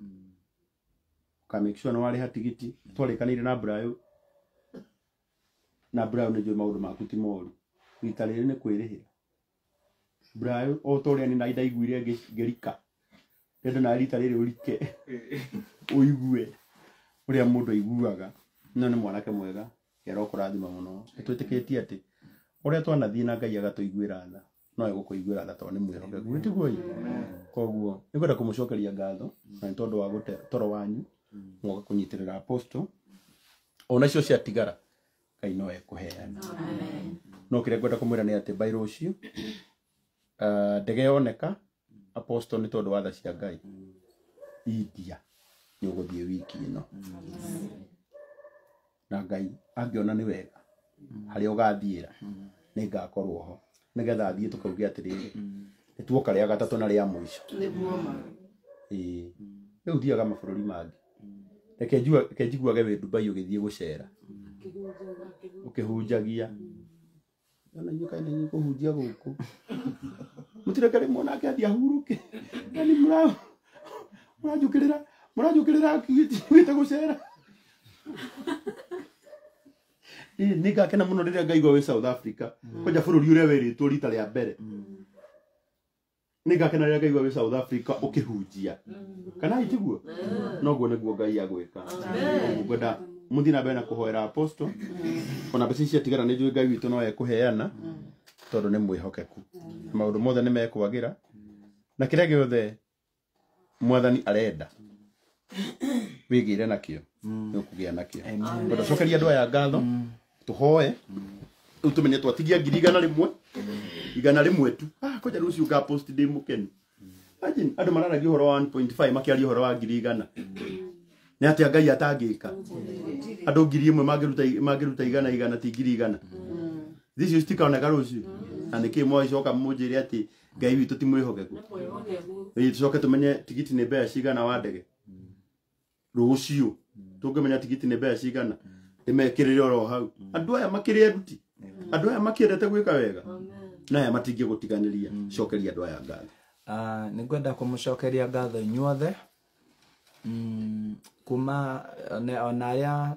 Ũka make sure nĩ warĩha tigiti. Twarĩkanĩire na Brayo. Na Brayo nĩ njũĩ maũndũ maku ti moru. Rita rĩrĩ nĩ kwĩrĩhĩra. Brayo o ta ũrĩa nĩ ndaiguire ngĩrika. Ndĩrenda nawe rita rĩrĩ ũrike. Ũigue ũrĩa mũndũ aiguaga. No nĩ mwanake mwega. Arokũrathima mũno. Nĩtwĩtĩkĩtie atĩ ũrĩa twanathiĩ na Ngai agatũiguĩra tha no egũkũiguĩra tha tondũ nĩ mwĩhokeku. Ĩtiguo ĩ? Koguo nĩngwenda kũmũcokeria ngatho na nĩ tondũ wa gũte toro wanyu mwoka kũnyitĩrĩra apostle. Ona icio ciatigara Ngai no ekũheana. No kĩrĩa ngwenda kũmwĩra nĩ atĩ by rũciũ ndege yoneka apostle nĩ tondũ wa tha cia Ngai India nĩ ũgũthiĩ wiki ĩno. Na Ngai angĩona nĩ wega harĩa ũgathiĩra nĩ ngakorwo ho nĩgetha thiĩ tũkauge atĩrĩrĩ nĩ tuoka rĩa gatatũ na rĩa mũico. Ĩĩ rĩu thiaga mabũrũri mangĩ. Reke njiguage wĩ Dubai ũgĩthiĩ gũcera ũkĩhunjagia. Ona inyuĩ kaĩ nĩ inyuĩ kũhunjia gũkũ. Mũtireke rĩmwe nake athiĩ ahurũke. Yaani mũranjũkĩrĩra mũranjũkĩrĩra akiugĩte gũcera. Nĩ ngakena mũno rĩrĩa ngaigua wĩ South Africa kwanja bũrũri ũrĩa wĩrĩtwo rita rĩa mbere. Nĩ ngakena rĩrĩa ngaigua wĩ South Africa ũkĩhunjia. Kana itiguo? Noguo nĩguo Ngai agwĩka. Ngwenda mũthiĩ na mbere na kũhoera apostle. Ona mbeca ici ciatigara nĩ njũĩ Ngai witũ no ekũheana tondũ nĩ mwĩhokeku. Maũndũ mothe nĩ mekwagĩra na kĩrĩa gĩothe mwathani arenda wĩgĩre nakĩo nĩ ũkũgĩa nakĩo. Ngwenda cokeria andũ aya ngatho tũhoe rĩu tũmenye twatigia 100,000 100,000 tu. Kwanja rũciũ nga post ndĩ mũkenu. Imagine andũ mararagia ũhoro wa 1.5 makĩaria ũhoro wa 100,000. Nĩ atĩa Ngai atangĩka? Andũ 1,000 mangĩruta 100 ti 100,000. Icio citikaoneka rũciũ. Na nĩkĩ mwacoka mũnjĩre atĩ Ngai witũ ti mwĩhokeku? Tũcoke tũmenye tigiti nĩ mbeca cigana wa ndege. Rũciũ tũngĩmenya tigiti nĩ mbeca cigana ndĩmekĩrĩre oro hau. Andũ aya makĩrĩ eruti. Andũ aya makĩendete gwĩka wega. Na aya matingĩgũtiganĩria. Cokeria andũ aya ngatho. Nĩ ngwenda kũmũcokeria ngatho inyuothe. Kuma ona arĩa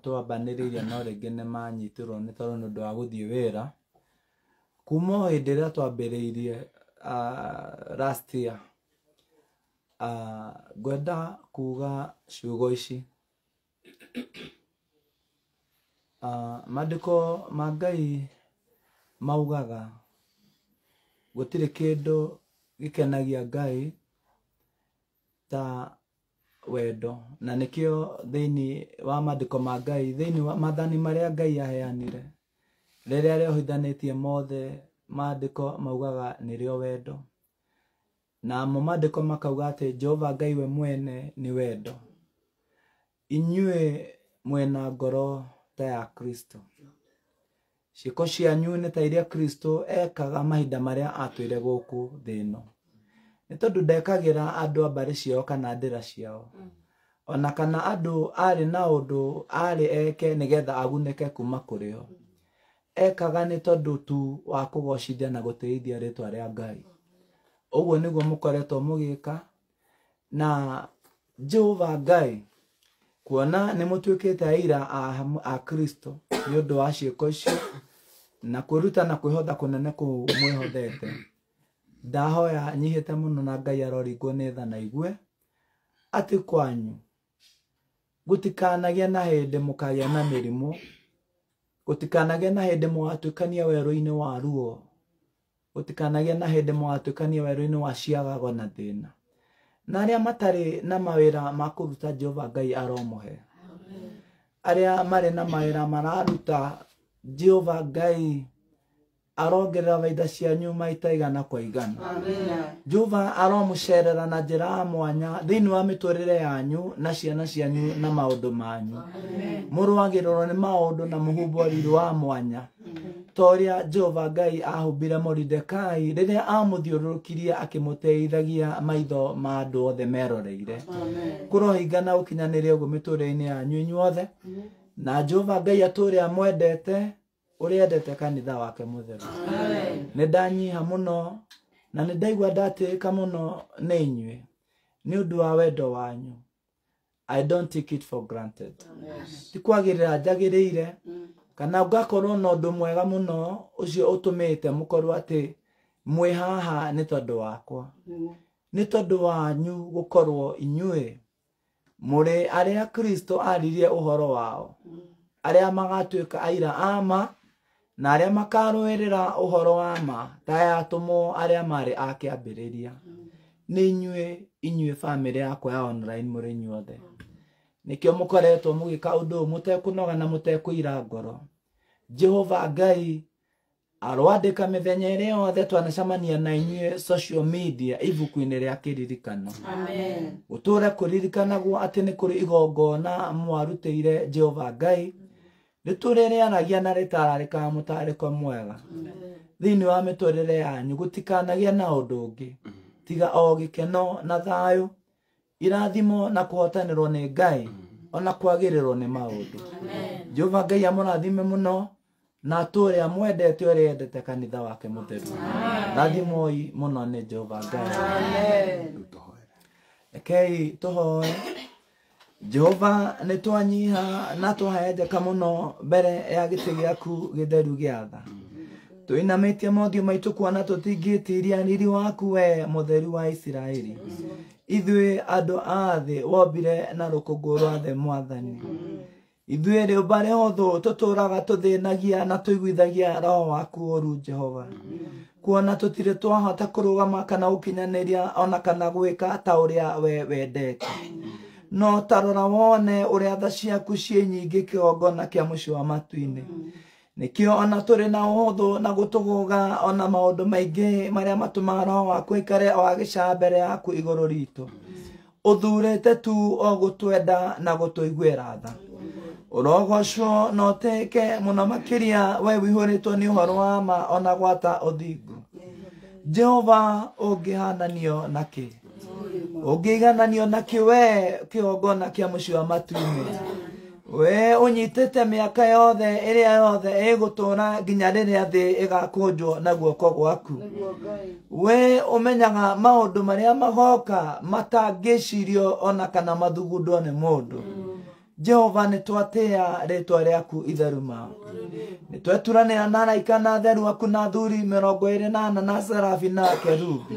twambanĩrĩirie no rĩngĩ nĩ manyitirwo nĩ tondũ nĩ ũndũ wa gũthiĩ wĩra. Kuma o hĩndĩ ĩrĩa twambĩrĩirie last year, ngwenda kuga ciugo ici. Maandĩko ma Ngai maugaga gũtirĩ kĩndũ gĩkenagia Ngai ta wendo, na nĩkĩo thĩinĩ wa maandĩko ma Ngai, thĩinĩ wa maathani marĩa Ngai aheanire rĩrĩa rĩohithanĩtie mothe, maandĩko maugaga nĩrĩo wendo. Namo maandĩko makauga atĩ Jehova Ngai we mwene nĩ wendo. Inyuĩ mwena ngoro ta ya Kristo. Ciĩko cianyu nĩ ta iria Kristo ekaga mahinda marĩa atwĩre gũkũ thĩ ĩno. Nĩ tondũ ndekagĩra andũ a mbarĩ ciao kana ndĩra ciao, ona kana andũ arĩ na ũndũ arĩ eke nĩgetha agunĩke kuma kũrĩ o. Ekaga nĩ tondũ tu wa kũgocithia na gũtĩithia rĩtwa rĩa Ngai. Ũguo nĩguo mũkoretwo mũgĩka. Na Jehova Ngai kuona nĩ mũtuĩkĩte aira a Kristo nĩ ũndũ wa ciĩko icio na kwĩruta na kwĩhotha kũnene kũu mwĩhothete, ndahoya nyihĩte mũno na Ngai aroringwo nĩ tha na igue atĩ kwanyu gũtikanagĩe na hĩndĩ mũkagĩa na mĩrimũ, gũtikanagĩe na hĩndĩ mũgatuĩkania werũ-inĩ wa ruo, gũtikanagĩe na hĩndĩ mũgatuĩkania werũ-inĩ wa ciagago na thĩna. Na arĩa matarĩ na mawĩra ma kũruta Jehova Ngai aromũhe. Arĩa marĩ na mawĩra mararuta Jehova Ngai arongerera baida cianyu maita 100 kwa 100. Jehova aromũcerera na njĩra ya mwanya thĩinĩ wa mĩtũrĩre yanyu na ciana cianyu na maũndũ manyu. Mũrũagĩrĩrwo nĩ maũndũ na mũhumbwo riri wa mwanya ta ũrĩa Jehova Ngai ahumbire Moridekai rĩrĩa amũthiũrũrũkirie akĩmũteithagia maitho ma andũ othe meroreire. Kũrohingana gũkinyanĩria ũguo mĩtũrĩre-inĩ yanyu inyuothe. Na Jehova Ngai atũre amwendete ũrĩa endete kanitha wake mũtheru. Nĩ ndanyiha mũno na nĩ ndaigua ndatĩĩka mũno nĩ inyuĩ nĩ ũndũ wa wendo wanyu. I don't take it for granted. Ti kwagĩrĩra njagĩrĩire kana ngakorwo na ũndũ mwega mũno ũcio ũtũmĩte mũkorwo atĩ mwĩ haha nĩ tondũ wakwa, nĩ tondũ wanyu gũkorwo inyuĩ mũrĩ arĩa Kristo aririe ũhoro wao, arĩa magatuĩka aira a ma na arĩa makarũĩrĩra ũhoro wa ma ta ya atũmwo arĩa marĩ a kĩambĩrĩria. Nĩ inyuĩ bamĩrĩ yakwa ya online mũrĩ inyuothe. Nĩkĩo mũkoretwo mũgĩka ũndũ ũyũ mũtekũnoga na mũtekũira ngoro. Jehova Ngai aroandĩka mĩthenya ĩrĩa yothe twanacemania na inyuĩ social media ibuku-inĩ rĩa kĩririkano. Gũtũre kũririkanagwo atĩ nĩ kũrĩ igongona mwarutĩire Jehova Ngai rĩtũre rĩaragia na rĩtararĩkaga mũtarĩko mwega thĩinĩ wa mĩtũrĩre yanyu. Gũtikanagĩe na ũndũ ũngĩ tiga o gĩkeno na thayũ, irathimo na kũhotanĩrwo nĩ Ngai ona kwagĩrĩrwo nĩ maũndũ. Jehova Ngai amũrathime mũno na atũre amwendete ũrĩa endete kanitha wake mũtheru. Rathimoi mũno nĩ Jehova Ngai. Rekei tũhoe. Jehova nĩ twanyiha na twahenjeka mũno mbere ya gĩtĩ gĩaku gĩtheru gĩa tha. Tũinamĩtie mothiũ maitũ kuona tũtingĩtiria riri waku we mũtheru wa Isiraeli. Ithuĩ andũ a thĩ wombire na rũkũngũ rwa thĩ mwathani. Ithuĩ rĩũmba rĩhũthũ tũtũraga tũthĩnagia na tũiguithagia roho waku ũru Jehova. Kuona tũtirĩ twahota kũrũgama kana gũkinyanĩria ona kana gwĩka ta ũrĩa we wendete. No tarora wone ũrĩa tha ciaku ciĩ nyingĩ kĩgongona kĩa mũciĩ wa matu-inĩ. Nĩkĩo ona tũrĩ na ũhũthũ na gũtũgũga ona maũndũ maingĩ marĩa matũmaga roho waku aikare o agĩcaa mbere yaku igũrũ ritũ. Ũthurĩte tu o gũtwenda na gũtũiguĩra tha. Ũrogocwo na ũtĩĩke mũno makĩria we wĩihũrĩtwo nĩ ũhoro wa ma ona gwata ũthingu. Jehova ũngĩhananio na kĩ? Ũngĩigananio na kĩ we kĩgongona kĩa mũciĩ wa matu-inĩ? We ũnyitĩte mĩaka yothe ĩrĩa yothe ĩgũtũũra nginya rĩrĩa thĩ ĩgakũnjwo na guoko gwaku. We ũmenyaga maũndũ marĩa magoka matangĩcirio ona kana mathugundwo nĩ mũndũ. Jehova nĩ twatĩĩa rĩtwa rĩaku itheru ma. Nĩ tweturanĩra na araika na atheru aku na athuri 24 na serafi na kerubi.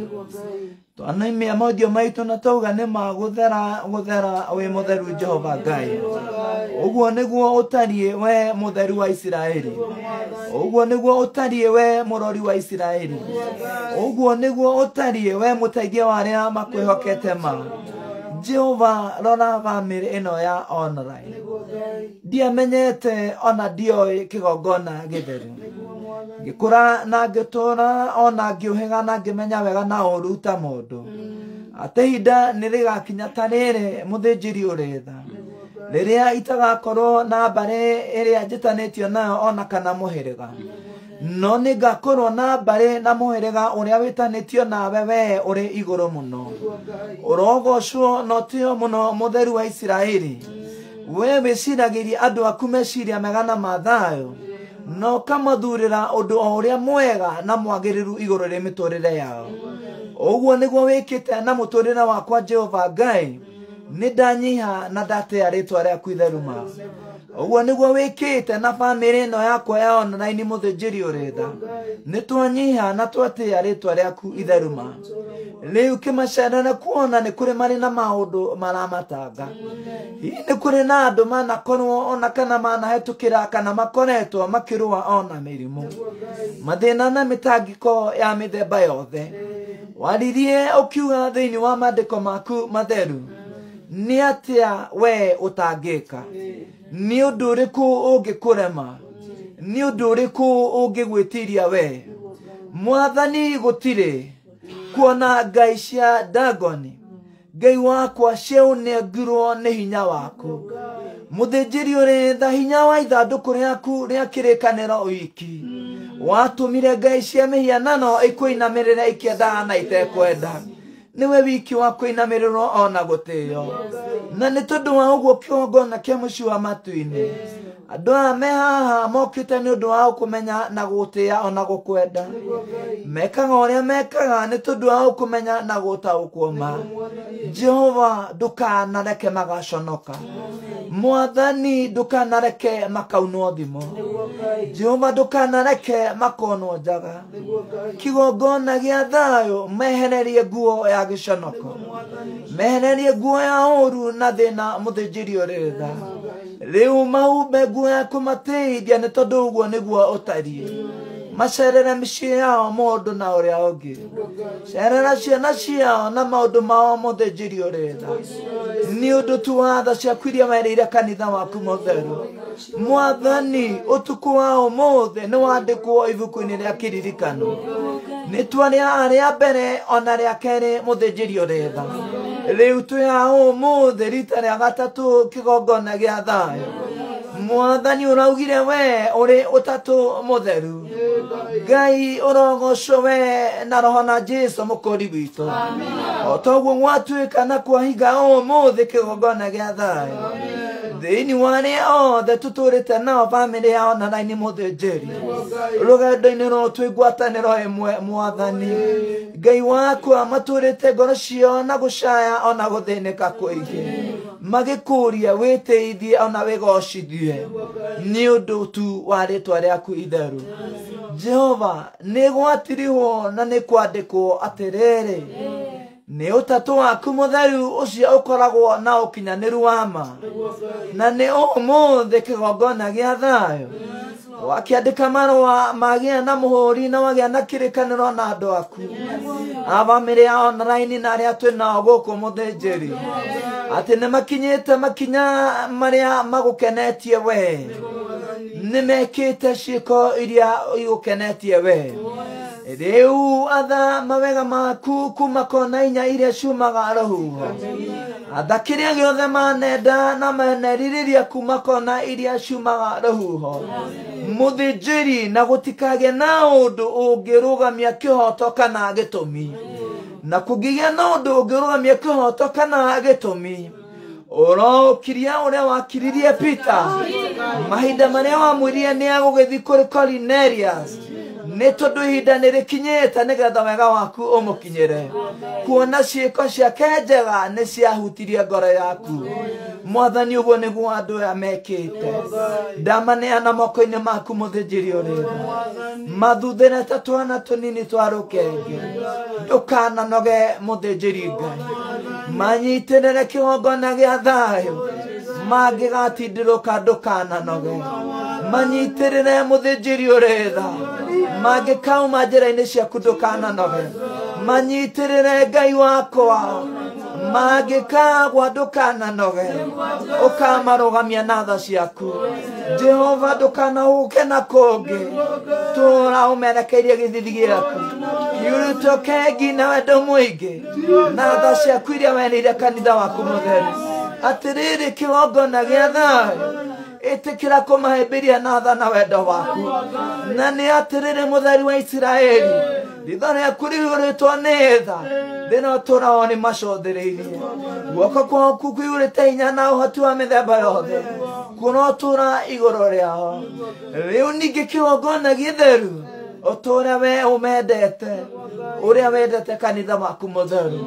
Twanaimia mothiũ maitũ na twauga nĩ ma gũthera gũthera wĩ mũtheru Jehova Ngai. Ũguo nĩguo ũtariĩ we mũtheru wa Isiraeli. Ũguo nĩguo ũtariĩ we mũrori wa Isiraeli. Ũguo nĩguo ũtariĩ we mũteithia wa arĩa makwĩhokete ma. Jehova rora bamĩrĩ ĩno ya online. Ndiamenyete ona ndioĩ kĩgongona gĩtheru. Ngĩkũra na ngĩtũra ona ngĩũhĩga na ngĩmenya wega na ũru ta mũndũ. Atĩ ihinda nĩ rĩgakinya ta rĩrĩ mũthĩnjĩri ũrĩ tha. Rĩrĩa itagakorwo na mbarĩ ĩrĩa njĩtanĩtio nayo ona kana mũhĩrĩga. No nĩngakorwo na mbarĩ na mũhĩrĩga ũrĩa wĩtanĩtio nawe we ũrĩ igũrũ mũno. Ũrogocwo na ũtĩo mũno mũtheru wa Isiraeli. We wĩciragĩria andũ aku meciria mega na mathayũ. Na ũkamathurĩra ũndũ o ũrĩa mwega na mwagĩrĩru igũrũ rĩa mĩtũrĩre yao. Ũguo nĩguo wĩkĩte na mũtũrĩre wakwa Jehova Ngai. Nĩ ndanyiha na ndatĩa rĩtwa rĩaku itheru ma. Ũguo nĩguo wĩkĩte na bamĩrĩ ĩno yakwa ya online mũthĩnjĩri ũrĩ tha. Nĩ twanyiha na twatĩa rĩtwa rĩaku itheru ma. Rĩu kĩmacerere kuona nĩ kũrĩ marĩ na maũndũ maramatanga. Hihi nĩ kũrĩ na andũ manakorwo ona kana manahetũkĩra kana makoretwo makĩrũa ona mĩrimũ. Mathĩna na mĩtangĩko ya mĩthemba yothe. Waririe ũkiuga thĩinĩ wa maandĩko maku matheru. Nĩ atĩa we ũtangĩka? Nĩ ũndũ ũrĩkũ ũngĩkũrema? Nĩ ũndũ ũrĩkũ ũngĩgwĩtiria we? Mwathani gũtirĩ kuona ngai cia Dagoni. Ngai wakwa ciaunengirwo nĩ hinya waku. Mũthĩnjĩri ũrĩ tha hinya wa ithandũkũ rĩaku rĩa kĩrĩkanĩro wiki. Watũmire ngai cia mĩhianano ikũinamĩrĩre ikĩendaga na itekwenda. Nĩwe wiki wa kũinamĩrĩrwo ona gũtĩo. Na nĩ tondũ wa ũguo kĩgongona kĩa mũciĩ wa matu-inĩ. Andũ aya me haha mokĩte nĩ ũndũ wa kũmenya na gũtĩĩa ona gũkwenda. Mekaga ũrĩa mekaga nĩ tondũ wa kũmenya na gũtaũkwo ma. Jehova ndũkanareke magaconoka. Mwathani ndũkanareke makaunwo thimo. Jehova ndũkanareke makonwo njaga. Kĩgongona gĩa thayũ mehererie nguo ya gĩconoko. Mehererie nguo ya ũru na thĩna mũthĩnjĩri ũrĩ tha. Rĩu mahumbe nguo ya kũmateithia nĩ tondũ ũguo nĩguo ũtariĩ. Macerere mĩciĩ yao mũndũ na ũrĩa ũngĩ. Cerera ciana ciao na maũndũ mao mũthĩnjĩri ũrĩ tha. Nĩ ũndũ tu wa tha ciaku iria werĩire kanitha waku mũtheru. Mwathani ũtukũ wa ũmũthĩ nĩ wandĩkwo ibuku-inĩ rĩa kĩririkano. Nĩ twarĩa arĩa mbere ona rĩa kerĩ mũthĩnjĩri ũrĩ tha. Rĩu twĩ haha ũmũthĩ rita rĩa gatatũ kĩgongona gĩa thayũ. Mwathani ũraugire we ũrĩ ũtatũ mũtheru. Ngai ũrogocwo we na roho na Jesũ mũkũri witũ. O toguo gwatuĩka na kwahinga ũmũthĩ kĩgongona gĩa thayũ. Thĩinĩ wa arĩa othe tũtũrĩte nao bamĩrĩ yao na raini mũthĩnjĩri. Rũgendo-inĩ rũrũ twĩ ngwatanĩro ĩmwe mwathani. Ngai wakwa matũrĩte ngoro ciao na gũcaya ona gũthĩnĩka kũingĩ. Magĩkũria wĩtĩithie ona wĩgocithie nĩ ũndũ tu wa rĩtwa rĩaku itheru. Jehova nĩ gwatirihwo na nĩ kwandĩkwo atĩrĩrĩ, nĩ ũtatũ waku mũtheru ũcio ũkoragwo na ũkinyanĩru wa ma, na nĩ ũmũthĩ kĩgongona gĩa thayũ. Wakĩandĩka marũa magĩa na mũhũri na wagĩa na kĩrĩkanĩro na andũ aku a bamĩrĩ ya online na arĩa twĩ nao gũkũ mũthĩnjĩri, atĩ nĩ makinyĩte makinya marĩa magũkenetie we, nĩ mekĩte ciĩko iria igũkenetie we. Rĩu atha mawega maku kuma kona inya iria ciumaga rũhuho, atha kĩrĩa gĩothe manenda na manerirĩria kuma kona iria ciumaga rũhuho. Mũthĩnjĩri, na gũtikagĩe na ũndũ ũngĩrũgamia kĩhoto kana gĩtũmi, na kũngĩgĩa na ũndũ ũngĩrũgamia kĩhoto kana gĩtũmi, ũrokiria ũrĩa wakiririe Peter mahinda marĩa wamwĩrire nĩ agũgĩthiĩ kũrĩ Cornelius, nĩ tondũ ihinda nĩ rĩkinyĩte nĩgetha wega waku ũmũkinyĩre. Kuona ciĩko ciake njega nĩ ciahutirie ngoro yaku. Mwathani, ũguo nĩguo andũ aya mekĩte. Ndamaneana moko-inĩ maku mũthĩnjĩri ũrĩ tha, mathuthĩre ta twana tũnini twa rũkenge. Ndũkananoge mũthĩnjĩri Ngai, manyitĩrĩre kĩgongona gĩa thayũ, mangĩgatindĩrũka ndũkananoge. Manyitĩrĩre mũthĩnjĩri ũrĩ tha, mangĩkauma njĩra-inĩ ciaku ndũkananoge. Manyitĩrĩre Ngai wakwa, mangĩkagwa ndũkananoge, ũkamarũgamia na tha ciaku. Jehova, ndũkanahũke na kũngĩ, tũra ũmerekeirie gĩthithi gĩaku kiurutwo kengi na wendo mũingĩ na tha ciaku iria werĩire kanitha waku mũtheru. Atĩrĩrĩ, kĩgongona gĩa thayũ, ĩtĩkĩra kũmahĩmbĩria na tha na wendo waku. Na nĩ atĩrĩrĩ, mũtheri wa Isiraeli, ritho rĩaku rĩihũrĩtwo nĩ tha, thĩna ũtũũra wao nĩ macũthĩrĩirie. Guoko kwaku kũiyũrĩte hinya na ũhoti wa mĩthemba yothe, kũrotũũra igũrũ rĩao. Rĩu ningĩ kĩgongona gĩtheru, ũtũũre we ũmendete, ũrĩa wendete kanitha waku mũtheru.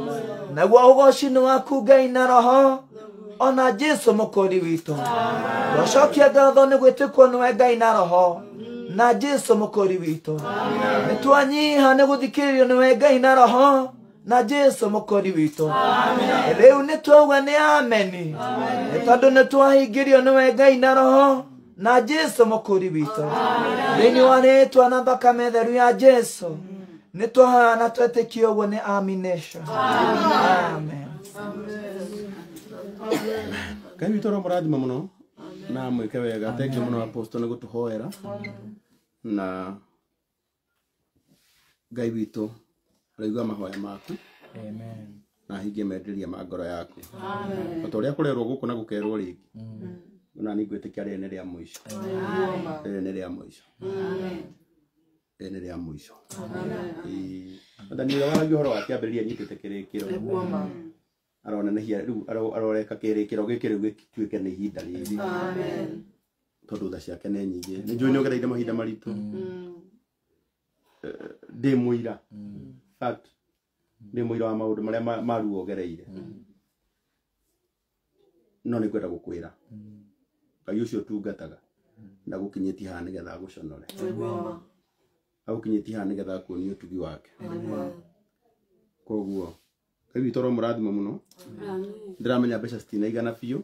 Naguo ũgoci nĩ waku Ngai na Roho ona Jesu mũkũri witũ. Twacokia ngatho nĩ gwĩtĩkwo nĩwe Ngai na Roho na Jesu mũkũri witũ. Nĩ twanyiha nĩ gũthikĩrĩrio nĩwe Ngai na Roho na Jesu mũkũri witũ. Rĩu nĩ twauga nĩ ameni, nĩ tondũ nĩ twahingĩrio nĩwe Ngai na Roho na Jesu mũkũri witũ. Thĩinĩ wa rĩtwa na thakame theru ya Jesu nĩ twahoya na twetĩkia ũguo nĩ amination. Amen. Ngai witũ aromũrathima mũno na mwĩke wega. Thank you mũno Apostle nĩ gũtũhoera, na Ngai witũ araigua mahoya maku. Amen. Na ahingie menderia ma ngoro yaku. O ta ũrĩa kũrerwo gũkũ na gũkerwo rĩngĩ, ona nĩ ngwĩtĩkia rĩrĩ nĩ rĩa mũico. Rĩrĩ nĩ rĩa mũico. Rĩrĩ nĩ rĩa mũico. Mwathani ũrĩa waragia ũhoro wa kĩambĩrĩria nyitĩte kĩrĩkĩro, aronenehia rĩu, aroreka kĩrĩkĩro gĩkĩ rĩu gĩtuĩke nĩ ihinda rĩrĩ, tondũ tha ciake nĩ nyingĩ. Nĩ njũĩ nĩ ũgereire mahinda maritũ, ndĩ mũira, fact ndĩ mũira wa maũndũ marĩa maruo ũgereire, no nĩ ngwenda gũkwĩra Ngai ũcio ũtungataga ndagũkinyĩtie haha nĩgetha agũconore, agũkinyĩtie haha nĩgetha akuonie ũtugi wake. Koguo Ngai witũ aromũrathima mũno. Ndĩramenya mbeca citinaigana biũ,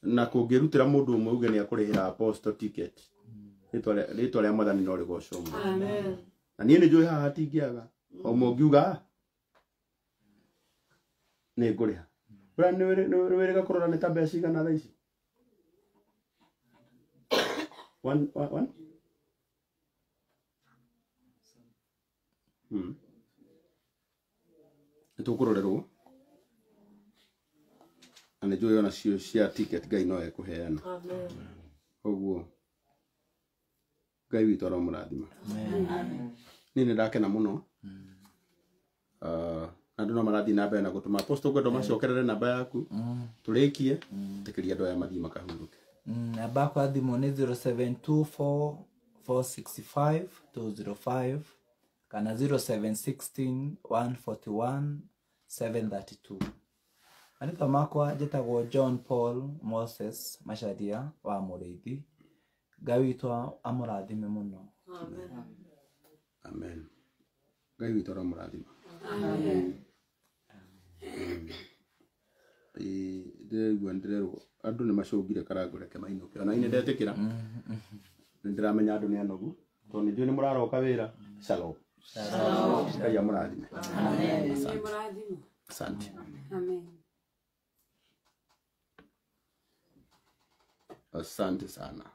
na kũngĩrutĩra mũndũ ũmwe uge nĩ akũrĩhĩra Apostle ticket, rĩtwa rĩa Mwathani no rĩgocwo mũno. Na niĩ nĩ njũĩ haha hatingĩaga o mũngiuga nĩ ngũrĩha. Ũrĩa nĩ wĩrĩga kũrora nĩ ta mbeca cigana thaa ici? One, one? Nĩ tũkũrorerwo na nĩ njũĩ ona cio cia ticket Ngai no ekũheana. Koguo Ngai witũ aromũrathima. Niĩ nĩ ndakena mũno. Andũ no marathiĩ na mbere na gũtũma. Apostle, ngwenda macokerere namba yaku tũrĩkie, tĩkĩria andũ aya mathiĩ makahurũke. Namba yakwa ya thimũ nĩ 0724 465 205 kana 0716 141 732. Marĩtwa makwa njĩtagwo John Paul Moses Macharia wa Mũrĩithi. Ngai witũ amũrathime mũno. Amen. Ngai witũ aramũrathima. Amen. Ndĩraigua ndĩrerwo andũ nĩ macũngire karango reke mainũke ona niĩ ndetĩkĩra nĩ ndĩramenya andũ nĩ anogu tondũ nĩ njũĩ nĩ mũraroka wĩra. Shalom. Shalom. Ngai amũrathime. Amen. Asante. Mũrathimwo. Asante. Amen. Asante sana.